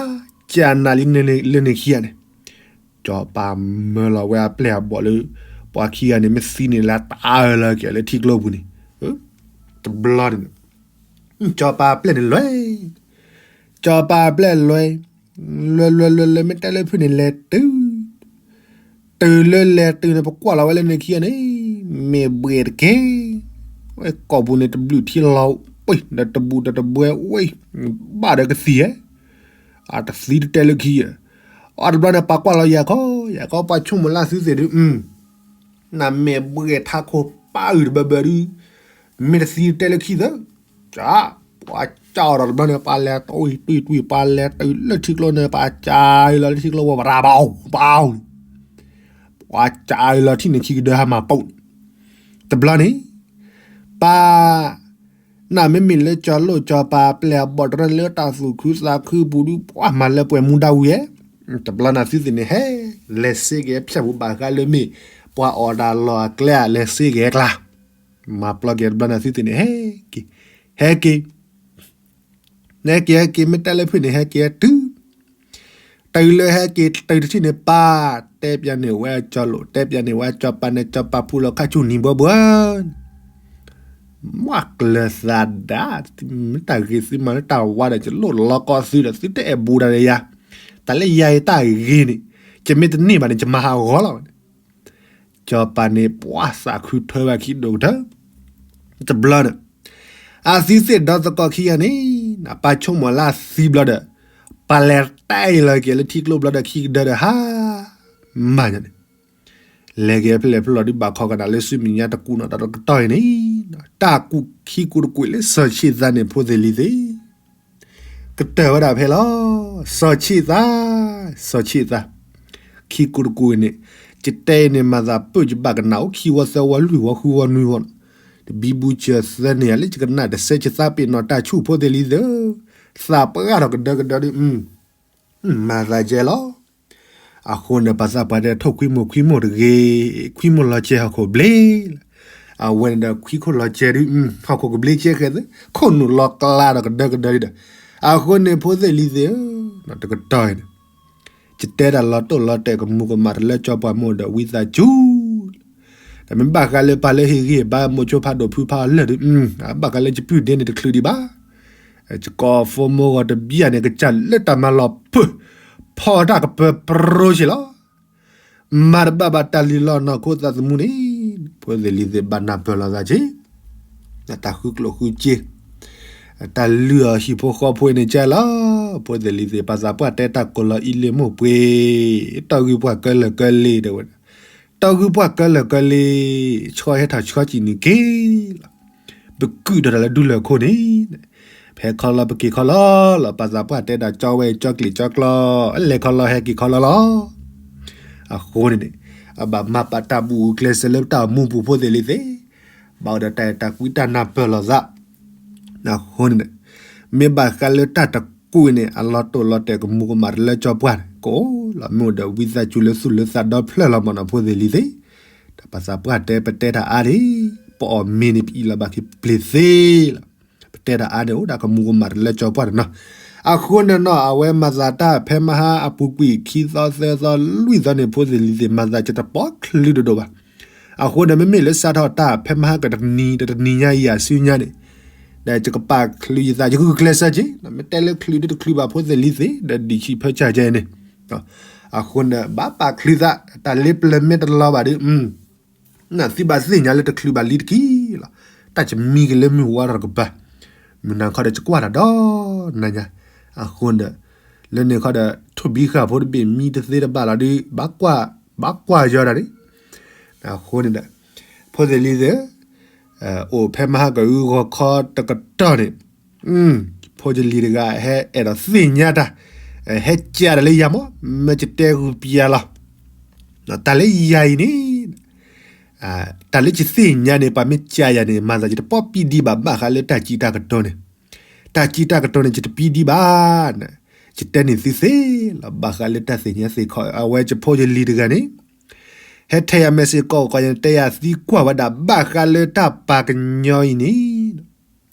ကနၣ်လံလၢန့ၣ်ခံဂၤန့ၣ်, စီၤပၤမၢလီၤဝဲအပျဲၢ်အဘီၣ်လၢ ပှၤခံဂၤန့ၣ် မ့ၢ်သံန့ၣ်လၢတအၢလီၤက့ၤလၢထံကျိပူၤန့ၣ်, တဘျီန့ၣ် စီၤပၤအပျဲၢ်န့ၣ်လွဲၢ်, စီၤပၤအပျဲၢ်လွဲၢ်, လွဲၢ်လွဲၢ်လွဲၢ်လွဲၢ် မ့ၢ်တဲလၢဖုၣ်န့ၣ်လဲၤတုၤ, တုၤလၢလဲၤတုၤန့ၣ် ပကွၢ်လီၤဝဲလၢန့ၣ်ခံဂၤန့ၣ်, မ့ၢ်ဘှ့ၣ်တက့ၢ်, ဝဲကိာ်ပူၤန့ၣ် တဘျုးထံလီၤ, ဝဲဒီးတဘူးတတဘှဲဝဲ, ဘၣ်ဒီးကသံၣ်ဧဲ, အတသံတတဲလၢခံဧဲ, အတဘျီန့ၣ် ပှၤကွၢ်လီၤယၤခီ, ယၤခီပှၤဆိကမိၣ်လၢသုသ့ၣ်ဒုး, နမ့ၢ်ဘှ့ၣ်ထးခိၣ်ပၢ်အုၣ်တဘၢဘၢဒုး, မ့ၢ်တသံတတဲလၢခံသၢ, က, ပှၤကၢ်အီၤဒီးတဘျီန့ၣ် ပှၤလဲၤတုၤတွံၢ်တွံၢ် ပှၤလဲၤတုၤလၢထံကျိန့ၣ် ပှၤကၢ်အုၣ်လီၤလၢထံကျိဝဲ ပရၤဘၣ်အီၣ်ဘၣ်အီၣ်န့ၣ်, ပှၤကၢ်အုၣ်လီၤထံၣ်န့ၣ်ခံကဒၢဟါမၢ်ပိာ်န့ၣ်, တဘျီန့ၣ် ပှၤ နမ့မ့ၢ်လၢကၠီၤလိာ်ကၠီၤပၤပျဲၢ်အဘီၣ်တရၢလၢတၢ်သူၣ်ခုသးခုပူၤဒုး ပှၤမၤလၢပှဲၤမူဒါဝံၤဧဲ, တဘျီန့ၣ်သုသ့ၣ်န့ၣ်ဟဲ, လဲၤစ့က့ၤဖၠၣ်ပူၤဘၣ်ဃးလၢမ့ၢ် ပှၤအီၣ်တၢ်လီၢ်အကျဲဧါ လဲၤစ့က့ၤအကျါ, မၤပျီက့ၤတဘျီန့ၣ်သုသ့ၣ်န့ၣ်ဟဲက့ၤ, ဟဲက့ၤ ဟဲက့ၤဟဲက့ၤ မ့ၢ်တဲလၢဖုၣ်န့ၣ် ဟဲက့ၤတုၤ, တုၤလၢဟဲက့ၤတုၤတထံၣ်န့ၣ် ပၢ်တဲပၠးန့ၢ်ဝဲအကၠီလိာ် တဲပၠးန့ၢ်ဝဲအကၠီပၤန့ၣ် ကၠီပၤဖူလီၤခါဆူၣ်နံၤဘှီဘှီ မ့ၢ်ကျၢၤသးဒၣ်, မ့ၢ်တၢ်ဂ့ၤသုမၤလၢတၢ်ဝါဒီး ယလိၣ်လီၤကီသုဒီး သုတအဲၣ်ဘူးတၢ်ဒီးယၤ, တၢ်လၢယၤအံၤတၢ်ဂ့ၤန့ၣ် ယမ့ၢ်တန့ၢ်ဘၣ်န့ၣ် ယမၤဟးဂီၤလီၤန့ၣ်. ကၠီပၤန့ၣ် ပှၤသးခုထၢဘၣ်ခံဒိၣ်ကတၢၢ်, တဘျီန့ၣ် အသံသ့ၣ်ဒီသကိးခံဂၤန့ၣ် ပၢ်ဆိကမိၣ်လၢအသံဘျီဒီး ပၢ်လဲၤတဲအံၤလီၤက့ၤလၢထံကျိဘျီဒီး ခံကဒၢဒီးဟါ မၤညါန့ၣ် လဲၤက့ၤဖဲလဲၣ်ဖဲလဲၣ်ဒုး ဘၣ်ခီကနၣ်လၢစုမုၢ်ညါတကူးနီၣ်တၢ်တကတီၢ်အံၤန့ၣ်, တၢ်ကူၣ်ခံကူၣ်တကူၣ်လၢစီၤဆံးသးန့ၣ် ဖိသ့ၣ်လံၤသ့ၣ် ကတၢၢ်ဝဲဒၣ်ဖဲလီၤ. စီၤဆံးသး, စီၤဆံးသး, ခံကူၣ်တကူၣ်အံၤန့ၣ် ယတဲအံၤန့ၣ် မၤသးပၢၢ် ယဘၣ်ကနၣ်အိၣ်ခံဝီသၢဝီလွံၢ်ဝီဃုဝီနွံဝီန့ၣ်, တဘံဘူစၢၤသၢန့ၣ်ယၤလၢယကနၣ်တစဲး ယသးပ့ၤနီၣ်တၢ်ဆူၣ် ဖိသ့ၣ်လံၤသ့ၣ်ဧၢ, သးပှၢ်ထီၣ်ကဒၢကဒၢဒုး မၤသးကဲလီၤ. အဃိန့ၣ် ပၢ်သးပှၢ်တဲ ထိၣ်ခွံမိၢ်ခွံမိၢ်တဂ့ၤ, ခွံမိၢ်လီၤစဲၤဟီၣ်ခိၣ်ဘျ့လီၤ. အဝဲန့ၣ်ဒီး ခွံခိၣ်လီၤစဲၤဒုး ဟီၣ်ခိၣ်ကဘျ့ကဲဃဲသ့, ခိၣ်နူာ်လီၤကျါဒီးကဒၢကဒၢဒုးဒီး, အဃိန့ၣ် ဖိသ့ၣ်လံၤသ့ၣ်ဧၢ, တကတီၢ်အံၤန့ၣ် ယတဲတၢ်လီၤတိၢ်လီၤတဲာ် ကမူၤကမၣ်တလၢကၠီပှၢ် မိၢ်ဒီးဝံသးစူၤ တမ့ၢ်ဘၣ်ဃးလၢပၢ်လၢဟ့ၣ်ဂံၢ်ဟ့ၣ်ဘါ မိၤဆိဖးဒိၣ်ဖုဖးအီၤလၢာ်ဒုး, ဘၣ်ဃးလၢယပုၢ်ဒ့န့ၣ်တချုးဒံးဘၣ်. ယကိးဖိမိၢ်ဂီၤတဘျီန့ၣ် ကစၢ်လၢတၢ်မၤလီၤဖုး ဖီအီၣ်တၢ်ကပၢၤပြိဆ့လီၤ. မၤတဘၣ်ဘၣ်တၢ်လုၢ်လီၢ်နီၢ်ခိသးသမူန့ၣ်, ဖိသ့ၣ်လံၤသ့ၣ်ဘၣ်နၢ်ပၢၢ်လိာ်သးက့ၤ တၢ်ဃုကျိၣ်ဃုစ့ တၢ်လုၢ်အီၤဟံၣ်ဖိဃီဖိအံၤန့ၣ်ကဲလီၤ. ဖိသ့ၣ်လံၤသ့ၣ် ပၢ်သးပှၢ်တဲတၢ်ကိးလီၤအံၤလ့ၣ်မိၢ်ပှ့ၤ, တီၢ်ဂုၢ်ပှၢ်ကၢလၢာ်ကၢလ့ၣ်တဲဝဲ, တီၢ်ဂုၢ်ပှၢ်ကၢလၢာ်ကၢလ့ၣ်, ဆှီဟဲထီၣ်ဆှီကံၣ်နုာ်က့ၤလီၤ. ပကုၢ်ဒီးတၢ်လၢဒူလၢာ်ခိၣ်န့ၣ်, ဖဲခီလီၤပက့ၤခီလီၤလီၤ. ပၢ်သးပှၢ်တဲဒၣ်ကၠီဝဲကၠီကျံးကၠီကျီ, လဲၤခီလီၤဟဲက့ၤခီလီၤလီၤ. အဃိန့ၣ်န့ၣ်, အဘၣ်မၤပာ်တၢ်ဘူၣ်အုၣ်ကျဲးစၢးလၢပတၢ်အိၣ်မူပူၤ ဖိသ့ၣ်လံၤသ့ၣ်, ဘၣ်အိၣ်ဒီးတၢ်အဲၣ်တၢ်ကွံတၢ်နၢ်ပၢၢ်လိာ်သး အဃိန့ၣ်န့ၣ်, မ့ၢ်ဘၣ်ဃးလၢတၢ်တကူၣ်အံၤန့ၣ် အလီၤတိၢ်လီၤတဲာ်ကမူၤကမၣ်တလၢကၠီပှၢ်န့ၣ် ကအိၣ်လီၤ. မ့ၢ်အိၣ်ဒီးဝံသးစူၤလၢသူၣ်လၢသးဒီဖျၢၣ်လီၤမၢ်နီၤ ဖိသ့ၣ်လံၤသ့ၣ်, ဒီးပၢ်သးပှၢ်တဲ ပတဲတၢ်အါန့ၣ်, ပအီၣ်မ့ၤန့ၣ် ပအံးလီၤဘၣ်က့ၤပျ့ၤသ့လီၤ. ပတဲတၢ်အါန့ၣ် အိၣ်ဒၣ်ကမူၤကမၣ်တလၢကၠီပှၢ်န့ၣ်နီၤ. အဃိန့ၣ်နီၤ အဝဲမၤသးတၢ်ဖဲမဟါအပူၤကွံာ် ခံသီသၢသီလွံၢ်သီန့ၣ် ဖိသ့ၣ်လံၤသ့ၣ် မၤသးယတပိာ်ချုးဒိၣ်ဒိၣ်ဘၣ်. အဃိန့ၣ် မ့မ့ၢ်လၢစးထီၣ်တၢ်ဖဲမဟါကတနံၤ တတနံၤညါအံၤအစုညါန့ၣ်, ဒီးယကပာ်ချုးယသး ယဂုာ်ကျဲးစၢးက့ၤ, မ့ၢ်တဲလၢချုးဒုတချုးဘၣ် ဖိသ့ၣ်လံၤသ့ၣ် ဒီးဒံၣ်ဆံးဖၢဆၢကဲန့ၣ်, အဃိန့ၣ် ဘၣ်ပာ်ချုးသး တၢ်လ့ပျၢၤမ့ၢ်တလီၤဘၣ်ဒီး နသုဘၣ်သ့ၣ်ညါလၢတချုးဘၣ်လံတက့ၢ်လီၤ. တၢ်ကမံက့ၤလၢမုၢ်ဝါထီၣ်တကပၤ, မုၢ်နၤခီဒီးကကွၢ်တၢ်ဒီးနၤညါ, အဃိဒီး လၢန့ၣ်ခီဒီး ထိၣ်ဘံဃာ်ဖိတဘ့ၣ်မံတသ့တဘၣ်လီၤဒီး ဘၣ်ကွၢ်ယီၤတၢ်န့ၣ်, အဃိန့ၣ်ဒီး ဖိသ့ၣ်လံၤသ့ၣ် အိၣ်ဖဲမဟါကအုဂီၤခီတကတီၢ်န့ၣ်, ဖိယလံၤတဂၤဟဲအဲၣ်ဒိးသ့ၣ်ညါတၢ်, ဟဲကးတၢ်လၢယၤမး မ့ၢ်ယတဲဂုာ်ပျးလီၤ. တၢ်လၢယၤအံၤန့ၣ် တၢ်လၢယသ့ၣ်ညါန့ၣ် ပှၤမ့ၢ်ကးယၤန့ၣ် မၤသးယတပိာ်ပံဒံးဘၣ် ဘၣ်ဃးလၢတၢ်စံးတၢ်ကတိၤန့ၣ်, တၢ်စံးတၢ်ကတိၤန့ၣ် ယတပံဒံးဘၣ်န့ၣ်, ယတဲန့ၢ်သုသ့လီၤ. ဘၣ်ဃးလၢတၢ်သ့ၣ်ညါသ့ၣ်ခီ အဝဲယဖိယလံၤတဂၤန့ၣ် ဟဲထဲယၤ message ကိးကိးယၤန့ၣ် တဲယၤသံကွၢ်ဝဲဒၣ် ဘၣ်ဃးလၢတၢ်ပာ်ကညီအံၤန့ၣ်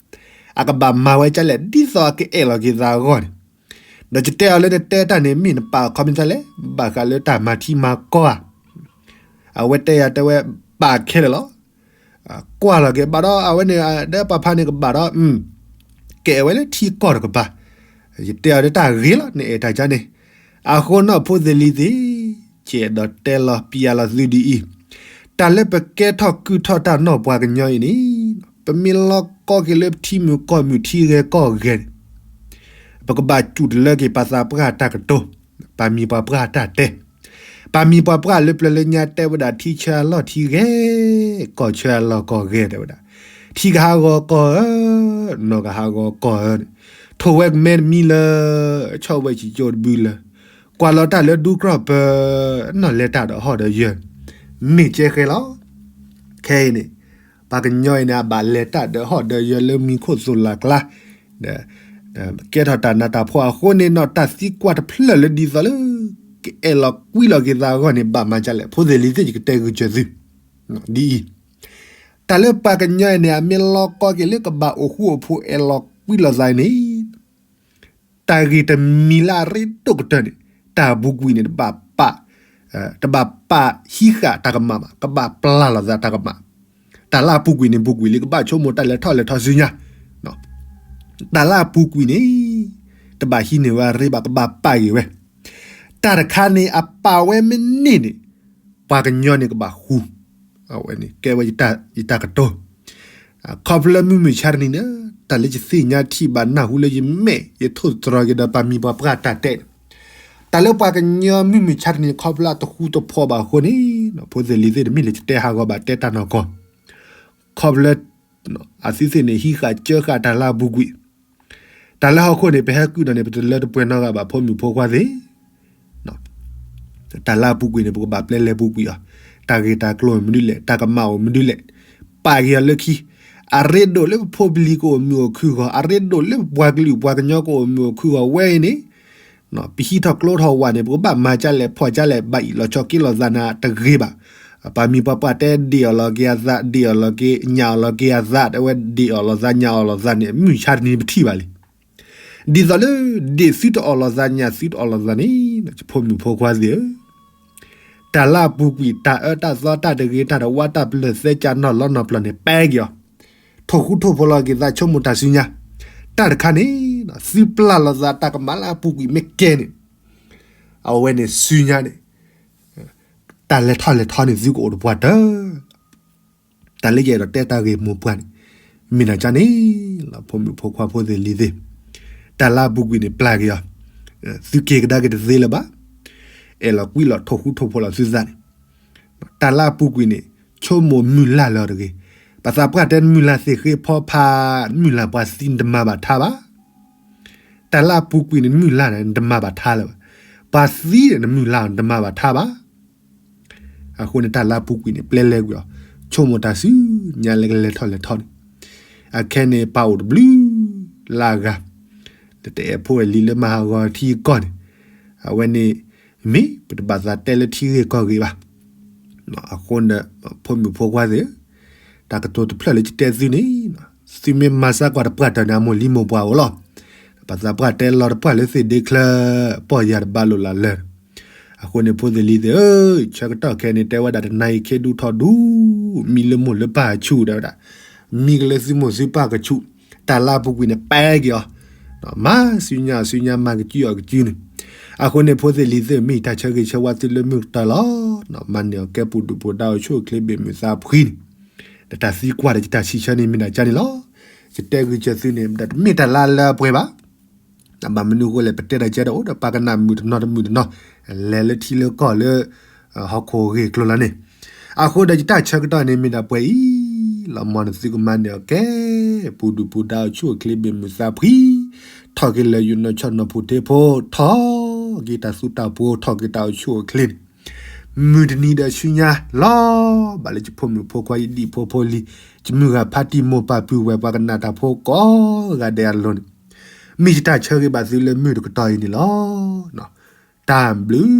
အကဘၣ်မၤဝဲဒ်လဲၣ် ဒ်သိးအကအဲၣ်လီၤက့ၤသးအဂီၢ်န့ၣ်, ဒီးယတဲအီၤလၢနတဲတၢ်န့ၣ် မ့ၢ်နပာ်ခီမ့ၢ်ဒ်လဲၣ်, ဘၣ်ဃးလၢတၢ်မၤထံမၤကီၢ်ဧါ. အဝဲတဲယၤတဲဝဲ ပာ်ခဲလၢာ်လီၤ. ကွၢ်လီၤက့ၤဘၣ်ဒီး အဝဲန့ၣ် ဒီးပှၤဖါန့ၣ်ကဘၣ်ဒီး ကအဲၣ်ဝဲလၢထံကီၢ်တကပၤ, ယတဲအီၤလၢတၢ်ဂ့ၤလီၤ နအဲၣ်တၢ်ကါန့ၣ်, အဃိနီၢ်ဖိသ့ၣ်လံၤသ့ၣ်, ယအဲၣ်ဒိးတဲလီၤပျးလီၤသုဒ်အံၤ, တၢ်လၢပကဲထီၣ်ကုၢ်ထီၣ်တၢ်နီၢ်ပှၤကညီအံၤန့ၣ်, ပမ့ၢ်လီၤကီက့ၤလၢပထံမုၢ်ကီၢ်မုၢ်ထံဂဲၤကီၢ်ဂဲၤန့ၣ်, ပကဘၣ်စူၢ်တလၢက့ၤပှၤသးပှၢ်တၢ်ကတိၤ, ပှၤမံၤပှၤပှၢ်တၢ်တဲ ပှၤမံၤပှၤပှၢ်လၢပျၢၤလၢညါတဲဝဲဒၣ် ထံဆၢအလီၢ်ထံဂဲၤ, ကီၢ်ဆၢအလီၢ်ကီၢ်ဂဲၤတဲဝဲဒၣ်, ထံကဟးဂီၤကီၢ်ဧၢ, နီၢ်ကဟးဂီၤကီၢ်ဧၢန့ၣ်, ထိၣ်ဝဲကမဲတမံၤလၢ, ဆီၣ်ဝဲဆံးကၠိတဘုလၢ, ကွၢ်လီၤတၢ်လၢဒူကြီၢ်ပၢၤ, နီၢ်လဲၤတၢ်ဒီးဟီၣ်ဒီးယၢၤ, မ့ၢ်ကဲဃဲလီၤ. ခဲအံၤန့ၣ် ပှၤကညီအံၤန့ၣ် အဘၣ်လဲၤတၢ်ဒီးဟီၣ်ဒီးယၢၤလၢမံၤခိၣ်သိၣ်လၢ်ကျါ, ဒီးကဲထီၣ်တၢ်နးတၢ်ဖှီၣ်အဃိန့ၣ်နီၤ တၢ်သံကွၢ်တဖျၢၣ်လၢဒ်သိးလၢ ကအဲၣ်လီၤကွံလီၤက့ၤသးအဂီၢ်န့ၣ် ဘၣ်မၤဒ်လဲၣ် ဖိသ့ၣ်လံၤသ့ၣ် ယကတဲဂုာ်စၢၤသု ဒ်အံၤ, တၢ်လၢပှၤကညီအံၤန့ၣ် အမ့ၢ်လီၤကီက့ၤလၢကဘၣ်အိၣ်ဃူအိၣ်ဖိးအဲၣ်လီၤကွံလိာ်သးအံၤန့ၣ် တၢ်ဂ့ၢ်တမံၤလၢအရ့ဒိၣ်ကတၢၢ်န့ၣ် တၢ်ပူၤကွံာ်န့ၣ် တဘၣ်ပာ်, တဘၣ်ပာ်ဟံးဃာ်တၢ်ကမၣ်ဘၣ်, ကဘၣ်ပျၢ်လိာ်သးတၢ်ကမၣ်. တၢ်လၢအပူၤကွံာ်န့ၣ် ပူၤကွံာ်လံ ကဘၣ်ဆိကမိၣ်တၢ်လဲၤထီၣ်လဲၤထီဆူညါ, တၢ်လၢအပူၤကွံာ်န့ၣ် တဘၣ်ဟံးန့ၢ်ဝဲအရ့ဘၣ်, ကဘၣ်ပာ်က့ၤဝဲ. တၢ်တခါန့ၣ် အပာ်ဝဲမ့ၢ်န့ၢ်န့ၣ် ပှၤကညီန့ၣ်ကဘၣ်ဃူ, အဝဲန့ၣ်ကဲဝဲယတၢ်ကတိၤ. ခီဖျိလၢမုၢ်မုၢ်ဆါတနံၤန့ၣ် တၢ်လၢယသ့ၣ်ညါထံၣ်ဘၣ်နၢ်ဟူလၢယမဲာ် ယထိၣ်သတြီၤက့ၤဒီးပှၤမံၤပှၤပှၢ်တၢ်တဲန့ၣ်, တၢ်လၢပှၤကညီမုၢ်မုၢ်ဆါတနံၤ ခီဖျိလၢအတဃူတဖိးဘၣ်အဃိန့ၣ် ဖိသ့ၣ်လံၤသ့ၣ် တမ့ၢ်လၢယတဲဟးဂီၤဘၣ် တဲတၢ်နီၢ်ကီၢ်, ခီဖျိလၢ အသုသ့ၣ်န့ၣ် ဟံးဃာ်စၢဃာ်တၢ်လၢအပူၤကွံာ်, တၢ်လၢဟီၣ်ခိၣ်န့ၣ် ပဟဲကုၣ်ဒီးန့ၣ် ပတလၢတပှဲၤနီတဂၤဘၣ် ဖိမုၣ်ဖိခွါသ့ၣ် တၢ်လၢအပူၤကွံာ်န့ၣ် ပကဘၣ်ပျဲလဲၤပူၤကွံာ်အီၤ, တၢ်ဂ့ၢ်တၢ်ကျိၤမနုၤလဲၣ်, တၢ်ကမၣ်အိၣ်မနုၤလဲၣ်, ပာ်က့ၤအီၤလၢခံ, အရ့ဒိၣ်လၢပဖိပလံၤကအိၣ်မုာ်အိၣ်ခုၣ်ဂီၢ်, အရ့ဒိၣ်လၢပပှၤကလုာ်ပှၤကညီကအိၣ်မုာ်အိၣ်ခုၣ်ဂီၢ်ဝဲအံၤန့ၣ်, ပဟံးထီၣ်ကျိထီၣ်ဝဲန့ၣ် ပကဘၣ်မၤကၢလဲၣ်ဖီၣ်ကၢလဲၣ် ဘၣ်အံၣ်လီၤဆီက့လိာ်သးန့ၣ် တဂ့ၤဘၣ်. ပှၤမံၤပှၤပှၢ်တဲဒ့ၣ်အီၤလီၤက့ၤအသး, ဒ့ၣ်အီၤလီၤက့ၤ, ညၣ်အီၤလီၤက့ၤအသး, တဲဝဲဒ့ၣ်အီၤလီၤသးညၣ်အီၤလီၤသးန့ၣ် မုၢ်ဆါတနံၤပထံၣ်ဘၣ်လံ. ဒ်သိးလၢ ဒ့ၣ်သုတအီၣ်လီၤသးညၣ်သုတအီၣ်လီၤသးန့ၣ် ယဖိမုၣ်ဖိခွါသ့ၣ်ဧၢ, တၢ်လၢအပူၤကွံာ် တၢ်အၢတၢ်သီတၢ်တဂ့ၤတၢ်တဝါတၢ်ပလၢၢ်သဲကၢ်နီၢ်လီနီၢ်ပျီၢ်န့ၣ် ပာ်က့ၤအီၤ, ထိၣ်ဃူထိၣ်ဖိးလီၤက့ၤသးဆိကမိၣ်တၢ်ဆူညါ, တၢ်တခါန့ၣ် သုပျၢ်လိာ်သးတၢ်ကမၣ်လၢအပူၤကွံာ်မ့ၢ်ကဲန့ၣ် အဝဲန့ၣ်ဆူညါန့ၣ် တၢ်လဲၤထီၣ်လဲၤထီန့ၣ် သုကအိၣ်တပှၢ်တၢၢ်, တၢ်လၢယအဲၣ်ဒိးတဲတၢ်ဂ့ၢ်မိၢ်ပှၢ်န့ၣ် မ့ၢ်နၤကန့ၣ်လီၤ ဖိမုၣ်ဖိခွါဖိသ့ၣ်လံၤသ့ၣ်, တၢ်လၢအပူၤကွံာ်န့ၣ် ပျၢ်က့ၤအီၤ, သုက့ၤကဒါက့ၤတသ့လၢၤဘၣ်, အဲၣ်လီၤကွံလီၤထိၣ်ဃူထိၣ်ဖိးလီၤသုသးန့ၣ်, တၢ်လၢအပူၤကွံာ်န့ၣ် ဆိကမိၣ်မုၢ်လၢ်လၢတဂ့ၤ, ပှၤသးပှၢ်တဲနမုၢ်လၢ်သ့ၣ်ဃ့ဖီဖး, နမုၢ်လၢ်ပှၤသံနတမၤဘၣ်ထါဘၣ် တၢ်လၢအပူၤကွံာ်န့ၣ် နမုၢ်လၢ်န့ၣ် နတမၤဘၣ်ထါလၢၤဘၣ်, ပှၤသံန့ၣ် နမုၢ်လၢ်နတမၤဘၣ်ထါဘၣ်. အဃိန့ၣ် တၢ်လၢအပူၤကွံာ်န့ၣ် ပျဲလဲၤကွံာ်အီၤ, ဆိကမိၣ်တၢ်ဆူညါလၢကလဲၤထီၣ်လဲၤထီန့ၣ်, အခဲန့ၣ် ပၢ်အိၣ်တဘျုးလၢအဂၤ, တအဲၣ်ဖိအဲၣ်လံၤလၢမၤဟးဂီၤထံကီၢ်န့ၣ်, အဝဲန့ၣ် မ့ၢ်ပတဘၣ်သးတဲလၢထံဂ့ၢ်ကီၢ်ဂ့ၢ်ဘၣ်. အဃိန့ၣ် ဖိမုၣ်ဖိခွါသ့ၣ်, တၢ်ကတိၤတဖျၢၣ်လၢယတဲသုန့ၣ်, သုမ့ၢ်မၤစၢၤကွၢ်တပှၢ်တၢၢ်န့ၣ် အမိၢ်လံမိၢ်ပှၢ်အိၣ်လီၤ. ပှၤသးပှၢ်တဲလီၤတပှၢ်လၢသ့ၣ်ဒ့ချၢ, ပီၢ်ယၤတဘၣ်လိာ်လၢ်လၢ်. အဃိန့ၣ် ဖိသ့ၣ်လံၤသ့ၣ်ဧၢ, ဆၢကတီၢ်ခဲအံၤန့ၣ် တဲဝဲဒၣ်တနၤအံၤခ့ဒူထီၣ်ဒူ, မံလၢမိၢ်လၢပၢ်အဆူၣ်တဲဝဲဒၣ်, မံကလၢသုမိၢ်သုပၢ်ကဆူၣ်, တၢ်လၢအပူၤကွံာ်န့ၣ် ပာ်က့ၤအီၤ, မၤဆူညါဆူညါ မၤကစုအီၤကစုန့ၣ်. အဃိန့ၣ် ဖိသ့ၣ်လံၤသ့ၣ် မ့ၢ်ယတၢ်ဆၢဂ့ၤဆၢဝါသုလၢမုၢ်ကတၢၢ်လီၤ. မၤန့ၢ်အီၤကဲပူၤဒုၣ်ပူၤဒါအိၣ်ဆူၣ်အိၣ်ချ့ဘ့ၣ်မုာ်သးဖှံန့ၣ်, ဒီးတၢ်သံကွၢ်ဒီးယတၢ်ဆံးဆၢန့ၣ် မ့ၢ်ဒၣ်ကန့ၣ်လီၤ. ယတဲဂုာ်စၢၤသုန့ၣ် တမ့ၢ်တၢ်လၢအလၢအပှဲၤဘၣ်. ဘၣ်မနုၤအဃိလဲၣ် ပတဲတၢ်ကဲတအိၣ်ဒီးပှၤကနၣ်မုာ်တနီၤတမုာ်တနီၤ, လဲၤလၢထံလၢကီၢ်လၢ ဟီၣ်ခိၣ်ဂ့ၢ်ကျိၤလီၤန့ၣ်. အဃိဒီးယတၢ်ဆၢကတီၢ်န့ၣ် မ့ၢ်ဒၣ်ပှဲၤအံၤလီၤ. မ်နသုကမၤန့ၢ်အီၤကဲ ပူၤဒုၣ်ပူၤဒါအိၣ်ဆူၣ်အိၣ်ချ့ဘ့ၣ်မုာ်သးဖှံ, ထီၣ်က့ၤလၢယနီၢ်ဆီၣ်နီၢ်ဖိထ့ဖိ, ထီၣ်က့ၤတၢ်သူတၢ်ပှိၤ, ထီၣ်က့ၤတၢ်အိၣ်ဆူၣ်အိၣ်ချ့န့ၣ်, မုၢ်တနံၤဒီးဆူညါလီၤ. ဘၣ်လၢယဖိမုၣ်ဖိခွါ ယဒံၣ်ဖိဖိလံၤ, ယမုၢ်ဂၤဖါတံၢ်မိၢ်ပၢ်ပုၢ်ဝဲၢ် ပှၤကနၣ်တၢ်ဖိကိးဂၤဒဲးအလိၤန့ၣ်, မ့ၢ်ယတၢ်ဆၢဂ့ၤဘၣ်သုလၢမုၢ်တကတီၢ်အံၤန့ၣ်လီၤ. တၢ်ဘျုး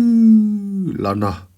လီၤနီၤ.